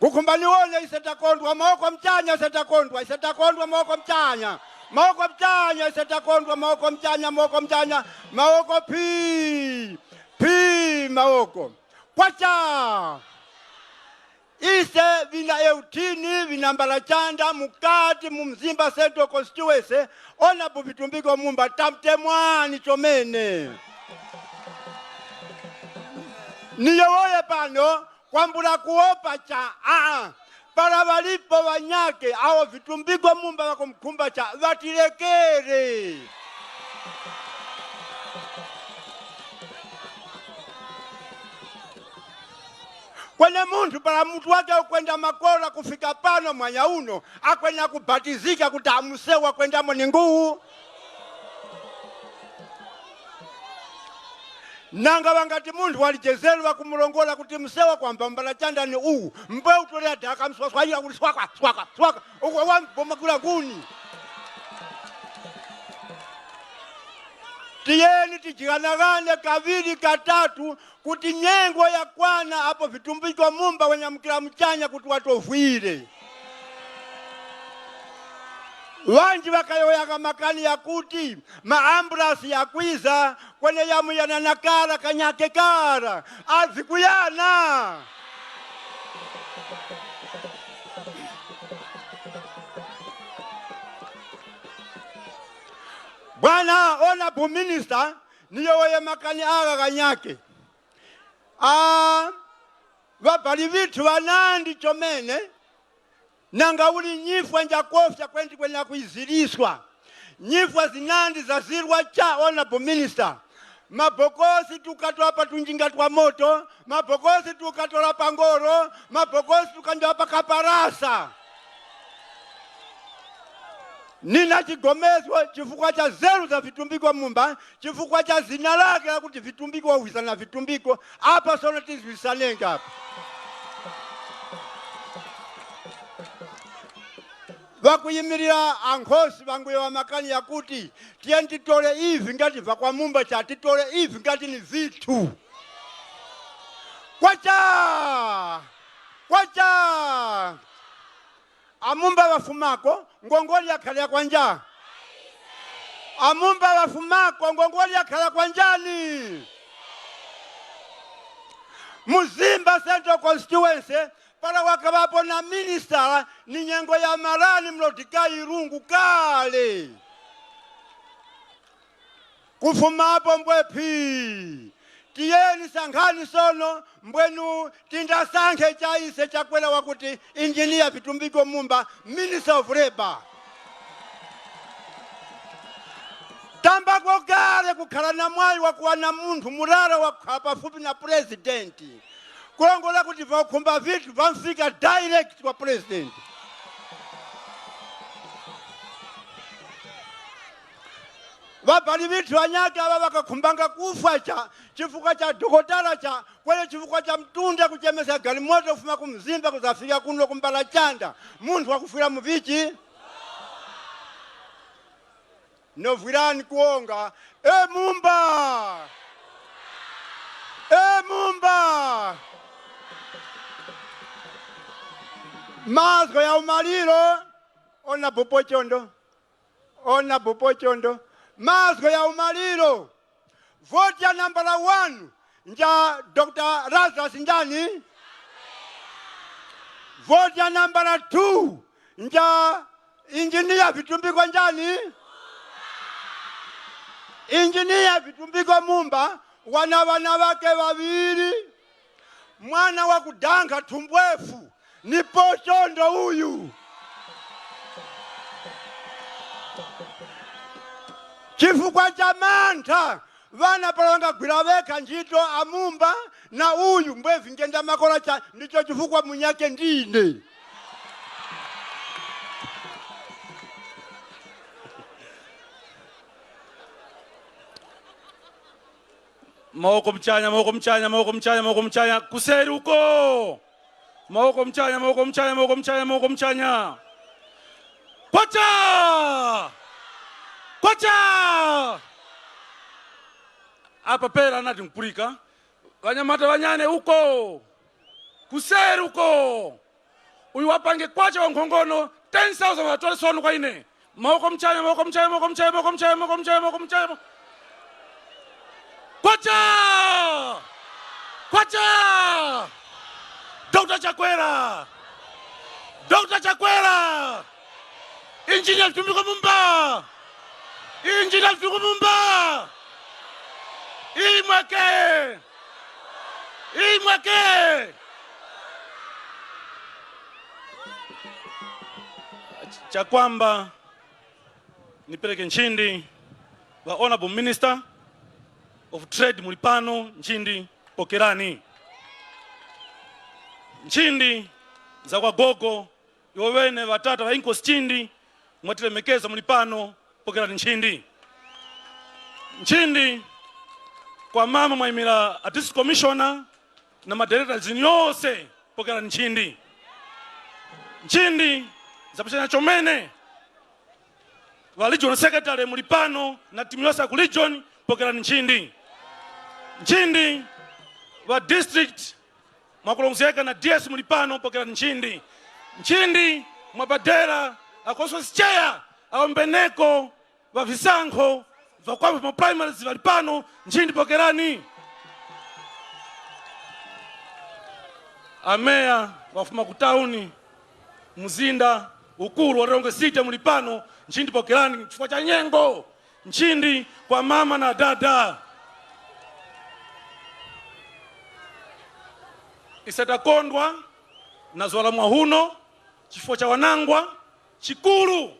Nkhumba niwone ise takondwa, mawoko mchanya, ise takondwa, ise takondwa, mawoko mchanya, mawoko mchanya, ise takondwa, mawoko mchanya, mawoko mchanya, mawoko pii, pii, mawoko. Kwacha! Ise ŵina Euthini, ŵina Mbalachanda, mukati mu Mzimba Central Constituency, Honorable Vitumbiko Mumba, tamtemwani chomene. Niyowoye pano, kwambula kuwopa cha, aa, para ŵalipo ŵanyakhe awo Vitumbiko Mumba ŵakumukhumba cha, ŵatilekere. Kweni munthu para mutu wake ukwenda makora kufika pano mwanya uno, akwena kubatizika kuti amusewa kwendamo ni nguwu. Nanga ŵangati munthu wali jezero ŵakumurongora kuti msewa kwamba mbala chanda ni uwu, mbwe utorera daka mswaswayira kuti swaka, swaka, swaka, uko wambomakula nguni. Tiyeni tijighanagane kaŵiri katatu kuti nyengo yakwana apo vitumbiko mumba wanyamukira muchanya kuti watovwire. Ŵanji ŵakayowoyanga makani yakuti maambulasi yakwiza, kweni yamuyana na kara kanyake kara. Azikuyana. Bwana Honorable Minister, niyowoye makani agha ghanyake. Ah, ŵabali ŵithu ŵanandi chomene, nanga uli nyifwa njakofya kwenikweni na kuyiziriswa. Nyifwa zinandi zazirwa cha, Honorable Minister. Mabokosi tukatola pa tunjinga twa moto, mabokosi tukatora pa ngoro, mabokosi tukanjira pa kaparasa. Nina chigomezgo chifukwa cha zeru za vitumbiko mumba, chifukwa cha zina lake lakuti vitumbiko wawizana vitumbiko, apa sono tizwisanenge apa. Ŵakuyimirira ankhosi ŵanguyo ŵamakani yakuti, tiyeni titore ivi ngati vakwamumba cha, titore ivi ngati ni vithu. Kwacha! Kwacha! Amumba ŵafumako, ngongole yakhara ya kwanja. Amumba ŵafumako, ngongole yakhara kwanjani? Muzimba Central Constituency, para wakaŵapo na minister ni nyengo ya Malani Mordecai Lungu kale. Kufumapo mbwephi? Tiyeni sankhani sono mbwenu tindasankhe cha ise Chakwera wakuti Engineer Vitumbiko Mumba, Minister of Labour. Tambako kale kukhara na mwayi wakuwana munthu murara wakukhala pafupi na president. Kulongola kuti vakukhumba vinthu vamfika direct kwa president. Ŵabali ŵithu ŵanyakhe aŵa ŵakakhumbanga kufwa cha chifukwa cha dokotala cha kweni chifukwa cha mtunda kuchemeska galimoto kufuma ku mzimba kuzafika kuno ku mbala chanda. Munthu wakufwira mu vichi? Novwirani kuwonga, e Mumba! E Mumba! Mazgu ya umaliro, ona bupo chondo, ona bupo chondo, mazgu ya umaliro. Voti ya nambala one nja Doctor Lazarus njani? Voti ya nambala two nja Injiniya Vitumbiko njani? Injiniya Vitumbiko Mumba wana ŵana ŵakhe ŵaŵiri, mwana wakudankha thumbwefu ni pochondo uyu. Chifukwa cha mantha, ŵana para ŵangagwira ŵekha ntchito a Mumba na uyu mbwe vinjenda makora cha, ndicho chifukwa munyakhe ndine. Mawoko muchanya, mawoko muchanya, mawoko muchanya, mawoko muchanya, kuseri uko. Mawoko muchanya, mawoko muchanya, mawoko muchanya, mawoko muchanya. Kwacha! Kwacha! Apa pera nati nkupulika. Ŵanyamata ŵanyane uko. Kuseri uko. Uyu wapange kwacha wankhongono, ten thousand watore sono kwa ine. Mawoko muchanya, mawoko muchanya, mawoko muchanya, mawoko muchanya, mawoko muchanya, mawoko muchanya. Kwacha! Kwacha! Doctor Chakwera! Doctor Chakwera! Injiniya Vitumbiko Mumba! Injiniya Vitumbiko Mumba! Imwe ke! Imwe ke! Chakwamba nipereke nchindi, ŵa Honorable Minister of Trade muli pano, nchindi pokerani. Nchindi za kwa gogo, iwo ŵene ŵatata ŵa inkosi Chindi, mwatilemekeza muli pano, pokerani nchindi. Nchindi kwa mama mwayimira a district commissioner na madirectors yose, pokerani nchindi. Nchindi zapuchanya chomene, ŵa regional secretary muli pano na timu yose ya ku region, pokerani nchindi. Nchindi ŵa district mwakulongozgeka na D S muli pano, pokerani nchindi. Nchindi mwapadera a constituency chair, awo mbeneko ŵa visankho vakwapo pa primaries ŵali pano, nchindi pokerani. Ameya wafuma ku tauni, mzinda ukuru wa Lilongwe City muli pano, nchindi pokerani chifukwa cha nyengo. Nchindi kwa mama na dada. Ise takondwa na zuŵa la mwahuno chifukwa cha wanangwa chikuru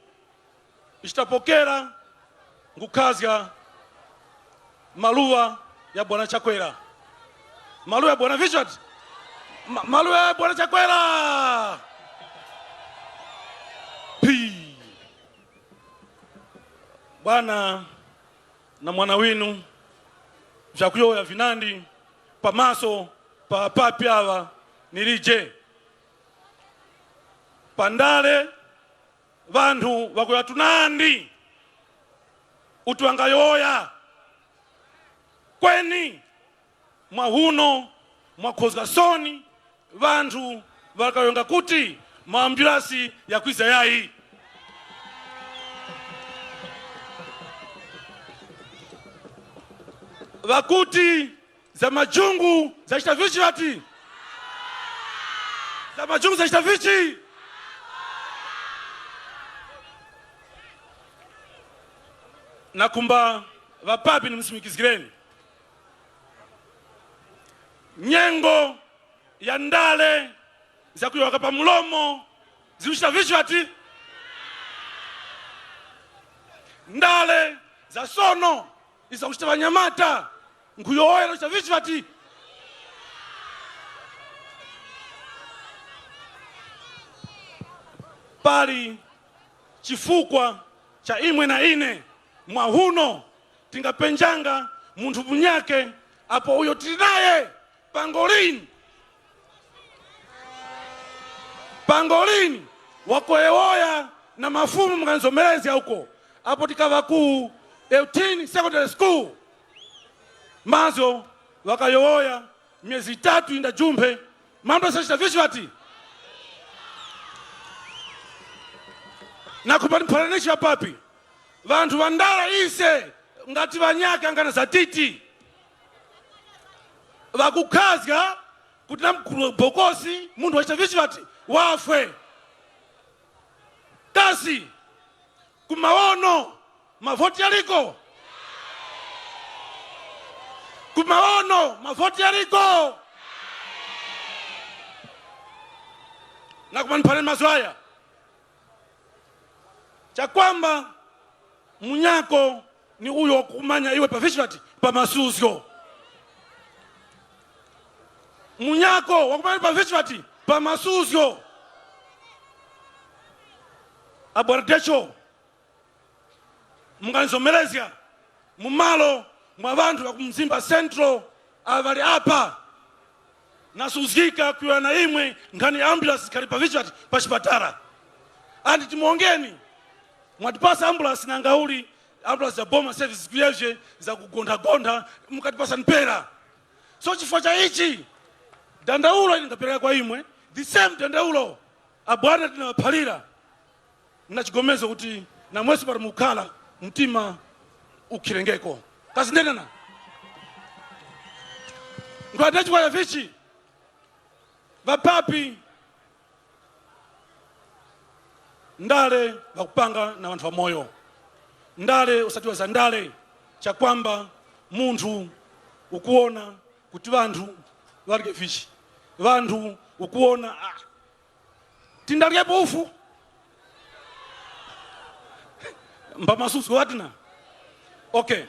ichi tapokera, ngukhazga maluŵa ya Bwana Chakwera. Maluŵa ya Bwana Vichwati. Ma- maluŵa ya Bwana Chakwera. Pi. Bwana na mwana winu, vyakuyowoya vinandi pamaso pa papi aŵa nilije. Pandale ŵanthu ŵakuyowoya tunandi uti ŵangayowoya. Kweni mwahuno mwakhozga soni, ŵanthu ŵakayowoya kuti maambulasi yakwiza yayi. Ŵakuti za majungu zachita vichi ŵati? Za majungu zachita vichi? Nakhumba ŵapapi nimusimikizgireni. Nyengo ya ndale zakuyowoka pa mlomo zikuchita vichi ŵati? Ndale za sono izo zakuchita ŵanyamata nkhuyowoya zakuchita vichi ŵati? Pali chifukwa cha imwe na ine mwahuno tingapenjanga munthu munyakhe apo uyo tili naye pango lini. Pango lini wakuyowoya na mafumu mukanzomerezga uko apo tikaŵa ku eighteen Secondary School. Mazgu ŵakayowoya myezi yitatu yindajumphe, maambulasi yachita vichi ŵati? Nakhumba ndimuphalanichi ŵapapi. Ŵanthu ŵa ndale ise ngati ŵanyakhe angana zatiti. Ŵakukhazga kuti na mkuru bokosi munthu wachita vichi ŵati? Wafwe. Kasi ku Mawono mavoti yaliko? Ku Mawono mavoti yaliko? Nakhumba ndimuphaleni mazgu aya. Chakwamba munyako ni uyo wakumanya iwe pa vichi ŵati? Pa masuzgo. Munyako wakumanya pa vichi ŵati? Pa masuzgo. Abwana Decho, munganzomerezga mu malo mwa ŵanthu ŵa ku Mzimba Central awo ŵali apa. Nasuzgika kuyowoya na imwe nkhani ya ambulance zikhali pa vichi ŵati? Pa chipatala. Andi timuwongeni, mwatipasa ambulance nangauli, ambulance za boma service kuyevye zakugonthagontha, mukatipasa mpera. So chifukwa cha ichi, dandaulo ili ngapereka kwa imwe, the same dandaulo abwana tinaŵaphalira. Na chigomezo kuti namweso pali mukukhala mtima ukhirengeko. Kasi ndenena? Nkwadachikwa ya vichi? Ŵapapi, ndale ŵakupanga na ŵanthu ŵamoyo. Ndale usati wa za ndale, chakwamba munthu ukuwona kuti ŵanthu ŵarye vichi. Ŵanthu ukuwona, ah, tindalyepo ufu? Mba masuzgo ŵati na? Okay.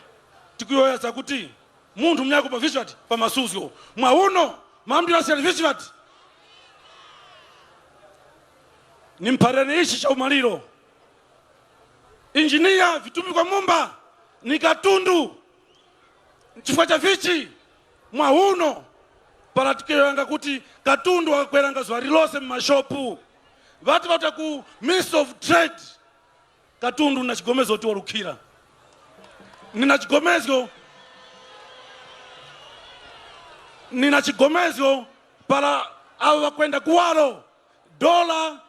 Tikuyowoya zakuti munthu munyakhe pa vichi ŵati? Pa masuzgo. Mwauno, maambulance yali vichi ŵati? Nimphalireni ichi cha umaliro. Injiniya Vitumbiko Mumba ni katundu. Chifukwa cha vichi? Mwauno, para tikeyoyanga kuti katundu wakakweranga zuŵa lilose mu mashopu. Ŵati ŵata ku Ministry of Trade, katundu na chigomezgo kuti warukhira. Nina chigomezgo, nina chigomezgo para avo ŵakwenda kuwaro, dola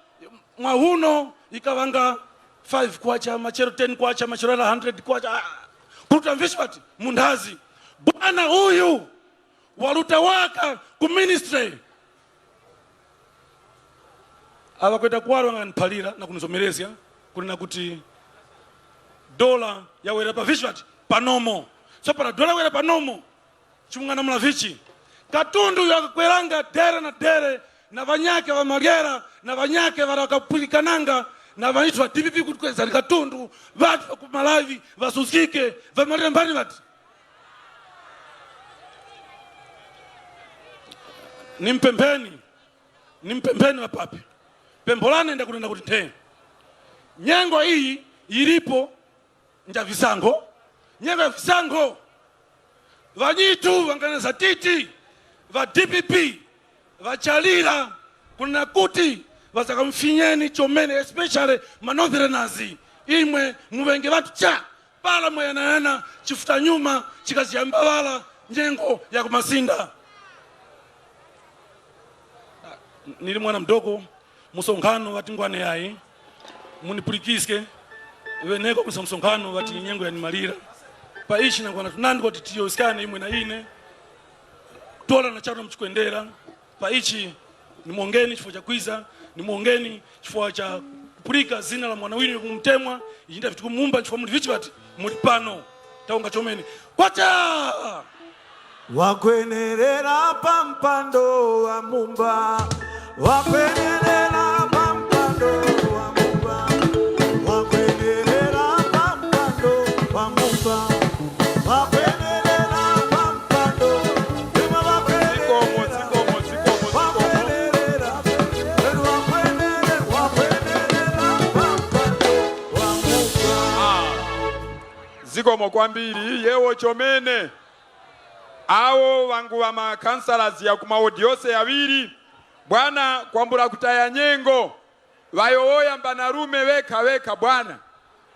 mwauno ikaŵanga five kwacha, machero ten kwacha, machero yara hundred kwacha. Ah, kuruta mvishi pati munthazi. Bwana uyu waruta waka ku ministry. Aŵa kwenda kuwaro ŵanganiphalira na kunizomerezga kunena kuti dola yawera pa vichi pati panomo. So para dola yawera panomo, chimung'anamula vichi? Katundu uyo akakweranga dere na dere na ŵanyakhe ŵa maryera na ŵanyakhe ŵara ŵakapulikananga na ŵanyithu ŵa D P P kuti kwezani katundu, ŵanthu ŵa ku Malawi ŵasuzgike, ŵamalire mbani ŵati? Nimpempheni, nimpempheni ŵapapi. Pempho lane ndakunena kuti nthe. Nyengo iyi yilipo nja visankho, nyengo ya visankho. Ŵanyitu ŵanganeza titi, ŵa D P P ŵachalira kunena kuti ŵazakamfinyeni chomene, especially ma northerners. Imwe muŵenge ŵanthu cha para mwayanayana chifuta nyuma chikachiyamba ŵala nyengo ya kumasinda. Nili mwana mdoko, msonkhano ŵati ngwane yayi, munipulikiske, ŵeneko kusa msonkhano ŵati nyengo yanimalira. Pa ichi nangwana tunandi kuti tiyowoskane imwe na ine, tora na charu na muchikwendera. Pa ichi nimongeni chifukwa cha kwiza, nimongeni chifukwa cha kupulika zina la mwana winu kumtemwa, ichinda vitukumumba chifukwa muli vichi ŵati muli pano. Taonga chomene. Kwacha! Wakwenerera pa mpando wa mumba, wakwenerera pa mpando wa mumba, wakwenerera pa mpando wa mumba, wakwenerera pa mpando, imwe wakwenerera, zikomo, zikomo, zikomo, zikomo. Wakwenerera, enu wakwenere, wakwenerera pa mpando wa mumba. Ah. Zikomo kwambiri, yewo chomene. Awo ŵangu ŵa makansalas ya ku mawodi yose yaŵiri, bwana kwambula kutaya nyengo, ŵayowoya mbanarume ŵekha ŵekha bwana.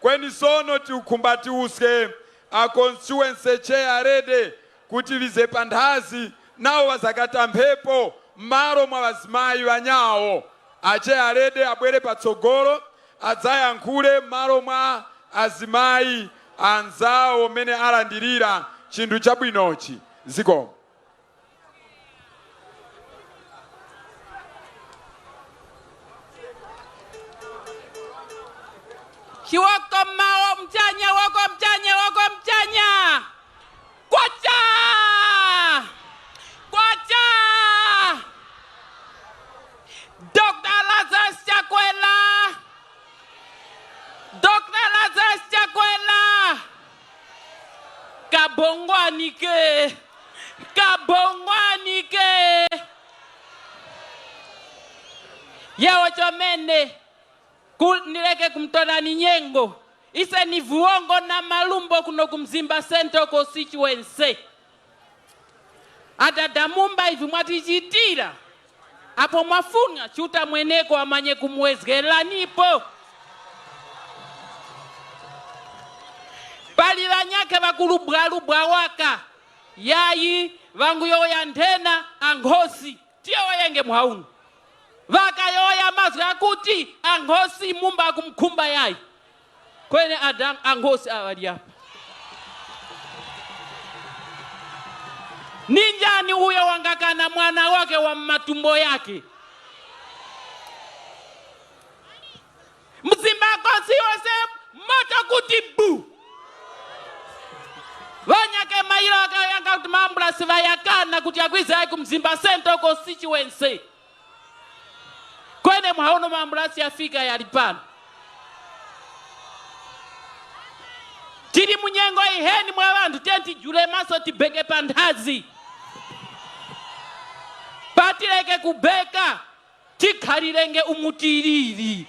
Kweni sono tikukhumba tiwuske a constituency chair lady kuti ŵize panthazi nawo ŵazakata mphepo m'malo mwa ŵazimayi ŵanyawo. A chair lady abwere patsogolo, adzayankhule m'malo mwa azimayi anzawo mmene alandirira chinthu chabwinochi. Zikomo. Chiwoko mmawo muchanya, woko muchanya, woko muchanya. Kwacha! Kwacha! Doctor Lazarus Chakwera! Doctor Lazarus Chakwera! Kabongwanike! Kabongwanike! Yewo chomene. Ku-, ndileke kumutorani nyengo. Ise ni viwongo na malumbo kuno ku Mzimba Central Constituency. Adada Mumba ivi mwatichitira. Apo mwafunya Chiuta mweneko amanye kumuwezgeranipo. Pali ŵanyakhe ŵakulubwalubwa waka. Yayi, ŵanguyowoya nthena ankhosi. Tiyowoyenge mwa uno. Ŵakayowoya mazgu ghakuti ankhosi Mumba akumukhumba yayi. Kweni ada-, ankhosi aŵa ŵali apa. Ni njani uyo wangakana mwana wake wa m'matumbo yake? Mzimba konse yose moto kuti bu. Ŵanyakhe mayiro aka-, aka kuti maambulasi ŵayakana kuti akwiza ku Mzimba Central Constituency. Kweni mwa uno maambulasi yafika yali pano. Tili mu nyengo yiheni mwa ŵanthu, tenti jule maso tibeke panthazi. Patileke kubeka. Tikhalirenge umu tiliri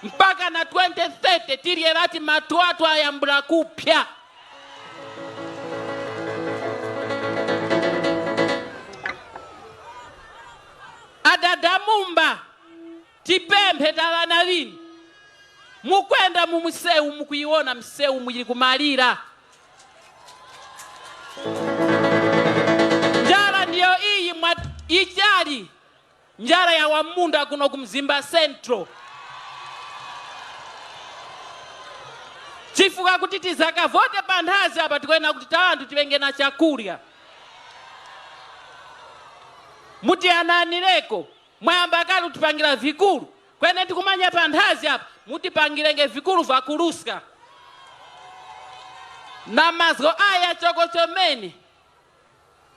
mpaka na twenty thirty, tilye ŵati matwatwa yambula kuphya. Adada Mumba, tipemphe ta ŵana ŵinu. Mukwenda mu msewu, mukuyiwona msewu muyili kumalira. Njara ndiyo iyi mwa ichali. Njara ya wamunda kuno ku Mzimba Central. Chifukwa kuti tizakavote panthazi apa, tikuyena kuti ta ŵanthu tiŵenge na chakurya. Mutiyananireko, mwayamba kale kutipangira vikuru. Kweni tikumanya panthazi apa, mutipangirenge vikuru vakuruska. Na mazgu aya choko chomene.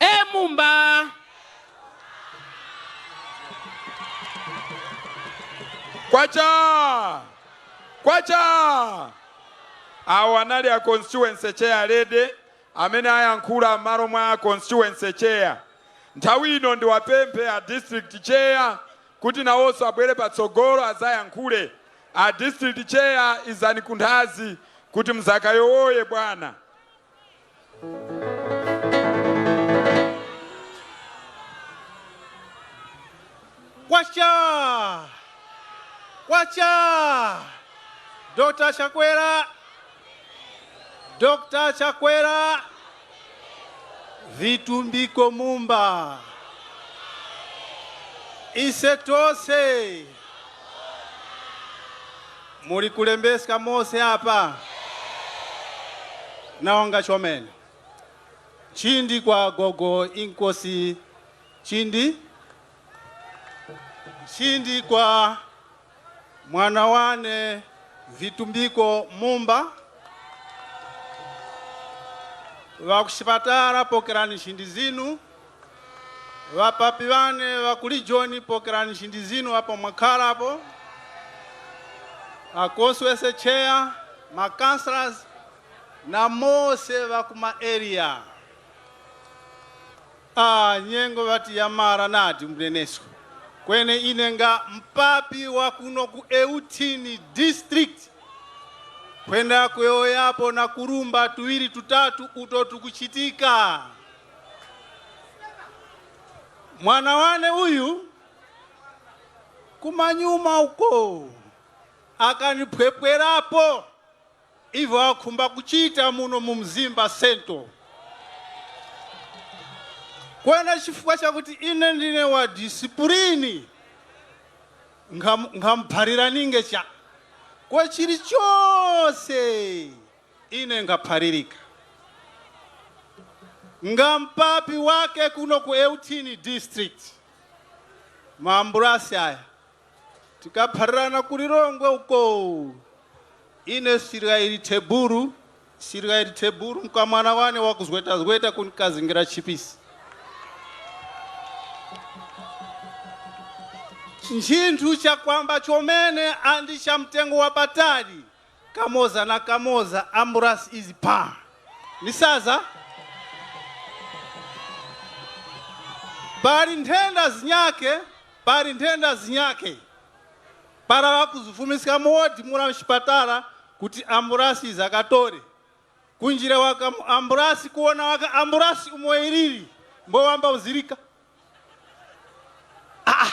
E Mumba. Kwacha! Kwacha! Awo anali a constituency chair lady amene ayankhula m'malo mwa constituency chair. Nthawi ino ndiwapemphe a district chair kuti nawonso abwere patsogolo azayankhule. A district chair, izani kunthazi kuti muzakayowoye bwana. Kwacha! Kwacha! Doctor Chakwera! Doctor Chakwera! Vitumbiko Mumba! Ise tose! Muli kulembeska mose apa? Nawonga chomene. Nchindi kwa gogo inkosi chindi. Nchindi kwa mwana wane Vitumbiko Mumba. Ŵakuchipatala, pokerani nchindi zinu. Ŵapapi ŵane ŵa ku region, pokerani nchindi zinu apo mwakharapo. A constituency chair, ma councillors, na mose ŵa ku ma area. Ah, nyengo ŵati yamara nadi munenesko. Kweni ine nga mupapi wa kuno ku Eutin District, nkhwenda kuyowoyapo na kurumba tuŵiri tutatu uto tukuchitika. Mwana wane uyu, kumanyuma uko, akaniphwepwerapo ivyo wakhumba kuchita muno mu Mzimba Central. Kweni chifukwa chakuti ine ndine wa disipulini, nkhamu- nkhamuphaliraninge cha kwa chilichose ine nkhaphalirika. Nga mupapi wake kuno ku Eutin District, maambulasi aya tikaphalirana ku Lilongwe uko. Ine Sirayili Teburu, Sirayili Teburu, mkamwana wane wakuzwetazgweta kunikazingira chipisi. Nchinthu chakwamba chomene andi cha mtengo wapatali, kamoza na kamoza ambulasi izi pa. Nisaza? Pali nthenda zinyake, pali nthenda zinyake. Para ŵakuzifumiska mu wodi mura mchipatala kuti ambulasi zakatore. Kunjira waka mu ambulasi kuwona waka ambulasi umo iliri, mbo wamba uzirika. Ah, ah.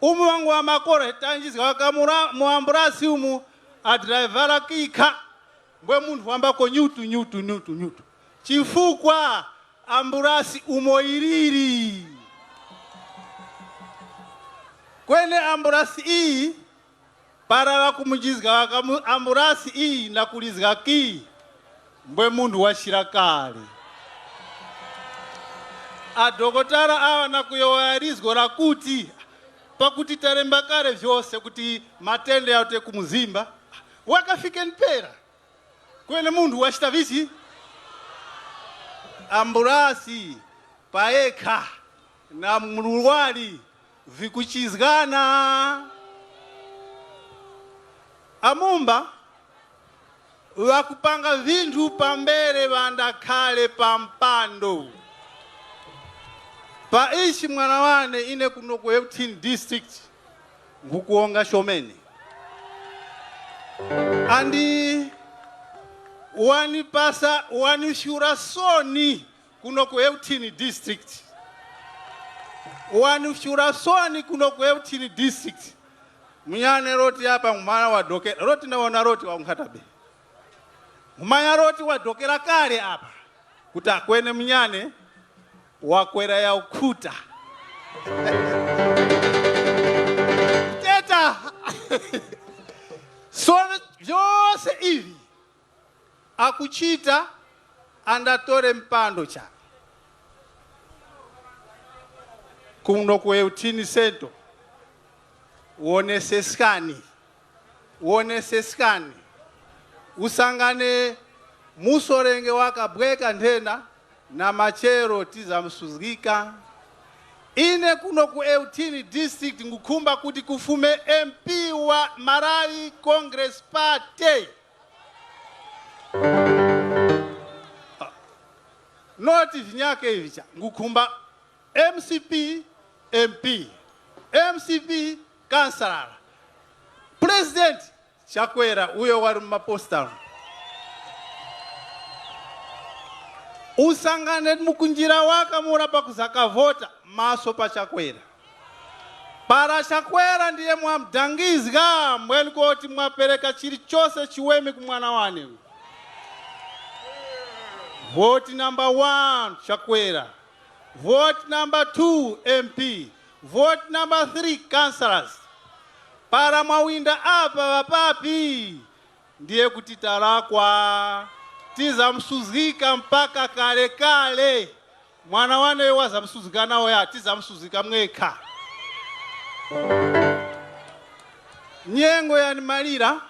Umu wangu wa makora tanjizga waka mura- mu ambulasi umu adriver kikha. Mbwe munthu wambako nyutu nyutu nyutu nyutu. Chifukwa ambulasi umo iliri. Kweni ambulasi iyi para ŵakumujizga ŵaka mu ambulasi iyi na kulizga kiyi, mbwe munthu wachira kale. Adokotala aŵa na kuyowoya lizgo lakuti, pakuti talemba kale vyose kuti matenda yate ku mzimba, wakafike mpera. Kweni munthu wachita vichi? Ambulasi payekha na murwari vikuchizgana. Amumba ŵakupanga vinthu pambere ŵandakhale pa mpando. Pa ichi mwana wane ine kuno ku eighteen district nkhukuwonga chomene. Andi wanipasa wanifyura soni kuno ku eighteen district. Wanifyura soni kuno ku eighteen district. Munyane Loti apa nkhumanya wadokera. Loti ndawona Loti wankhatabe. Nkhumanya Loti wadokera kale apa. Kuti akwene munyane wakwera ya ukhuta. Teta. So vyose ivi akuchita andatore mpando cha kuno ku eighteen Central. Woneseskani. Woneseskani. Usangane musorenge wakabweka nthena na machero tizamsuzgika. Ine kuno ku eighteen district ngukhumba kuti kufume M P wa Malawi Congress Party. Noti vinyake ivi cha ngukhumba M C P M P, M C P kansalala, President Chakwera uyo wali mu maposita. Usangane mukunjira waka mura pakuzakavota maso pa Chakwera. Para Chakwera ndiye mwamudangizga mbweni koti mwapereka chilichose chiweme ku mwana wane. Vote number one Chakwera. Vote number two M P. Vote number three councillors. Para mwawinda apa ŵapapi ndiye kuti tarakwa. Tizamusuzgika mpaka kale kale. Mwana waneyo wazamusuzgika nawo ya tizamusuzgika mwekha. Nyengo yanimalira.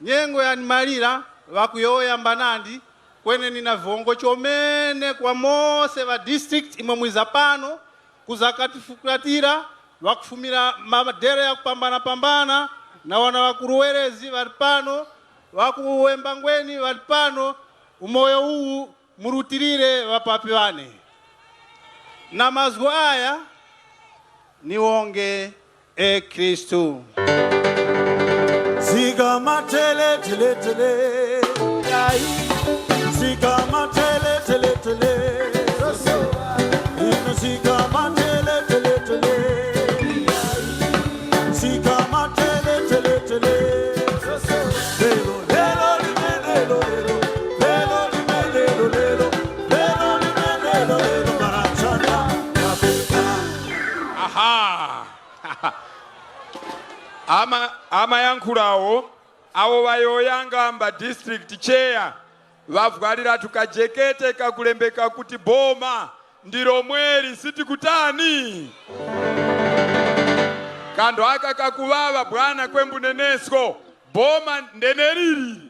Nyengo yanimalira, ŵakuyowoya mbanandi, kweni nina viwongo chomene kwa mose ŵa district imwe mwiza pano kuzakatifukulatira, ŵakufumira madera yakupambana-pambana, na wana ŵakuru werezi ŵali pano, ŵakuwemba ngweni ŵali pano, umoyo uwu murutilire ŵapapi ŵane. Na mazgu aya, niwonge e Khristu. Zika matele tele tele. Zika matele tele tele. Inu zika matele tele tele. Zika matele tele tele. Lelo, lelo, lime, lelo, lelo. Lelo, lime, lelo, lelo. Lelo, lime, lelo, lelo. Marachana, Afrika. Aha. Ama, amayankhulawo awo ŵayowoyanga mba district chair ŵavwaliratu kajekete kakulembeka kuti boma ndi lomweli, sitikutani? Kanthu aka kakuŵaŵa bwana kwembu nenesko, boma ndeneliri,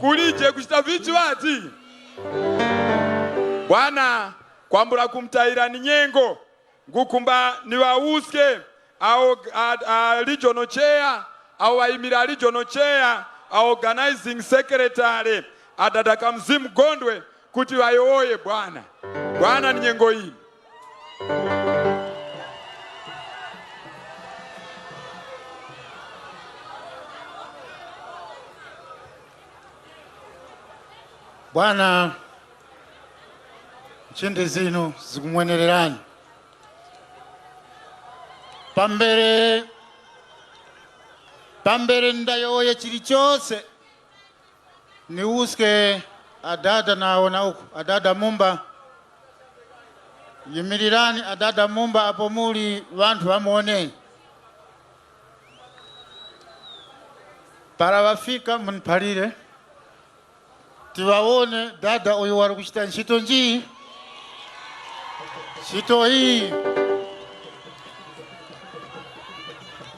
kulije kuchita vichi ŵati? Bwana kwambula kumutayirani nyengo, ngukhumba niŵawuske awo a, a, regional chair, awo ŵayimira regional chair, a organizing secretary, adada Kamzimu Gondwe kuti ŵayowoye bwana. Bwana ni nyengo yino. Bwana, nchindi zinu zikumwenererani. Pambere, pambere ndayowoye chilichose, niwuske adada nawo na uku, adada Mumba. Yimirirani adada Mumba apo muli ŵanthu ŵamuwoneni. Para ŵafika muniphalire. Tiŵawone dada uyu wali kuchita nchito nji? Nchito iyi.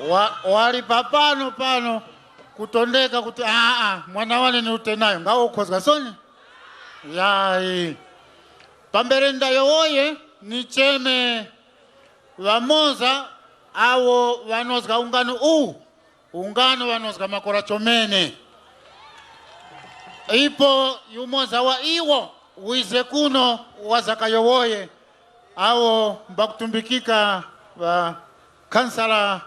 Wa, wali papano pano kutondeka kuti, "Aa, mwana wane ni utenayo." Ngawo ukhozga soni? Yayi. Pambere ndayowoye, nicheme ŵamoza awo ŵanozga ungano uwu. Ungano ŵanozga makora chomene. Ipo yumoza wa iwo wize kuno wazakayowoye, Awo mbakutumbikika ŵa Khansala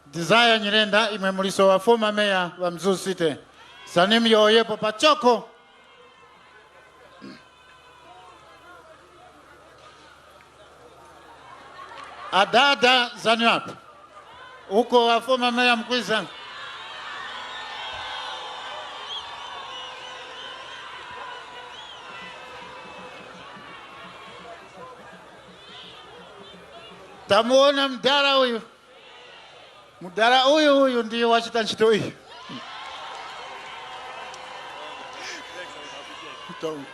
Desire Nyirenda, imwe muliso ŵa former mayor ŵa Mzuzu City. Zanimu yowoyepo pachoko. Adada zanimu apo. Uko ŵa former mayor mukwiza. Tamuwona mudala uyu. Mudala uyu uyu ndiyo wachita ntchito iyi. Tawonga.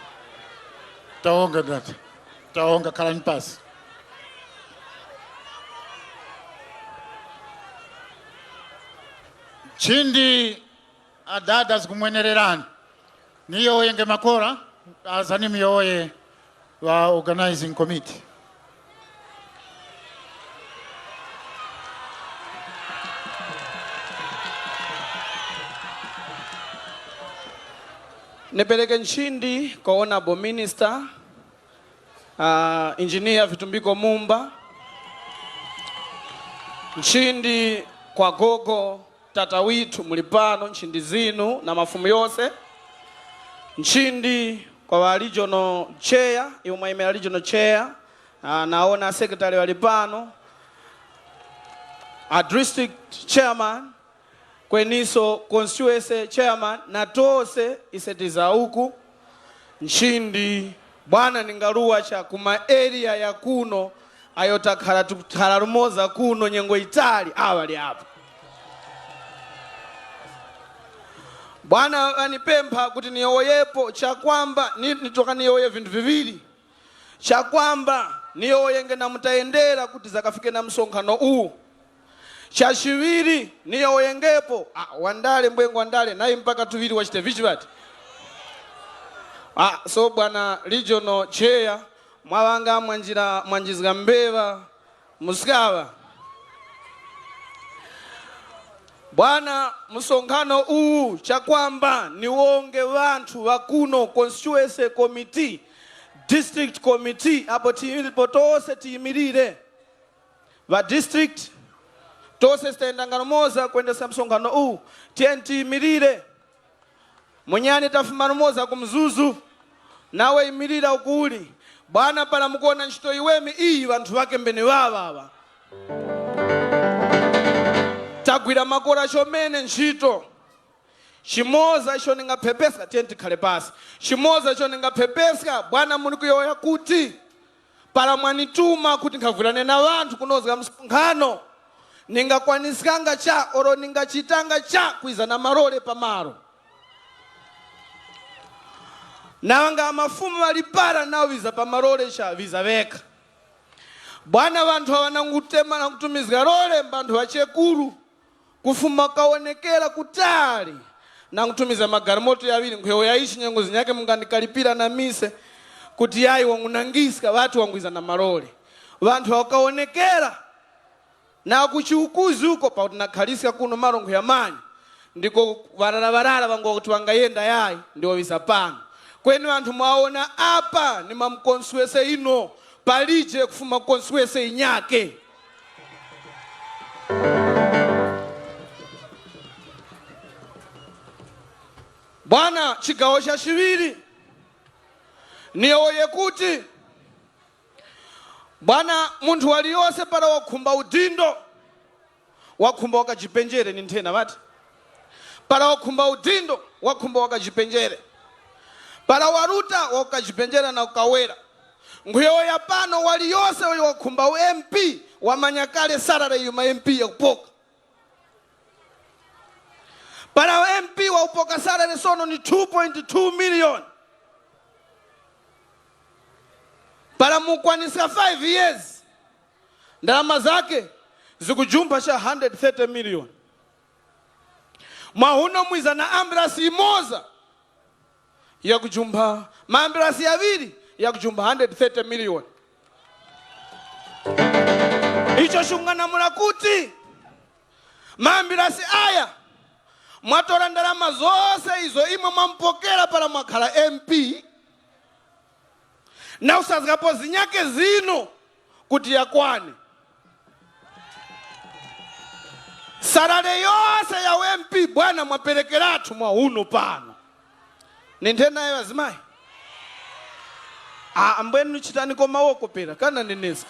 Tawonga dada. Tawonga, khalani pasi. Nchindi adada zikumwenererani. Niyowoyenge makora, azanimu yowoye ŵa organizing committee. Nipereke nchindi kwa Honorable Minister, uh, Engineer Vitumbiko Mumba. Nchindi kwa gogo, tata withu muli pano, nchindi zinu na mafumu yose. Nchindi kwa ŵa regional chair, iwo mwayimira regional chair, uh, nawona secretary ŵali pano, a district chairman, kweniso constituency chairman, na tose ise tiza uku. Nchindi bwana, ningaluwa cha ku ma area ya kuno, ayo takhara tikukhara lumoza kuno nyengo yitali, awa ŵali apo. Bwana, ŵanipempha kuti niyowoyepo chakwamba, ni- nitoka niyowoye vinthu viŵiri. Chakwamba, niyowoyenge na mutayendera kuti zakafike na msonkhano uwu. Chachiŵiri, niyowoyengepo, ah, wandale mbwengo wandale, nayi mpaka tuŵiri wachite vichi ŵati? Ah, so bwana regional chair, mwaŵanga mwanjira, mwanjizga mbeŵa, muskaŵa. Bwana, msonkhano uwu chakwamba niwonge ŵanthu ŵa kuno, constituency committee, district committee, apo tiyimiripo tose tiyimilire. Ŵa district, tose sitayendanga lumoza kwendesa msonkhano uwu, tiyeni tiyimilire. Munyani tafuma lumoza ku Mzuzu, nawe imilira ukuli. Bwana, para mukuwona ntchito yiweme iyi, ŵanthu ŵake mbeni ŵaŵa aŵa. Tagwira makora chomene ntchito. Chimoza icho ningaphepeska, tiyeni tikhare pasi. Chimoza icho ningaphepeska, bwana, muli kuyowoya kuti para mwanituma kuti nkhagwirane na ŵanthu kunozga msonkhano, ningakwaniskanga cha oro ningachitanga cha kwiza na malole pamalo. Nawo nga mafumu ŵali para nawo ŵiza pa malole cha ŵiza ŵekha. Bwana, ŵanthu aŵa nangutema na kutumizga lole mbanthu ŵachekuru, kufuma kawonekera kutali, nangutumiza magalimoto yaŵiri, nkhuyowoya ichi nyengo zinyakhe mungandikalipira na mise, kuti yayi wangunangiska ŵati wangwiza na malole. Ŵanthu ŵakawonekera na kuchiukuzi uko, pakuti nakhaliska kuno malo nkhuya manyi, ndiko ŵarara-ŵarara ŵangu kuti ŵangayenda yayi, ndiwo ŵiza pano. Kweni ŵanthu mwawona apa ni mamukonsuwese ino, palije kufuma konsuwese inyake. Bwana, chigawo cha chiŵiri, niyowoye kuti, bwana, munthu waliyose para wakhumba udindo, wakhumba wakajipenjere, ni nthena ŵati? Para wakhumba udindo, wakhumba wakajipenjere. Para waruta, wakajipenjera na kukawera. Nkhuyowoya pano, waliyose uyo wakhumba u M P, wamanya kale salary iyo ma M P yakupoka. Para M P wakupoka salary sono ni two point two million. Para mukwaniska five years, ndalama zake zikujumpha cha hundred thirty million. Mwahuno mwiza na ambulance imoza yakujumpha, maambulance yaŵiri yakujumpha hundred thirty million. Icho chikung'anamula kuti maambulance aya mwatora ndalama zose izo imwe mwamupokera para mwakhara M P, na kusazgapo zinyake zinu, kuti yakwane. Salale yose ya MP bwana mwaperekeratu mwa uno pano. Ni nthenayo azimayi? Ah, ambwenu chitaniko mawoko pera, kana nenezga.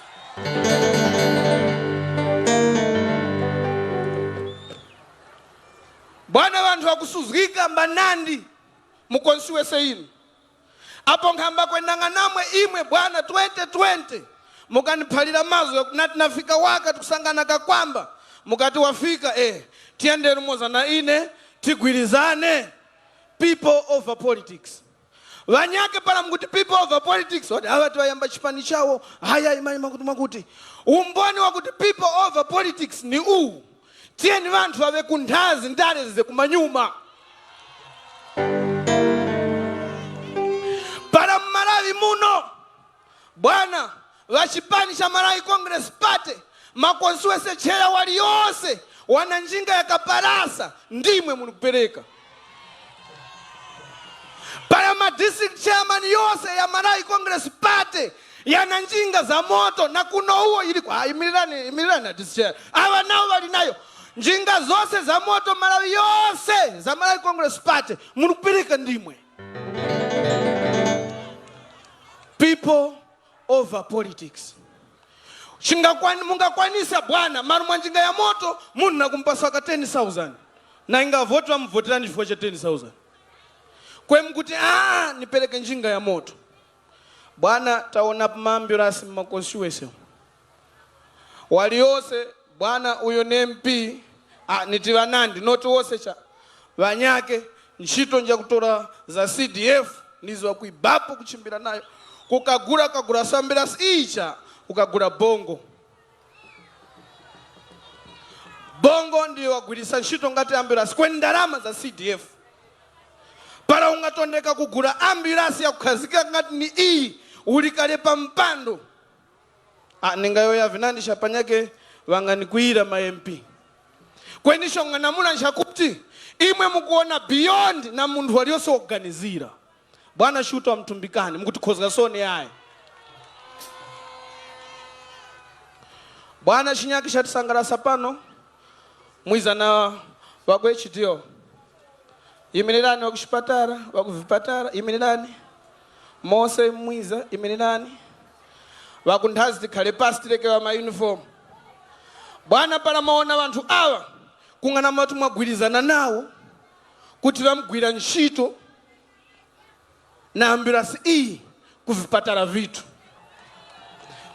Bwana ŵanthu ŵakusuzgika mbanandi mu konsiwese inu. Apo nkhamba kwendanga namwe imwe bwana twenty twenty, mukaniphalira mazgu ghakuti nati nafika waka tikusangana kakwamba, mukati wafika eh, tiyende lumoza na ine, tigwirizane. People over politics. Ŵanyakhe para mukuti people over politics, wati aŵa tiŵayamba chipani chawo, haya imani makuti mwakuti. Umboni wakuti people over politics ni uwu. Tiyeni ŵanthu ŵaŵe ku nthazi ndale zize kumanyuma. Para mu Malawi muno, bwana, ŵa chipani cha Malawi Congress Party, makonsiwese chera waliyose wana njinga ya kaparasa ndimwe muli kupereka. Para ma district chairman yose ya Malawi Congress Party yana njinga za moto na kuno uwo iliko. Ah, imirirani, imirirani na district chair. Aŵa nawo ŵali nayo. Njinga zose za moto Malawi yose za Malawi Congress Party muli kupereka ndimwe. People over politics. Chingakwan-, mungakwanisa bwana, maru mwa njinga ya moto, munthu nakumupasa ka ten thousand. Na inga voti ŵamuvoterani chifukwa cha ten thousand. Kwe mukuti, "Ah, nipereke njinga ya moto." Bwana, tawonapo maambulasi mu makonsiwese. Waliyose, bwana, uyo ni MP, ah, niti ŵanandi, noti wose cha. Ŵanyakhe, nchito njakutora za C D F, ndizo ŵakuyibapo kuchimbira nayo. Kukagula, kagula sambirasi icha, ukagula bongo. Bongo ndiyo wagwirisa nchito ngati ambulasi, kweni ndarama za C D F. Para ungatondeka kugula ambulasi yakukhazika ngati ni iyi, uli kale pa mpando. Ah, ningayowoya vinandi chapanyakhe ŵanganikwira ma MP. Kweni icho ng'anamula nchakuti, imwe mukuwona beyond na munthu waliyose wakuganizira. Bwana Shuta wamtumbikani, mukutikhozga soni yayi. Bwana chinyakhe chatisangalasa pano, mwiza na ŵakwe H D O. Yimirirani ŵakuchipatala, ŵakuvipatala, yimirirani. Mose mwiza, yimirirani. Ŵakunthazi tikhale pasi, tirekeŵa ma uniform. Bwana, para mawona ŵanthu aŵa, kung'anamula kuti mwagwirizana nawo kuti ŵamgwira nchito na ambulasi iyi ku vipatala vitu.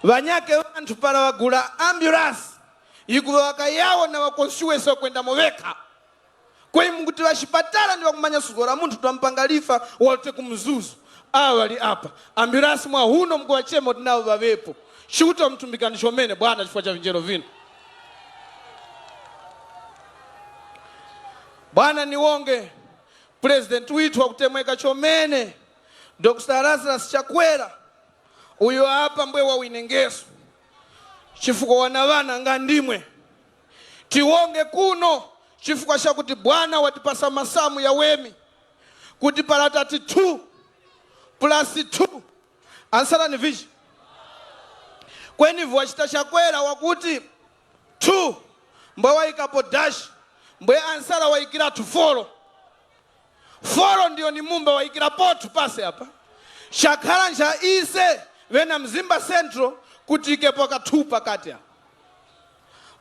Ŵanyakhe ŵanthu para ŵagula ambulasi, yikuŵa waka yawo na ŵakonsiwesi ŵakwendamo ŵekha. Kweni mukuti ŵachipatala ndi ŵakumanya suzgo la munthu twamupanga lifa walte ku mzuzu. Awa ŵali apa. Ambulasi mwahuno mukuŵachema kuti nawo ŵaŵepo. Chiuta mtumbikani chomene bwana chifukwa cha vinjero vinu. Bwana niwonge President withu wakutemweka chomene, Doctor Lazarus Chakwera, uyo apa mbwe wawinengeso, chifukwa wana ŵana nga ndimwe. Tiwonge kuno chifukwa chakuti Bwana watipasa masamu ya wemi, kuti para tati two plus two ansarani vichi. Kweni ivi wachita Chakwera wakuti two, mbwe wayikapo dash, mbwe ansara wayikiratu foro. Foro ndiyo ni mumba wayikira pothu pasi apa. Chakhala ncha ise ŵena Mzimba Central kuti ikepo kathu pakati apa.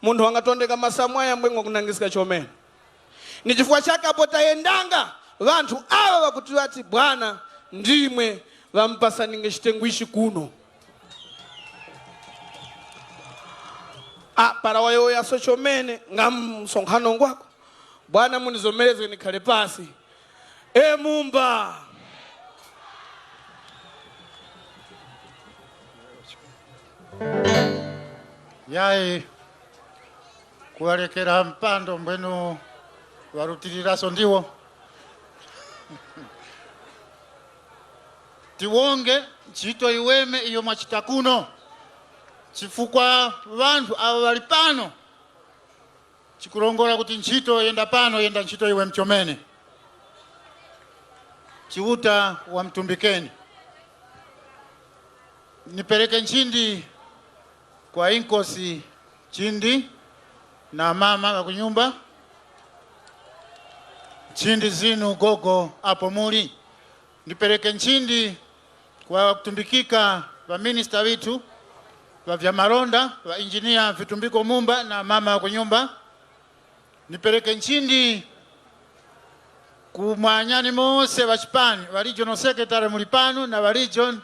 Munthu wangatondeka masamu aya mbwe ngwa kunangiska chomene. Ni chifukwa chake apo tayendanga, ŵanthu aŵa ŵakuti ŵati, "Bwana, ndimwe ŵamupasaninge chitengwichi kuno." A, para wayowoyaso chomene, nga msonkhano ngwako. Bwana, munizomerezge nikhale pasi. E mumba. Yayi, kuŵalekera mpando mbwenu ŵarutiliraso ndiwo. Tiwonge nchito yiweme iyo mwachita kuno, chifukwa ŵanthu awo ŵali pano, chikurongora kuti nchito yenda pano yenda nchito yiweme chomene. Chiuta wamtumbikeni. Nipereke nchindi Kwa inkosi Chindi na mama ŵa kunyumba, nchindi zinu gogo apo muli. Ndipereke nchindi kwa kutumbikika ŵaminista ŵithu ŵa vya malonda, ŵa injiniya Vitumbiko Mumba na mama ŵa kunyumba. Ndipereke nchindi ku manyani mose ŵa chipani, ŵa regional secretary muli pano na ŵa region,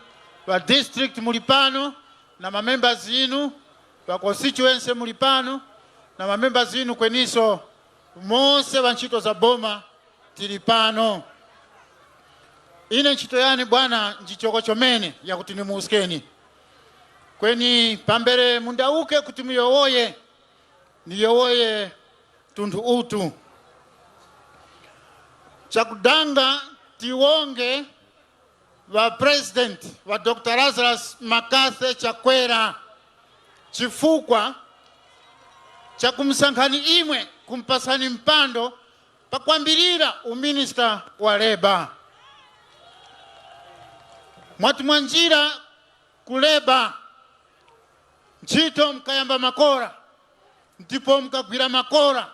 ŵa district muli pano, na mamembers inu, ŵa constituency muli pano, na mamembers inu kweniso mose ŵa ntchito za boma tili pano. Ine ntchito yani bwana njichoko chomene yakuti nimuwuskeni. Kweni pambere mundawuke kuti muyowoye, niyowoye tunthu utu. Chakudanga tiwonge ŵa president ŵa Dr Lazarus Makase Chakwera chifukwa chakumusankhani imwe kumupasani mpando pakwambirira uminista wa leba. Mwati mwanjira ku leba, ntchito mukayamba makora, ndipo mukagwira makora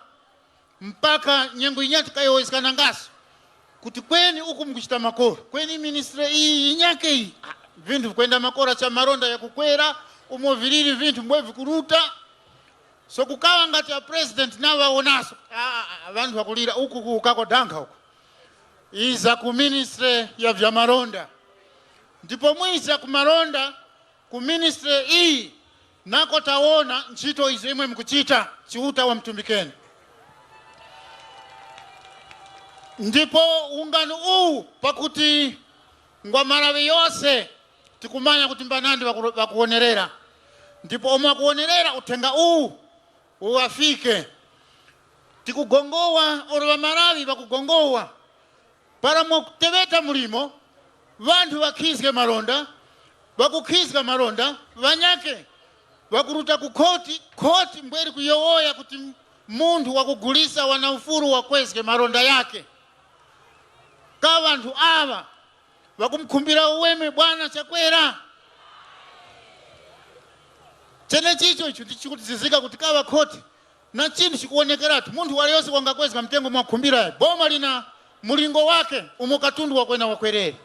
mpaka nyengo yinyakhe tikayowoyeskanangaso kuti kweni uku mukuchita makora, kweni ministre iyi yinyakhe iyi. Ah, vinthu vikwenda makora cha malonda yakukwera, umo viliri vinthu mbwe vikuruta. So kukawa ngati a president nawo ŵawonaso. Ah, ah, ah, vanthu vakulira uku kukako dankha uku. Iza ku ministre ya vya malonda, ndipo mwiza ku malonda ku ministry iyi nako tawona ntchito izo imwe mukuchita. Chiuta wamtumbikeni. Ndipo ungano uwu pakuti ngwa Malawi yose, tikumanya kuti mbanandi ŵaku- ŵakuwonerera, ndipo omwe ŵakuwonerera uthenga uwu uwafike. Tikugongowa oro ŵaMalawi ŵakugongowa. Para mwakuteŵeta mlimo, ŵanthu ŵakhizge malonda, ŵakukhizga malonda, ŵanyakhe ŵakuruta ku khoti, khoti mbweri kuyowoya kuti munthu wakugulisa wana ufuru wakwezge malonda yakhe. Ka ŵanthu aŵa ŵakumukhumbira uweme bwana Chakwera? Chenechicho icho ndichikutizizika kuti kaŵa khoti na chinthu chikuwonekeratu, munthu waliyose wangakwezga mtengo mwakhumbira. Boma lina mulingo wake umo katundu wakwena wakwerere.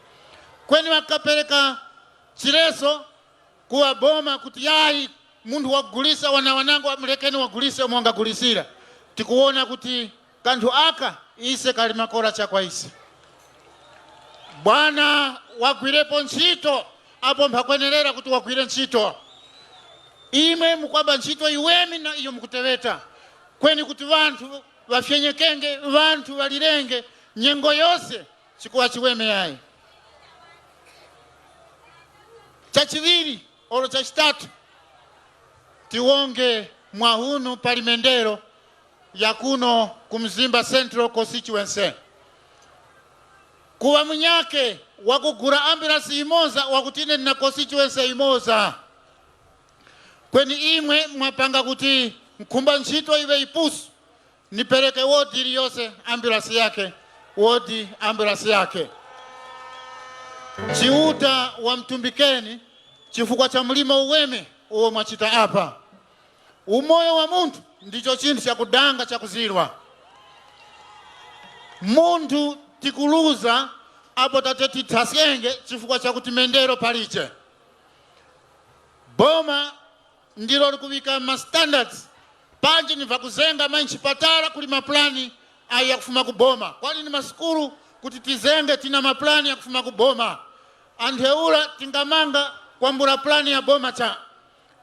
Kweni ŵakapereka chileso kuŵa boma kuti yayi, munthu wagulisa wana wanango, mulekeni wagulise umo wangagulisira. Tikuwona kuti kanthu aka ise kali makora chakwa ise. Bwana wagwirepo ntchito apo mphakwenerera kuti wagwire ntchito. Imwe mukwamba ntchito iweme na iyo mukuteŵeta, kweni kuti ŵanthu ŵafyenyekenge, ŵanthu ŵalirenge nyengo yose, chikuŵa chiweme yayi. Chachiŵiri olo chachitatu, tiwonge mwahunu pali mendero ya kuno ku Mzimba Central Constituency. Kuŵa munyake wakugula ambulance yimoza wakuti ine ndina constituency yimoza. Kweni imwe mwapanga kuti nkhumba ntchito iŵe ipusu, nipereke wodi iliyose ambulance yakhe, wodi ambulance yakhe. Chiuta wamtumbikeni chifukwa cha mlimo uweme uwo mwachita apa. Umoyo wa munthu ndicho chinthu chakudanga chakuzirwa. Munthu tikuluza apo tate tithaskenge chifukwa chakuti mendero paliche. Boma ndilo likuŵika ma standards, panji ni vakuzenga mayi nchipatala kuli mapulani ayo yakufuma ku boma. Kwali ni masukulu kuti tizenge tina mapulani yakufuma ku boma. Antheura tingamanga kwambula pulani ya boma cha.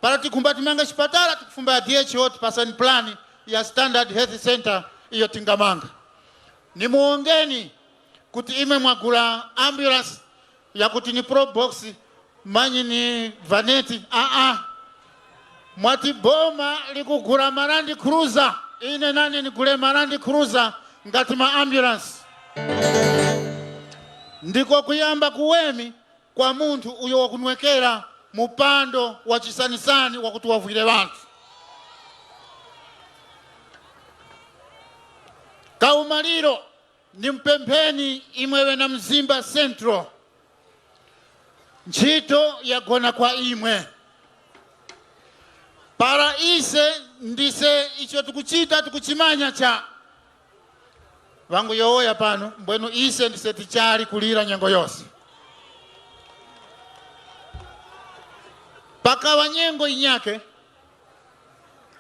Para tikhumba timanga chipatala, tikufumba ya D H O tipasani pulani ya Standard Health Center iyo tingamanga. Nimuwongeni kuti imwe mwagula ambulance yakuti ni Probox, manyi ni Vaneti, aa. Mwati boma likugula ma Land Cruiser, ine nane nigule ma Land Cruiser ngati ma ambulance. Ndiko kuyamba kuweme kwa munthu uyo wakunwekera mupando wa chisanisani wakuti wavwire ŵanthu. Kaumaliro, ndimupempheni imwe ŵena Mzimba Central, ntchito yagona kwa imwe. Para ise ndise icho tikuchita tikuchimanya cha. Ŵangu yowoya pano, mbwenu ise ndise tichali kulira nyengo yose. Pakaŵa nyengo yinyakhe,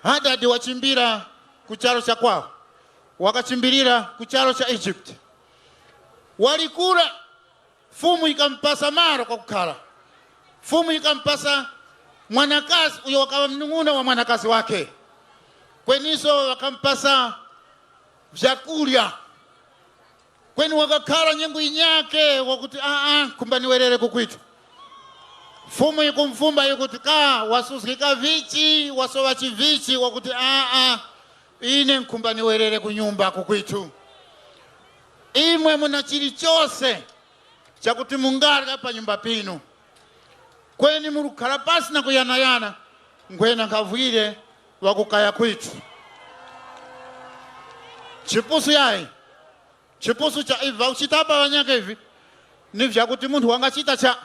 Hadadi wachimbira ku charu cha kwawo, wakachimbirira ku charu cha Egypt. Wali kura, Fumu yikamupasa malo kwakukhara. Fumu yikamupasa mwanakazi uyo wakaŵa munung'una wa mwanakazi wakhe. Kweniso ŵakamupasa vyakurya. Kweni wakakhara nyengo yinyakhe wakuti, "Aa, nkhumba niwerere kukwitu." Fumu yikumufumba yikuti, "Ka, wasuzgika vichi, wasoŵa chivichi?" Wakuti, "Aa, ine nkhumba niwerere ku nyumba kukwitu. Imwe muna chilichose chakuti mungarya pa nyumba pinu. Kweni mukukhara pasi na kuyanayana, nkhwena nkhavwire ŵakukaya kwitu." Chipusu yayi, chipusu cha ivi ŵakuchitapa ŵanyakhe ivi, ni vyakuti munthu wangachita cha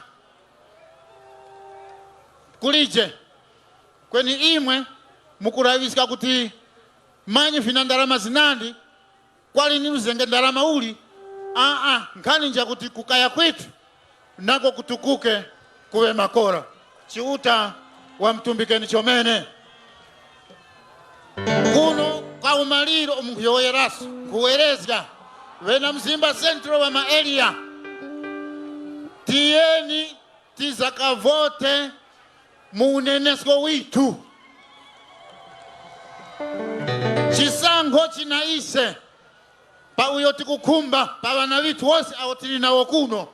kulije. Kweni imwe mukulaŵiska kuti manyi vina ndarama zinandi, kwali ni uzenge ndarama uli? Aa, nkhani njakuti kukaya kwitu nako kutukuke kuŵe makora. Chiuta wamtumbikeni chomene. Kuno kwa umaliro umu nkhuyowoyeraso, nkhuwerezga ŵena mzimba Central ŵa ma area. Tiyeni tizakavote mu unenesko withu. Chisankho china ise pa uyo tikukhumba pa ŵana ŵithu wose awo tili nawo kuno.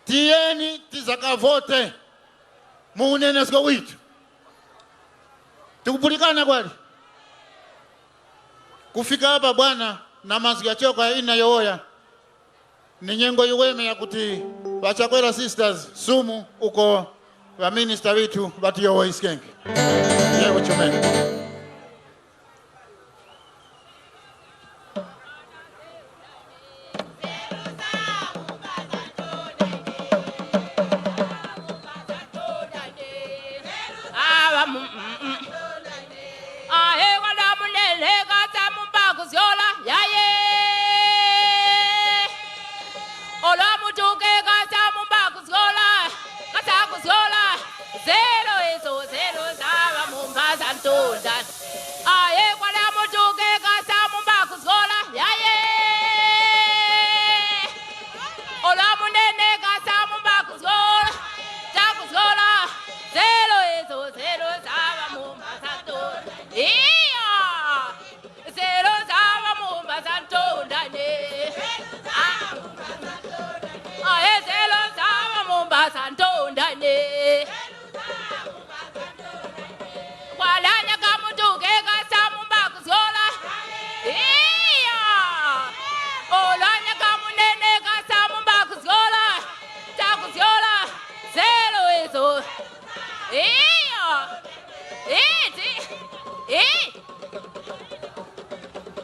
Tiyeni tizakavote mu unenesko withu. Tikupulikana kwali? Kufika apa bwana, na mazgu ghachoka ina yowoya. Ni nyengo yiweme yakuti ŵa Chakwera Sisters sumu uko ŵaminista ŵithu ŵatiyowoyiskenke. Yewo chomene. Awa mu-, mm, mm. Ahe, wala munene kata mumba kuzyola, yaye. Olo mutuke kata mumba kuzyola, kata kuzyola. Zero izo, zero zaŵa mumba za ntunda. Ahe, wala mutuke kata mumba kuzyola, yaye. Olo munene kata mumba kuzgola, takuzgola, zero izo, zero zaŵa mumba za ntunda. Iya! Zero zaŵa mumba za ntunda ne. Ah. Ahe, zero zaŵa mumba za ntunda ne. Kwalanya kamutuke kasa mumba kuzgola. Iya. Olanya kamunene kasa mumba kuzgola. Takuzgola. Zero izo. Iya. Iti. I.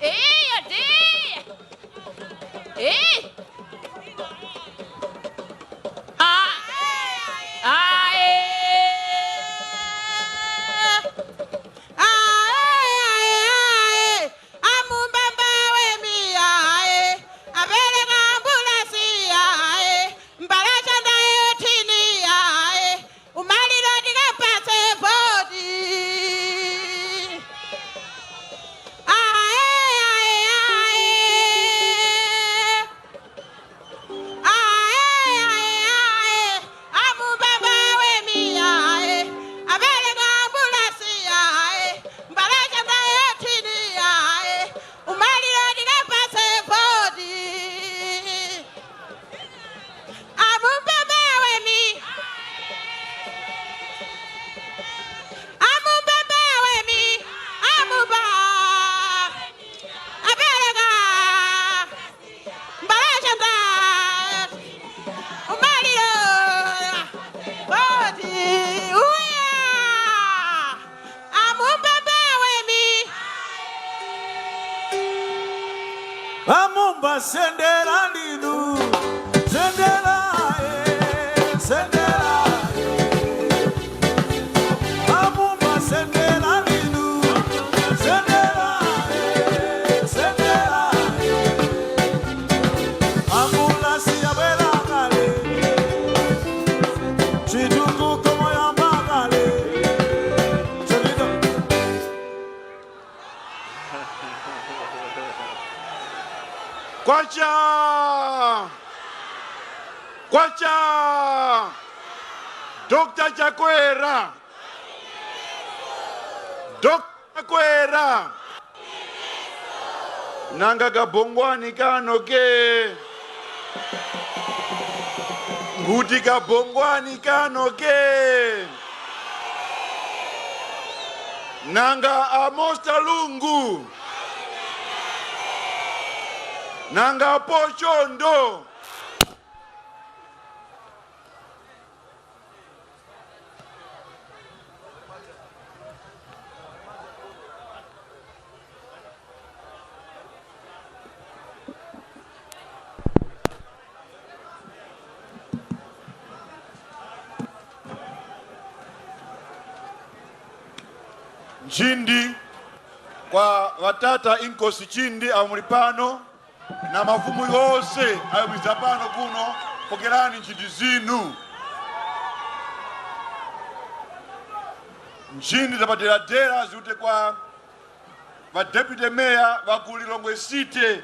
Iya, di. Eh? Ah. Ah, eh. Ah, eh, ah, eh, ah, eh. Amumbamba wemi, ah, eh. Abereka ambulasi, ah, eh. Mbala chanda yo thini, ah, eh. Umaliro tikapase voti. Ae, ae, ae. Ae, ae, ae. Amumbamba wemi ae. Abereka ambulasi ae. Mbala chanda yo thini ae. Umaliro tikapase voti. Amumbamba wemi. Amumbamba wemi. Amumba. Abereka. Mbala chanda. Umaliro. Voti. Uya. Amumbamba wemi. Amumba sendera ndinu. Sendera, eh, sendera, eh. Amumba sendera. Kwacha! Kwacha! Doctor Chakwera! Doctor Chakwera! Nanga kabongwani kano ke? Nkhuti kabongwani kano ke? Nanga Amos Talungu? Nanga Pochondo? Nchindi kwa ŵatata Inkosi Chindi awo muli pano, na mafumu ghose ayo mwiza pano kuno, pokerani nchindi zinu. Nchindi zapaderadera ziwute kwa ŵa deputy mayor ŵa ku Lilongwe City,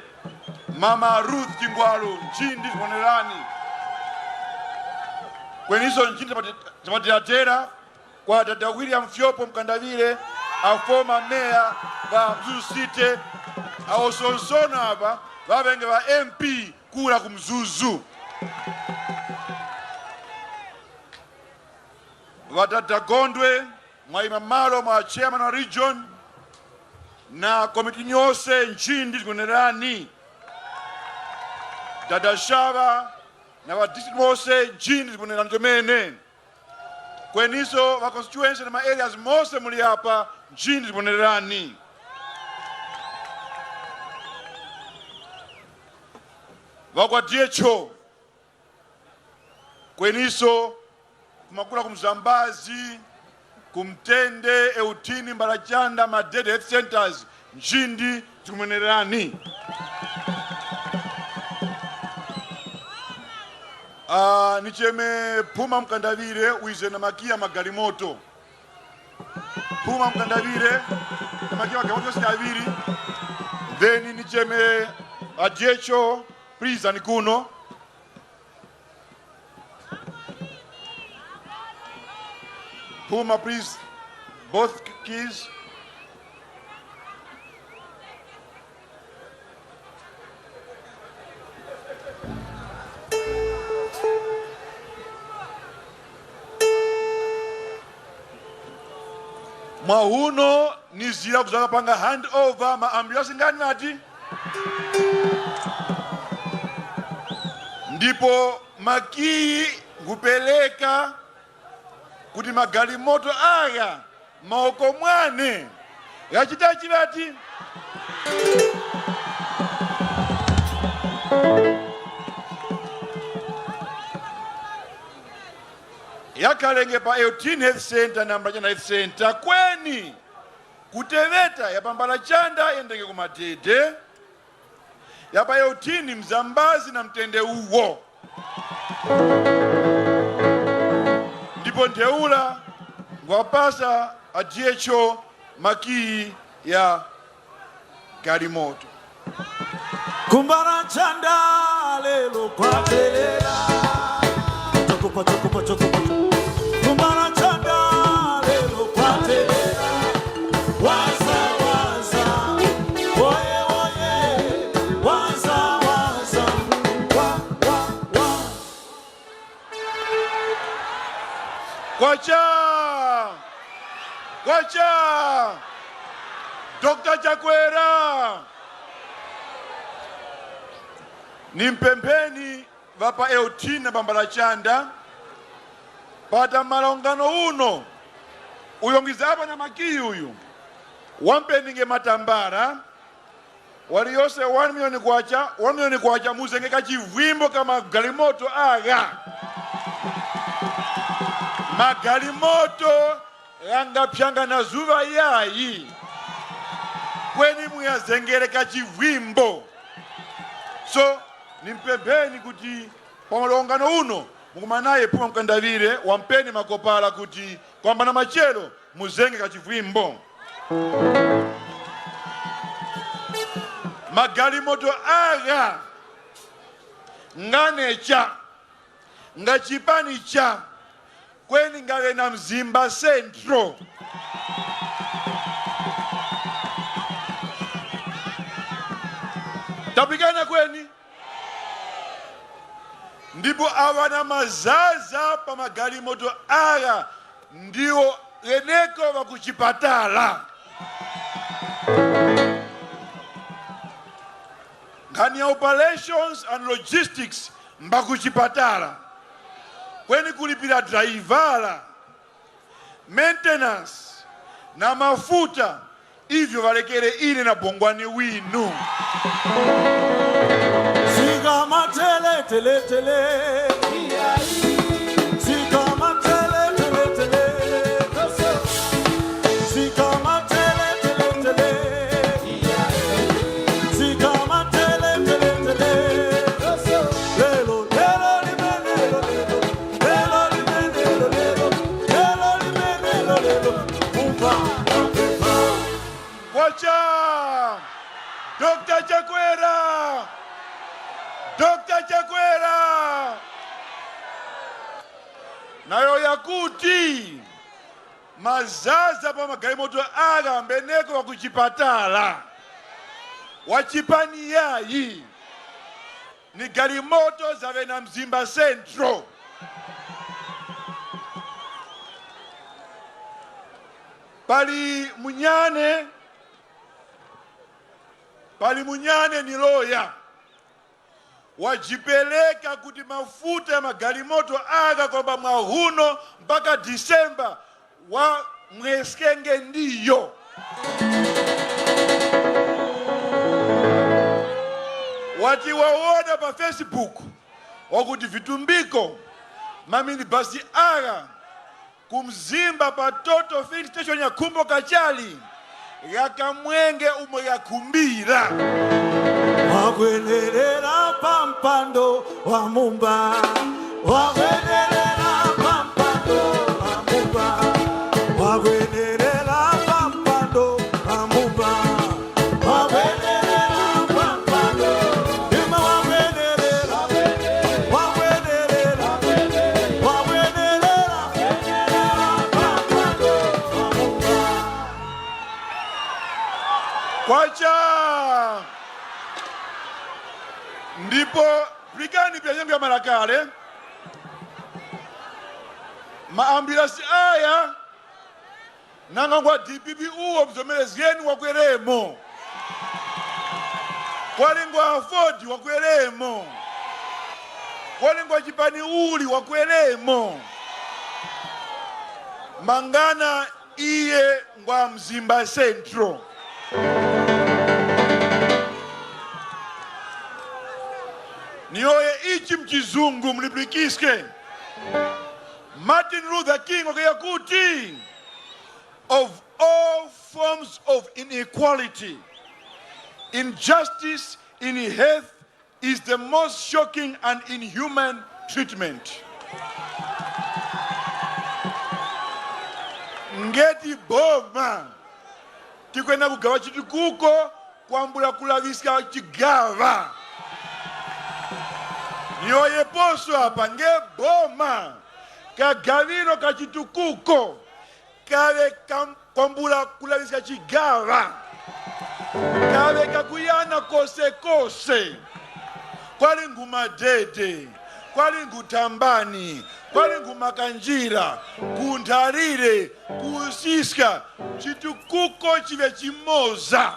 Mama Ruth Chingwalu, nchindi zimonerani. Kweniso nchindi zapade-, zapaderadera kwa Dada William Fyopo Mkandaŵire, a former mayor wa Mzuzu City, awo sonsono apa ŵaŵenge ŵa M P kura ku Mzuzu. Ŵa Dada Gondwe, mwayima malo mwa chairman wa region, na komiti yose nchindi zikunenerani. Dada Shava na ŵa district mose nchindi zikunenerani chomene. Kweniso ŵa constituency na ma areas mose muli apa, nchindi zikunenerani. Ŵa kwa D H O, kweniso kumakula ku Mzambazi, ku Mtende, Eutini, Mbalachanda, Madede Health Centers, nchindi zikunenerani. Ah, nicheme Phuma Mkandaŵire wize na makiya magalimoto. Phuma Mkandaŵire na makiya magalimoto yose aŵiri. Then nicheme a D H O, please, ani kuno. Phuma, please. Both keys. Mwahuno nizira kuzaka panga hand over ma ambulance ngani nati? Ndipo makiyi nkhupereka kuti magalimoto agha mawoko mwane ghachita chiŵati? Yakhalenge pa Eutini Health Center na Mbalachanda Health Center kweni kuteŵeta ya pa Mbalachanda yendenge ku Madede, ya pa Eutini Mzambazi na Mtende uwo. Ndipo ntheura ngwapasa a D H O makiyi ya galimoto. Kumbala chanda lelo kwatelera. Chokopa, chokopa, chokopa. Kumbala chanda lelo kwatelera. Waza, waza. Oye, oye. Waza, waza. Wa, wa, wa. Kwacha! Kwacha! Doctor Chakwera! Nimpempheni ŵa pa Eutini na Mbalachanda, pata malongano uno, uyo ngizapo na makiyi uyu, wampeni nge matambala, waliyose one million kwacha, one million kwacha, muzenge kachivwimbo ka magalimoto agha. Magalimoto ghangaphyanga na zuŵa yayi, kweni muyazengere kachivwimbo. So, nimpempheni kuti pa malongano uno, mukumana naye Phuma Mkandaŵire, wampeni makopala kuti kwamba na machero, muzenge kachivwimbo. Magalimoto agha Ngane cha, nga chipani cha, kweni ngaŵe na Mzimba Central. Tapikana kweni? Ndipo aŵa na mazaza pa magalimoto agha ndiwo gheneko ŵa ku chipatala. Nkhani ya operations and logistics mba ku chipatala. Kweni kulipira draivara, maintenance na mafuta, ivyo ŵalekere ine na bongwani winu. Zikama tele, tele, tele. Zikama tele, tele, tele. Zikama tele, tele, tele. Zikama tele, tele, tele. Lelo, lelo, limene, lelo, lelo. Lelo limene, lelo, lelo, lelo limene, lelo, lelo. Kumva, kumva. Kwacha! Doctor Chakwera! Doctor Chakwera! Nayo yakuti, mazaza pa magalimoto agha mbeneko wa ku chipatala. Wa chipani yayi? Ni galimoto zaŵe na Mzimba Central. Pali munyane, pali munyane ni loya. Wajipereka kuti mafuta ya magalimoto agha kwamba mwahuno mpaka December, wamweskenge ndiyo. Wati wawona pa Facebook wakuti vitumbiko, maminibasi agha ku Mzimba pa Total Filling Station ya Khumbo Kachali, ghakamwenge umo ghakhumbira. Wakwenerera pa mpando wa mumba. Wakwenerera pa mpando wa mumba. Wakwenerera pa mpando wa mumba. Wakwenerera pa mpando. Ima wakwenerera. Wakwenerera. Wakwenerera. Kwacha. Ndipo pulikani pya nyengo ya malakale. Maambirasi aya, nanga ngwa D P P uwo mzomerezgeni wakweremo. Kwali ngwa Aford wakweremo. Kwali ngwa chipani uli wakweremo. Mangana iye ngwa Mzimba Central. Niyoye ichi mchizungu mulipulikiske. Martin Luther King wakuya kuti, of all forms of inequality, injustice in health is the most shocking and inhuman treatment. Ngeti boma tikwenda kugaŵa chitukuko kwambula kulaŵiska chigaŵa. Niyoyeposo apa nge boma kagaŵiro ka chitukuko kaŵe kam-, kwambula kulaŵiska chigaŵa. Kaŵe kakuyana kosekose. Kwali nkhu Madede, kwali nkhu Thambani, kwali nkhu Makanjira, nkhu Nthalire, nkhu Usiska, chitukuko chiŵe chimoza.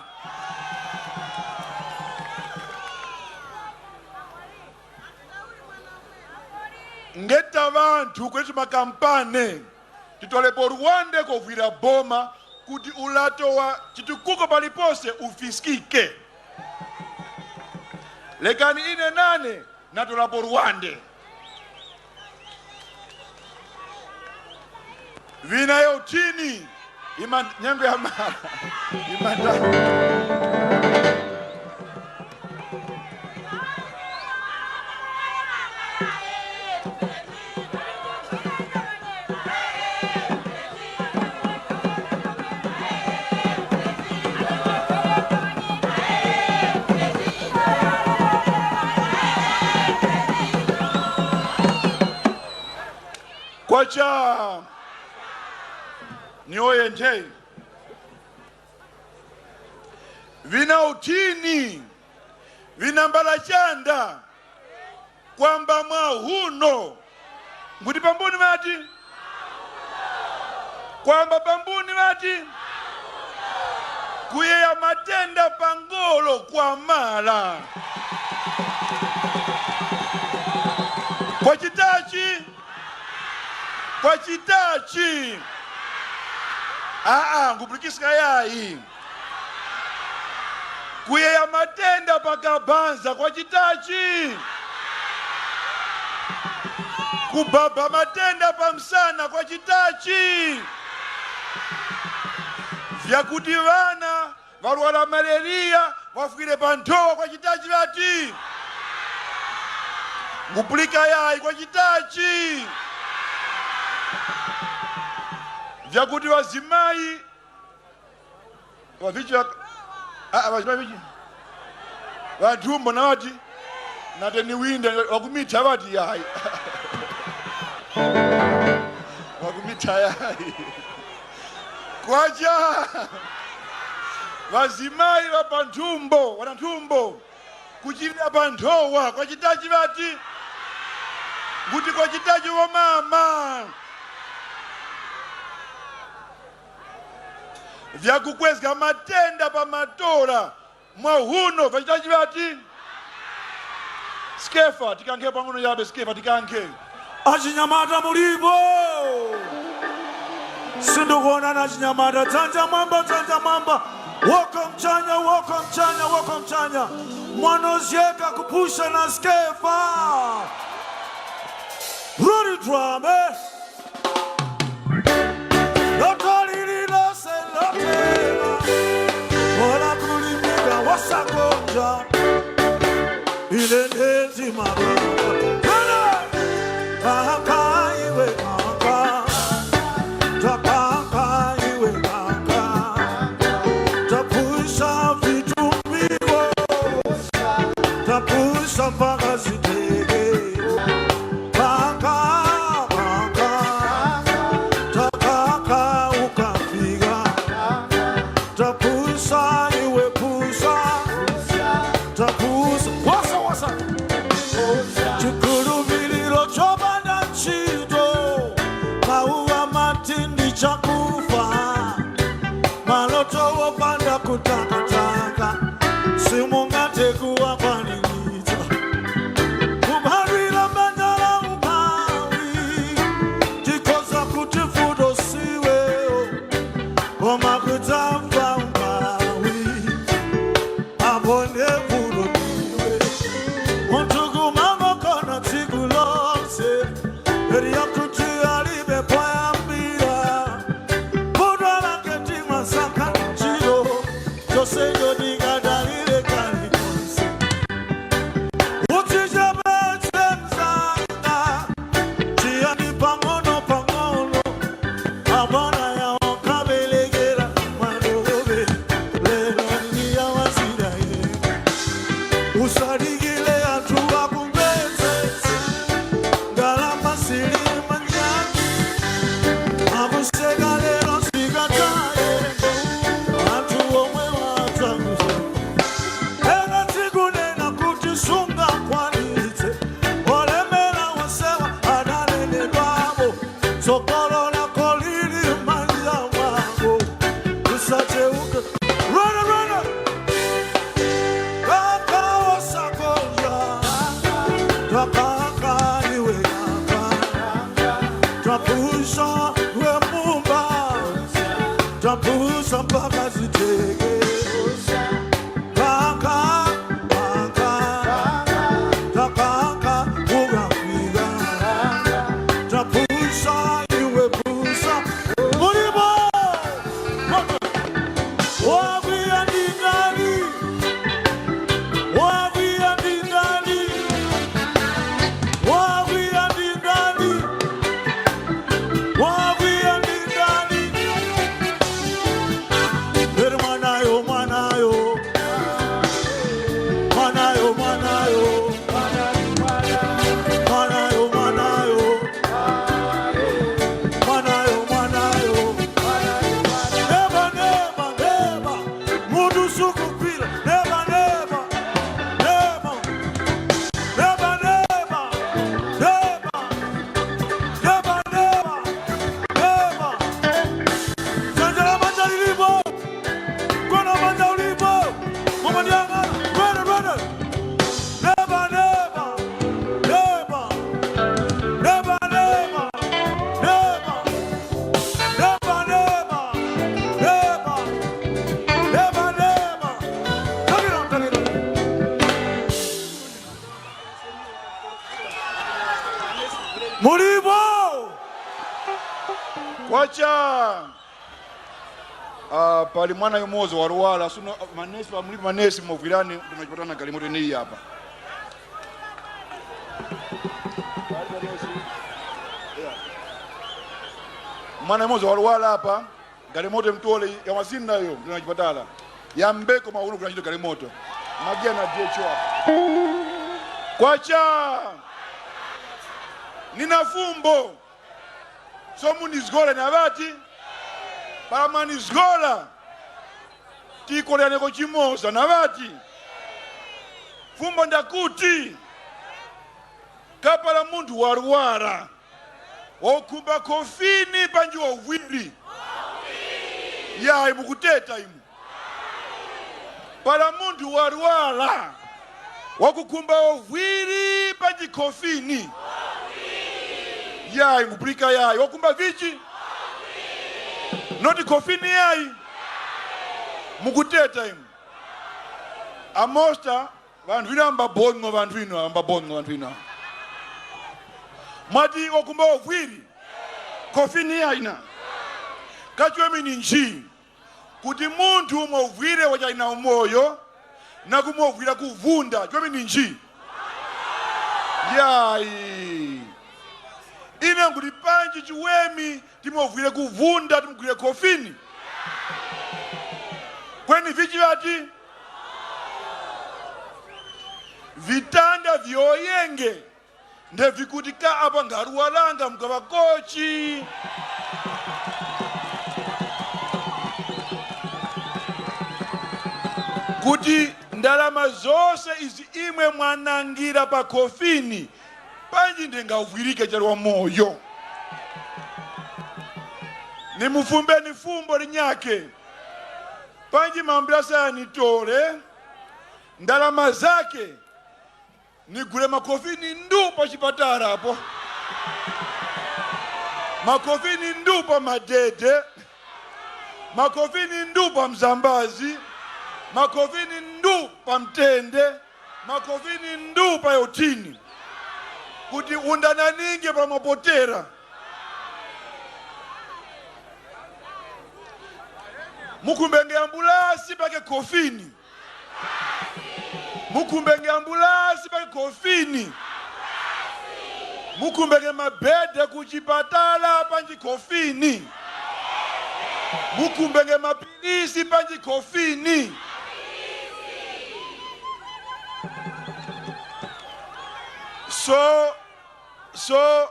Ngeta ŵanthu kwetu makampane, titolepo luwande kovwira boma kuti ulato wa chitukuko palipose ufiskike. Lekani ine nane natorapo luwande. Vina yo utini, ima nyengo ya mara, imata. Cha. Nyoye ntheyi. Vina uthini, vina mbala chanda, kwamba mwahuno. Nguti pambuni ŵati? Kwamba pambuni ŵati? Kuyeya matenda pa ngolo kwamala. Kwachitachi? Kwachitachi? Aa, ngupulikiska yayi. Kuyeya matenda pa kabanza kwachitachi? Kubaba matenda pa msana kwachitachi? Vyakuti ŵana ŵarwara maleriya, ŵafwire pa nthowa kwachitachi ŵati? Ngupulika yayi kwachitachi? Vyakuti ŵazimayi, ŵavichi ŵak-, a, a, ŵazimayi vichi? Ŵanthumbo na ŵati? Nateni winda, ŵakumitha ŵati yayi. Ŵakumitha yayi. Kwacha. Ŵazimayi ŵa pa nthumbo, ŵana nthumbo. Kuchilira pa nthowa, kwachitachi ŵati? Nguti kwachitachi wo mama? Vyakukwezga matenda pa matora, mwahuno vachitachi ŵati? Skefa, tikankhe pang'ono yabe, Skefa, tikankhe. Achinyamata mulipo? Sindukuona na chinyamata. Dzanja mwamba, dzanja mwamba. Woko mchanya, woko mchanya, woko mchanya. Mwanozyeka kupusha na Skefa. Ruri drum, eh? Loto lililose lotema, ora kulimbika wasakonja, ine ndezi mababa. Kaka iwe kaka, takaka iwe kaka, tapusa vitumbiko, tapusa mpaka ziteke. Baka, baka, takaka ukafika. Tapusa iwe pusa. Tapusa. Wasa, wasa. Chikhulupiriro chopanda ntchito, mauwa matindi chakufa. Maloto wopanda kutakataka, simungate kuwakwaniritsa. Kubadwira mbanja la umphawi, tikoza kuti vuto siwewo, koma kudzamva umphawi, apo nde vuto ndiwe. Munthu kumangokona tsiku lonse, lyakuti alibe poyambira. Vuto lake timasaka chiro, chose ndikadalire kalikonse. Uchichepetse mzanga, chiyani pang'ono pang'ono, abana yawo kabelekera mwandobe, lero ndi ya wazira yeka. Usadikire anthu akumvetsetse, ndalama zili manjani, akuseka lero zikataye, anthu omwe wadzakufa. Mulipo? Kwacha. Ah, pali mwana yumoza warwara, suno manesi, pa mulipo manesi, movwirani, ndinachipatana galimoto ineyi apa. Mwana yumoza warwara apa, galimoto imutore ya mazinda yo, ndinachipatala. Yambeko mauno kuna chito galimoto. Magiya na D H O apa. Kwacha. Nina fumbo. So munizgora na ŵati? Para mwanizgora, tikoreraneko chimoza na ŵati? Fumbo ndakuti, kapara munthu warwara, wakukhumba khofini panji uvwiri? Yayi, mukuteta imu. Para munthu warwara, wakukhumba uvwiri panji khofini? Yayi, mupulika yayi. Wakukhumba vichi? Noti khofini yayi? Mukuteta imu. Amosta, ŵanthu ŵinu ambabongo, ŵanthu ŵinu ambabongo, ŵanthu ŵinu. Mwati wakukhumba uvwiri? Khofini yayi na. Kachwemeni nji? Kuti munthu umwe uvwire wachali na umoyo, na kumwe uvwira kuvunda, chiweme ndi nji? Yayi. Ine nkuti panji chiweme timwe uvwire kuvunda timugwire khofini? Kweni vichi ŵati? Vitanda vyoyenge. Nde vikuti ka apa nkharuwa langa mukaŵa kochi. Kuti ndalama zose izi imwe mwanangira pa khofini, panji nde ngavwirike chali wamoyo. Nimufumbeni fumbo linyakhe. Panji mambula saya nitore ndalama zakhe, nigule makhofini ndu pa chipatala apo. Makhofini ndu pa madede. Makhofini ndu pa mzambazi. Makhofini ndu pa mtende. Makhofini ndu pa yotini. Kuti undananinge pa mapotera. Mukhumbenge ambulasi pake khofini. Mukhumbenge ambulasi panji khofini. Mukhumbenge mabhedhe ku chipatala panji khofini. Mukhumbenge mapilisi panji khofini. So, so,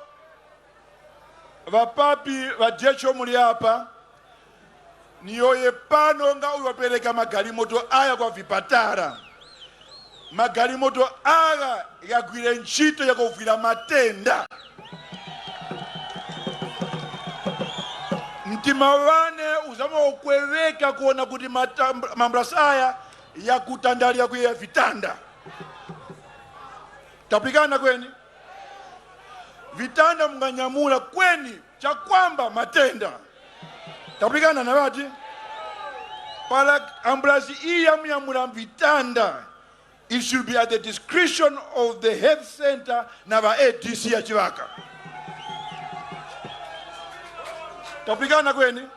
ŵapapi ŵa D H O muli apa, niyoye pano nga uyo wapereka magalimoto aya kwa vipatala. Magalimoto agha ghagwire ntchito yakuvwira matenda. Mtima wane uzama ukweŵeka kuwona kuti matam-, mambulasi aya yakutandalira kuyeya vitanda. Tapikana kweni? Vitanda munganyamula kweni chakwamba matenda. Tapulikana na ŵati? Para ambulasi iyi yamunyamula vitanda, it should be at the discretion of the health center na ŵa A D C ya Chiŵaka. Tapulikana kweni?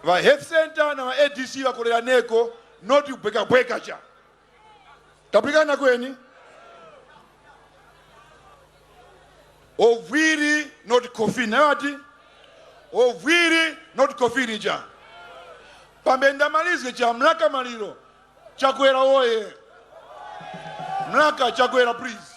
Ŵa health center na ŵa A D C ŵakoleraneko, not kubwekabweka cha. Tapulikana kweni? Ovwiri not coffin. Ati? Ovwiri not coffin cha. Pambe ndamalizge cha mlaka maliro. Chakwera woye. Mlaka Chakwera, please.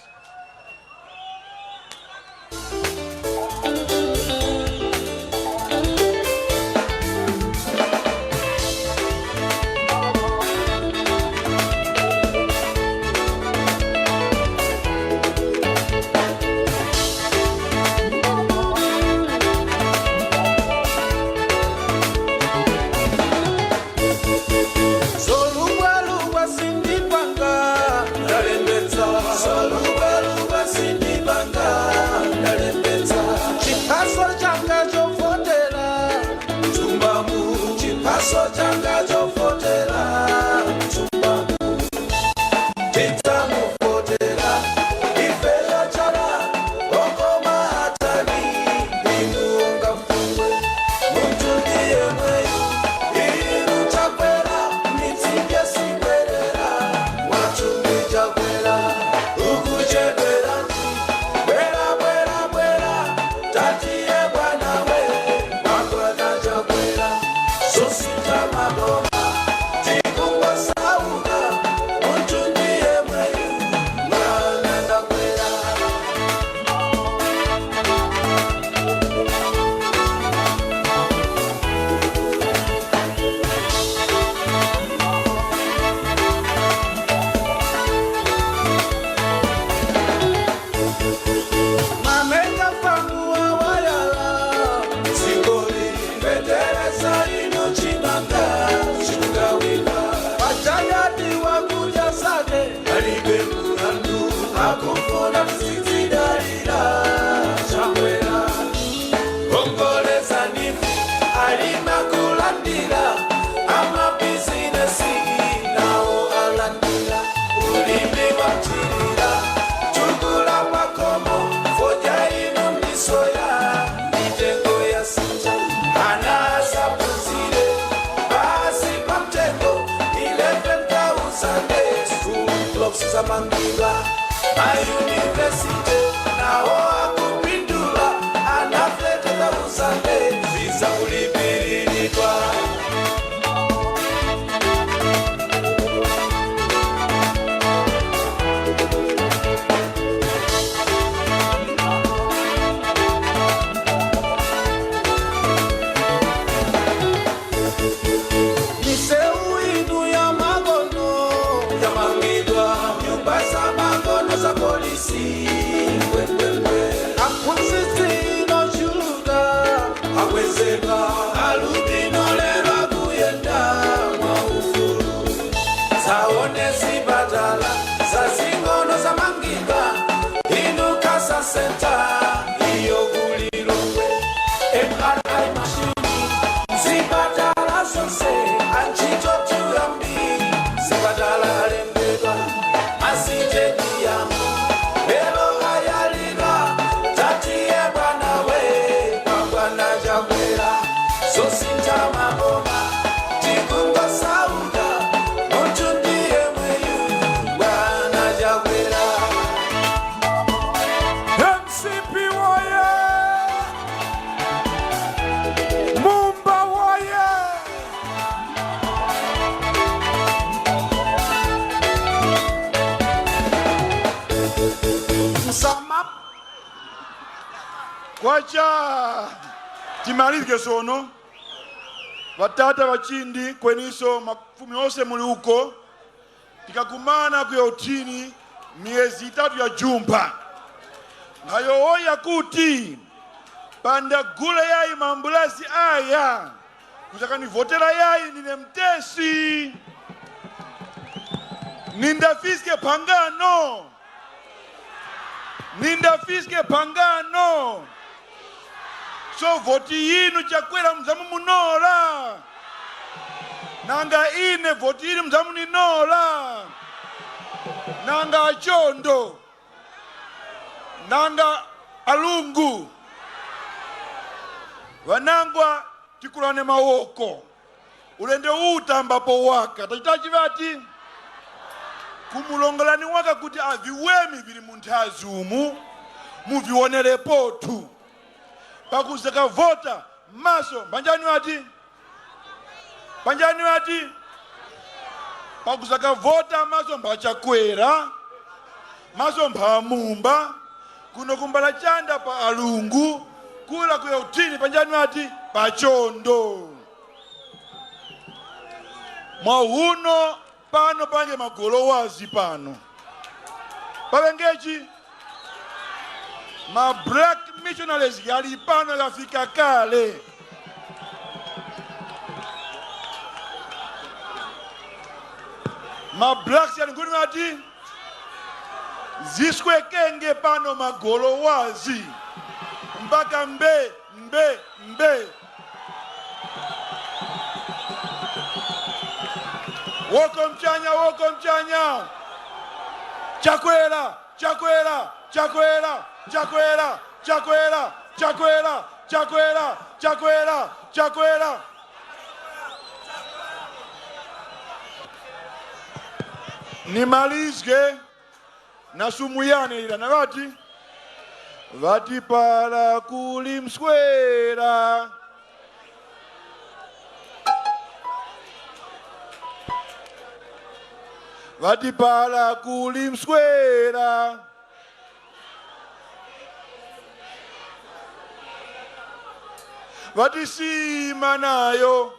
Zolungwa lungwa sindipanga, ndalembetsa. Zolungwa Zizidalira, Chakwera, Congolese nifu, alima kulandira, amabizinesi nawo alandira, ulimi wathirira, chukula pakomo, fodya ino misoya, mitengo ya Ana asaphunzire pasi pa mtengo eleven thousand, school blocks zamangidwa, mayunivesite nawo akupindula, ana thirty thousand viza kulipiririkwa. Misewu inu ya makono yamangidwa, nyumba za makono za polisi, mbwembwembwe. Aphunzitsi no chuluka akwezeka, alubino lero akuyenda mwa ufulu. Tawone zipatala zazing'ono zamangidwa, inu Cancer Center iyo ku Lilongwe, M R I machine, zipatala zose, antchito tuyambi, zipatala alembedwa, masitediyamu, lero ayalira, tatiye bwana we, kwa bwana Chakwera, zosinja maboma, tikungosauka, munthu ndiye mweyu, bwana Chakwera. M C P woye! Mumba woye! Msama. Kwacha. Timalizge sono. Ŵatata ŵachindi, kweniso mafumu yose muli uko. Tikakumana kuya uthini myezi yitatu ya jumpha. Nkhayowoya kuti, pandagule yayi mambulazi aya, kuzakanivotera yayi ndine mutesi. Nindafiske phangano. Nindafiske phangano. So voti yinu Chakwera muzamumunora? Nanga ine voti yinu muzamuninora? Nanga achondo? Nanga alungu? Ŵanangwa, tikulane mawoko. Ulendo uwu tambapo waka. Tachita chiŵati? Kumulongolani waka kuti a viweme vili mu nthazi umu, muviwonerepotu. Pakuza kavota, maso mbanjani ŵati? Panjani ŵati? Pakuza kavota maso mpha Chakwera, maso mpha Mumba, kuno kumbala chanda pa alungu, kula kuya uthini panjani ŵati? Pa chondo. Mwahuno pano pange magolowazi pano. Paŵengechi? Ma black missionaries yali pano yafika kale. Ma blacks yali nkhuni ŵati? Ziswekenge pano magolowazi. Mpaka mbe, mbe, mbe. Woko mchanya, woko mchanya. Chakwera, Chakwera, Chakwera, Chakwera. Nimalizge na sumu yane ira, na ŵati, ŵati para kuli mswera. Ŵati para kuli mswera. Ŵati sima nayo.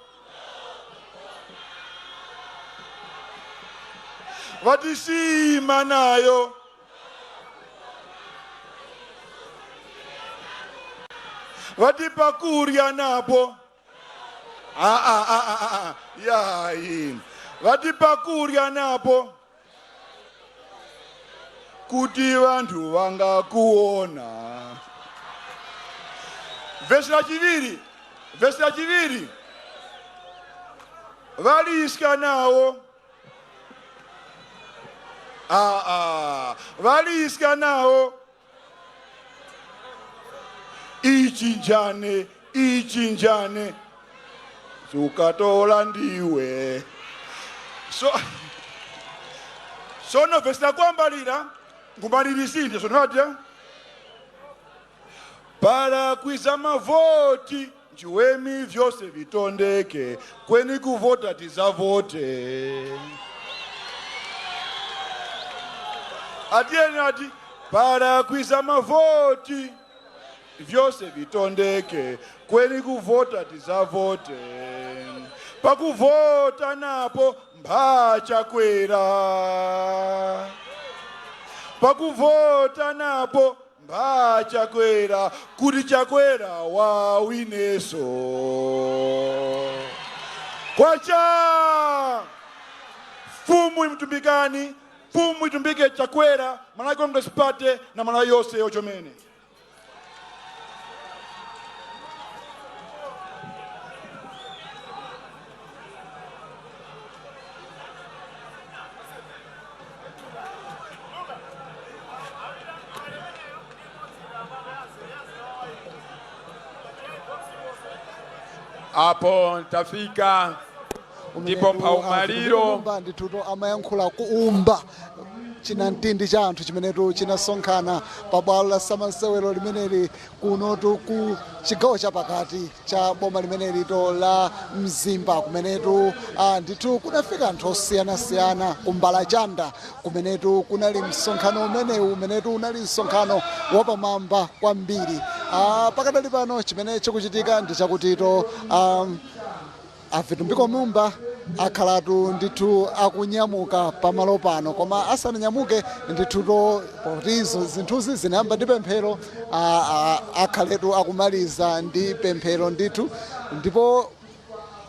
Ŵati sima nayo. Ŵati pakurya napo. Aa, aa, aa, aa. Yayi. Ŵati pakurya napo. kuti ŵanthu ŵangakuwona. Vesi la chiŵiri, vesi la chiŵiri, ŵaliska nawo. Aa, ŵaliska nawo. Ichi njane, ichi njane. Sukatora ndiwe. So, sono vesi la kwambalira, ngumalirisinde, sono ati, para kwiza mavoti, nchiwemi vyose vitondeke, kweni kuvota tizavote. Atiyeni ati, para kwiza mavoti, vyose vitondeke, kweni kuvota tizavote. Pakuvota napo mbha Chakwera. Pakuvota napo mbha Chakwera, kuti Chakwera wawineso. Kwacha! Fumu imutumbikani, Fumu itumbike Chakwera, Malawi Congress Party na Malawi yose yochomene. Apo tafika. Ndipo umenetu, ah, paumaliro Filipo Mumba ndithuto amayankhula kuumba chinamtindi cha anthu chimenetu chinasonkhana pa bwalo la samasewero limeneli kunotu ku chigawo chapakati cha boma limenelito la Mzimba, kumenetu, ah, ndithu kunafika anthu osiyanasiyana ku Mbalachanda, kumenetu kunali msonkhano umenewu umenetu unali msonkhano wapamwamba kwambiri. Ah, pakadali pano chimene chikuchitika ndi chakutito, um, a Vitumbiko Mumba akhalatu ndithu akunyamuka pamalo pano, koma asananyamuke ndithuto, poti izo zinthuzi zinayamba ndi pemphero, a, a, akhaletu akumaliza ndi pemphero ndithu. Ndipo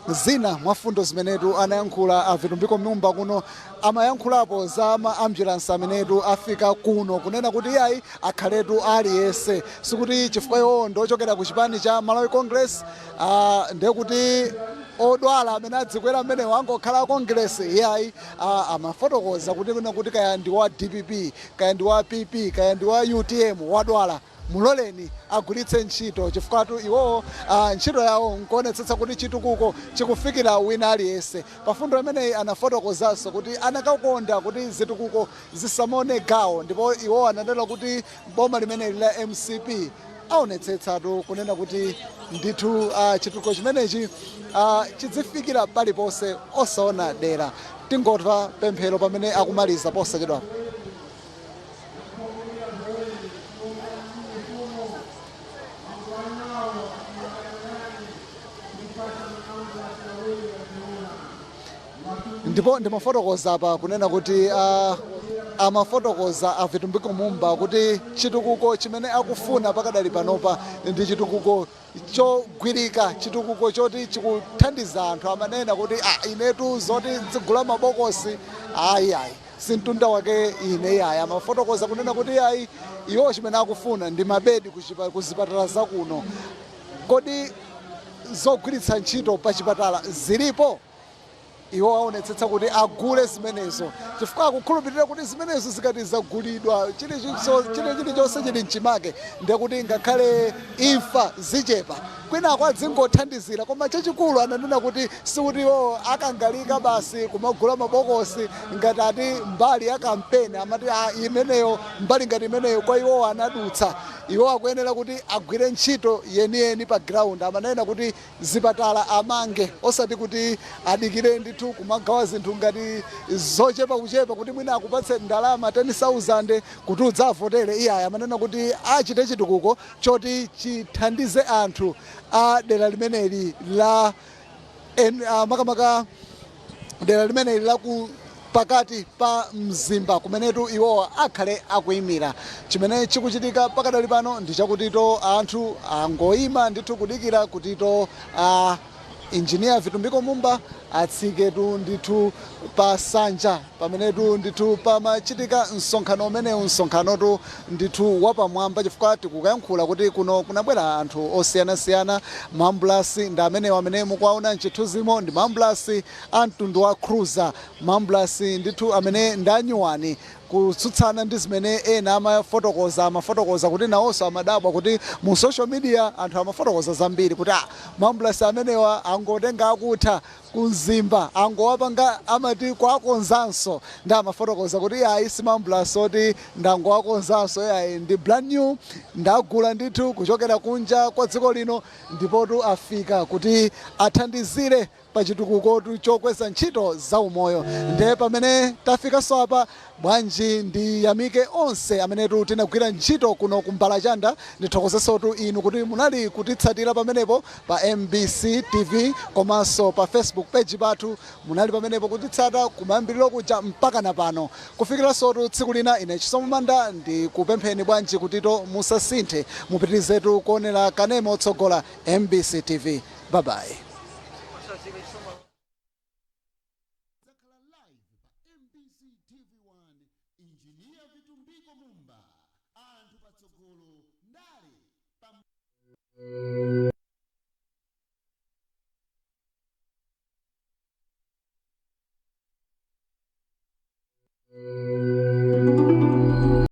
zina mwa fundo zimenetu anayankhula a Vitumbiko Mumba kuno, amayankhulapo za ma ambulance amenetu afika kuno kunena kuti iyayi, akhaletu aliyense. Sikuti chifukwa iwowo ndi ochokera ku chipani cha Malawi Congress, ah, ndiye kuti odwala amene adzikwera amenewo angokhala a Congress, iyayi, ah, amafotokoza kuti, kuti kaya ndi wa D P P, kaya ndi wa P P, kaya ndi wa U T M wadwala, muloleni agwiritse ntchito, chifukwatu iwowo, ah, ntchito yawo nkuonetsetsa kuti chitukuko chikufikira wina aliyense. Pa fundo imeneyi anafotokozanso kuti anakakonda kuti zitukuko zisamone gawo, ndipo iwo ananena kuti boma limeneli la M C P aonetsetsatu kunena kuti ndithu, ah, chitukuko chimenechi, ah, chidzifikira paliponse osaona dera. Tingomva pemphero pamene akumaliza posachedwapa. Ndipo ndimafotokoza apa kunena kuti, ah, amafotokoza a Vitumbiko Mumba kuti chitukuko chimene akufuna pakadali panopa ndi chitukuko chogwirika, chitukuko choti chikuthandiza anthu. Amanena kuti, "Ah, inetu zoti nzigula mabokosi, ayi, ayi, si mtunda wake ine." Iyayi, amafotokoza kunena kuti, iyayi, iwo chimene akufuna ndi mabedi kuchipa-, kuzipatala zakuno. Kodi zogwiritsa ntchito pa chipatala zilipo? Iwo aonetsetsa kuti agule zimenezo, chifukwa akukhulupirira kuti zimenezo zikati zagulidwa, chilichonse, chili, chilichonse chili mchimake, ndekuti ngakhale imfa zichepa. Kwinako adzingothandizira, koma chachikulu ananena kuti sikuti iwo akangalika basi kumagula mabokosi ngati ati mbali ya kampeni, amati, "Ah, imeneyo, mbali ngati imeneyo kwa iwo anadutsa." Iwo akuyenera kuti agwire ntchito yeniyeni pa ground. Amanena kuti zipatala amange, osati kuti adikire ndithu kumagawa zinthu ngati zochepa kuchepa kuti mwina akupatse ndalama ten thousand kuti udzavotere. Iyayi, amanena kuti achite chitukuko choti chithandize anthu a dera limeneli la en-, ah, makamaka dera limeneli la ku pakati pa mzimba kumenetu iwowa akhale akuyimira. Chimene chikuchitika pakadali pano ndi chakutito anthu angoyima ndithu kudikira kutito, ah, Engineer Vitumbiko Mumba atsiketu ndithu pa sanja pamenetu ndithu pamachitika msonkhano umenewu, msonkhanotu ndithu wapamwamba, chifukwa tikukayankhula kuti kuno kunabwera anthu osiyanasiyana. Maambulasi ndi amenewa amene mukuwaona mchithunzimo, ndi maambulasi a mtundu wa cruiser, maambulasi ndithu amene ndi anyuwani, kutsutsana ndi zimene ena amafotokoza. Amafotokoza kuti nawonso amadabwa kuti mu social media anthu amafotokoza zambiri kuti ah, maambulasi amenewa angotenga akutha ku mzimba, angowapanga, amati kuwakonzanso. Ndi amafotokoza kuti ayi, si maambulasi oti ndangowakonzanso, yayi, ndi brand new, ndagula ndithu kuchokera kunja kwa dziko lino, ndipotu afika kuti athandizire pa chitukukotu chokweza ntchito za umoyo. Nde pamene tafikaso apa, bwanji ndiyamike onse amenetu tinagwira ntchito kuno ku Mbalachanda. Ndithokozesotu inu kuti munali kutitsatira pamenepo pa M B C T V komanso pa Facebook page pathu. Munali pamenepo kutitsata kumayambiriro kuja mpaka na pano. Kufikirasotu tsiku lina, ine Chisomo Manda ndikupempheni bwanji kutito musasinthe, mupitirizetu kuonera kanema otsogola M B C T V. Bye bye. Zakhala live pa M B C T V one, Engineer Vitumbiko Mumba, anthu patsogolo, ndale pa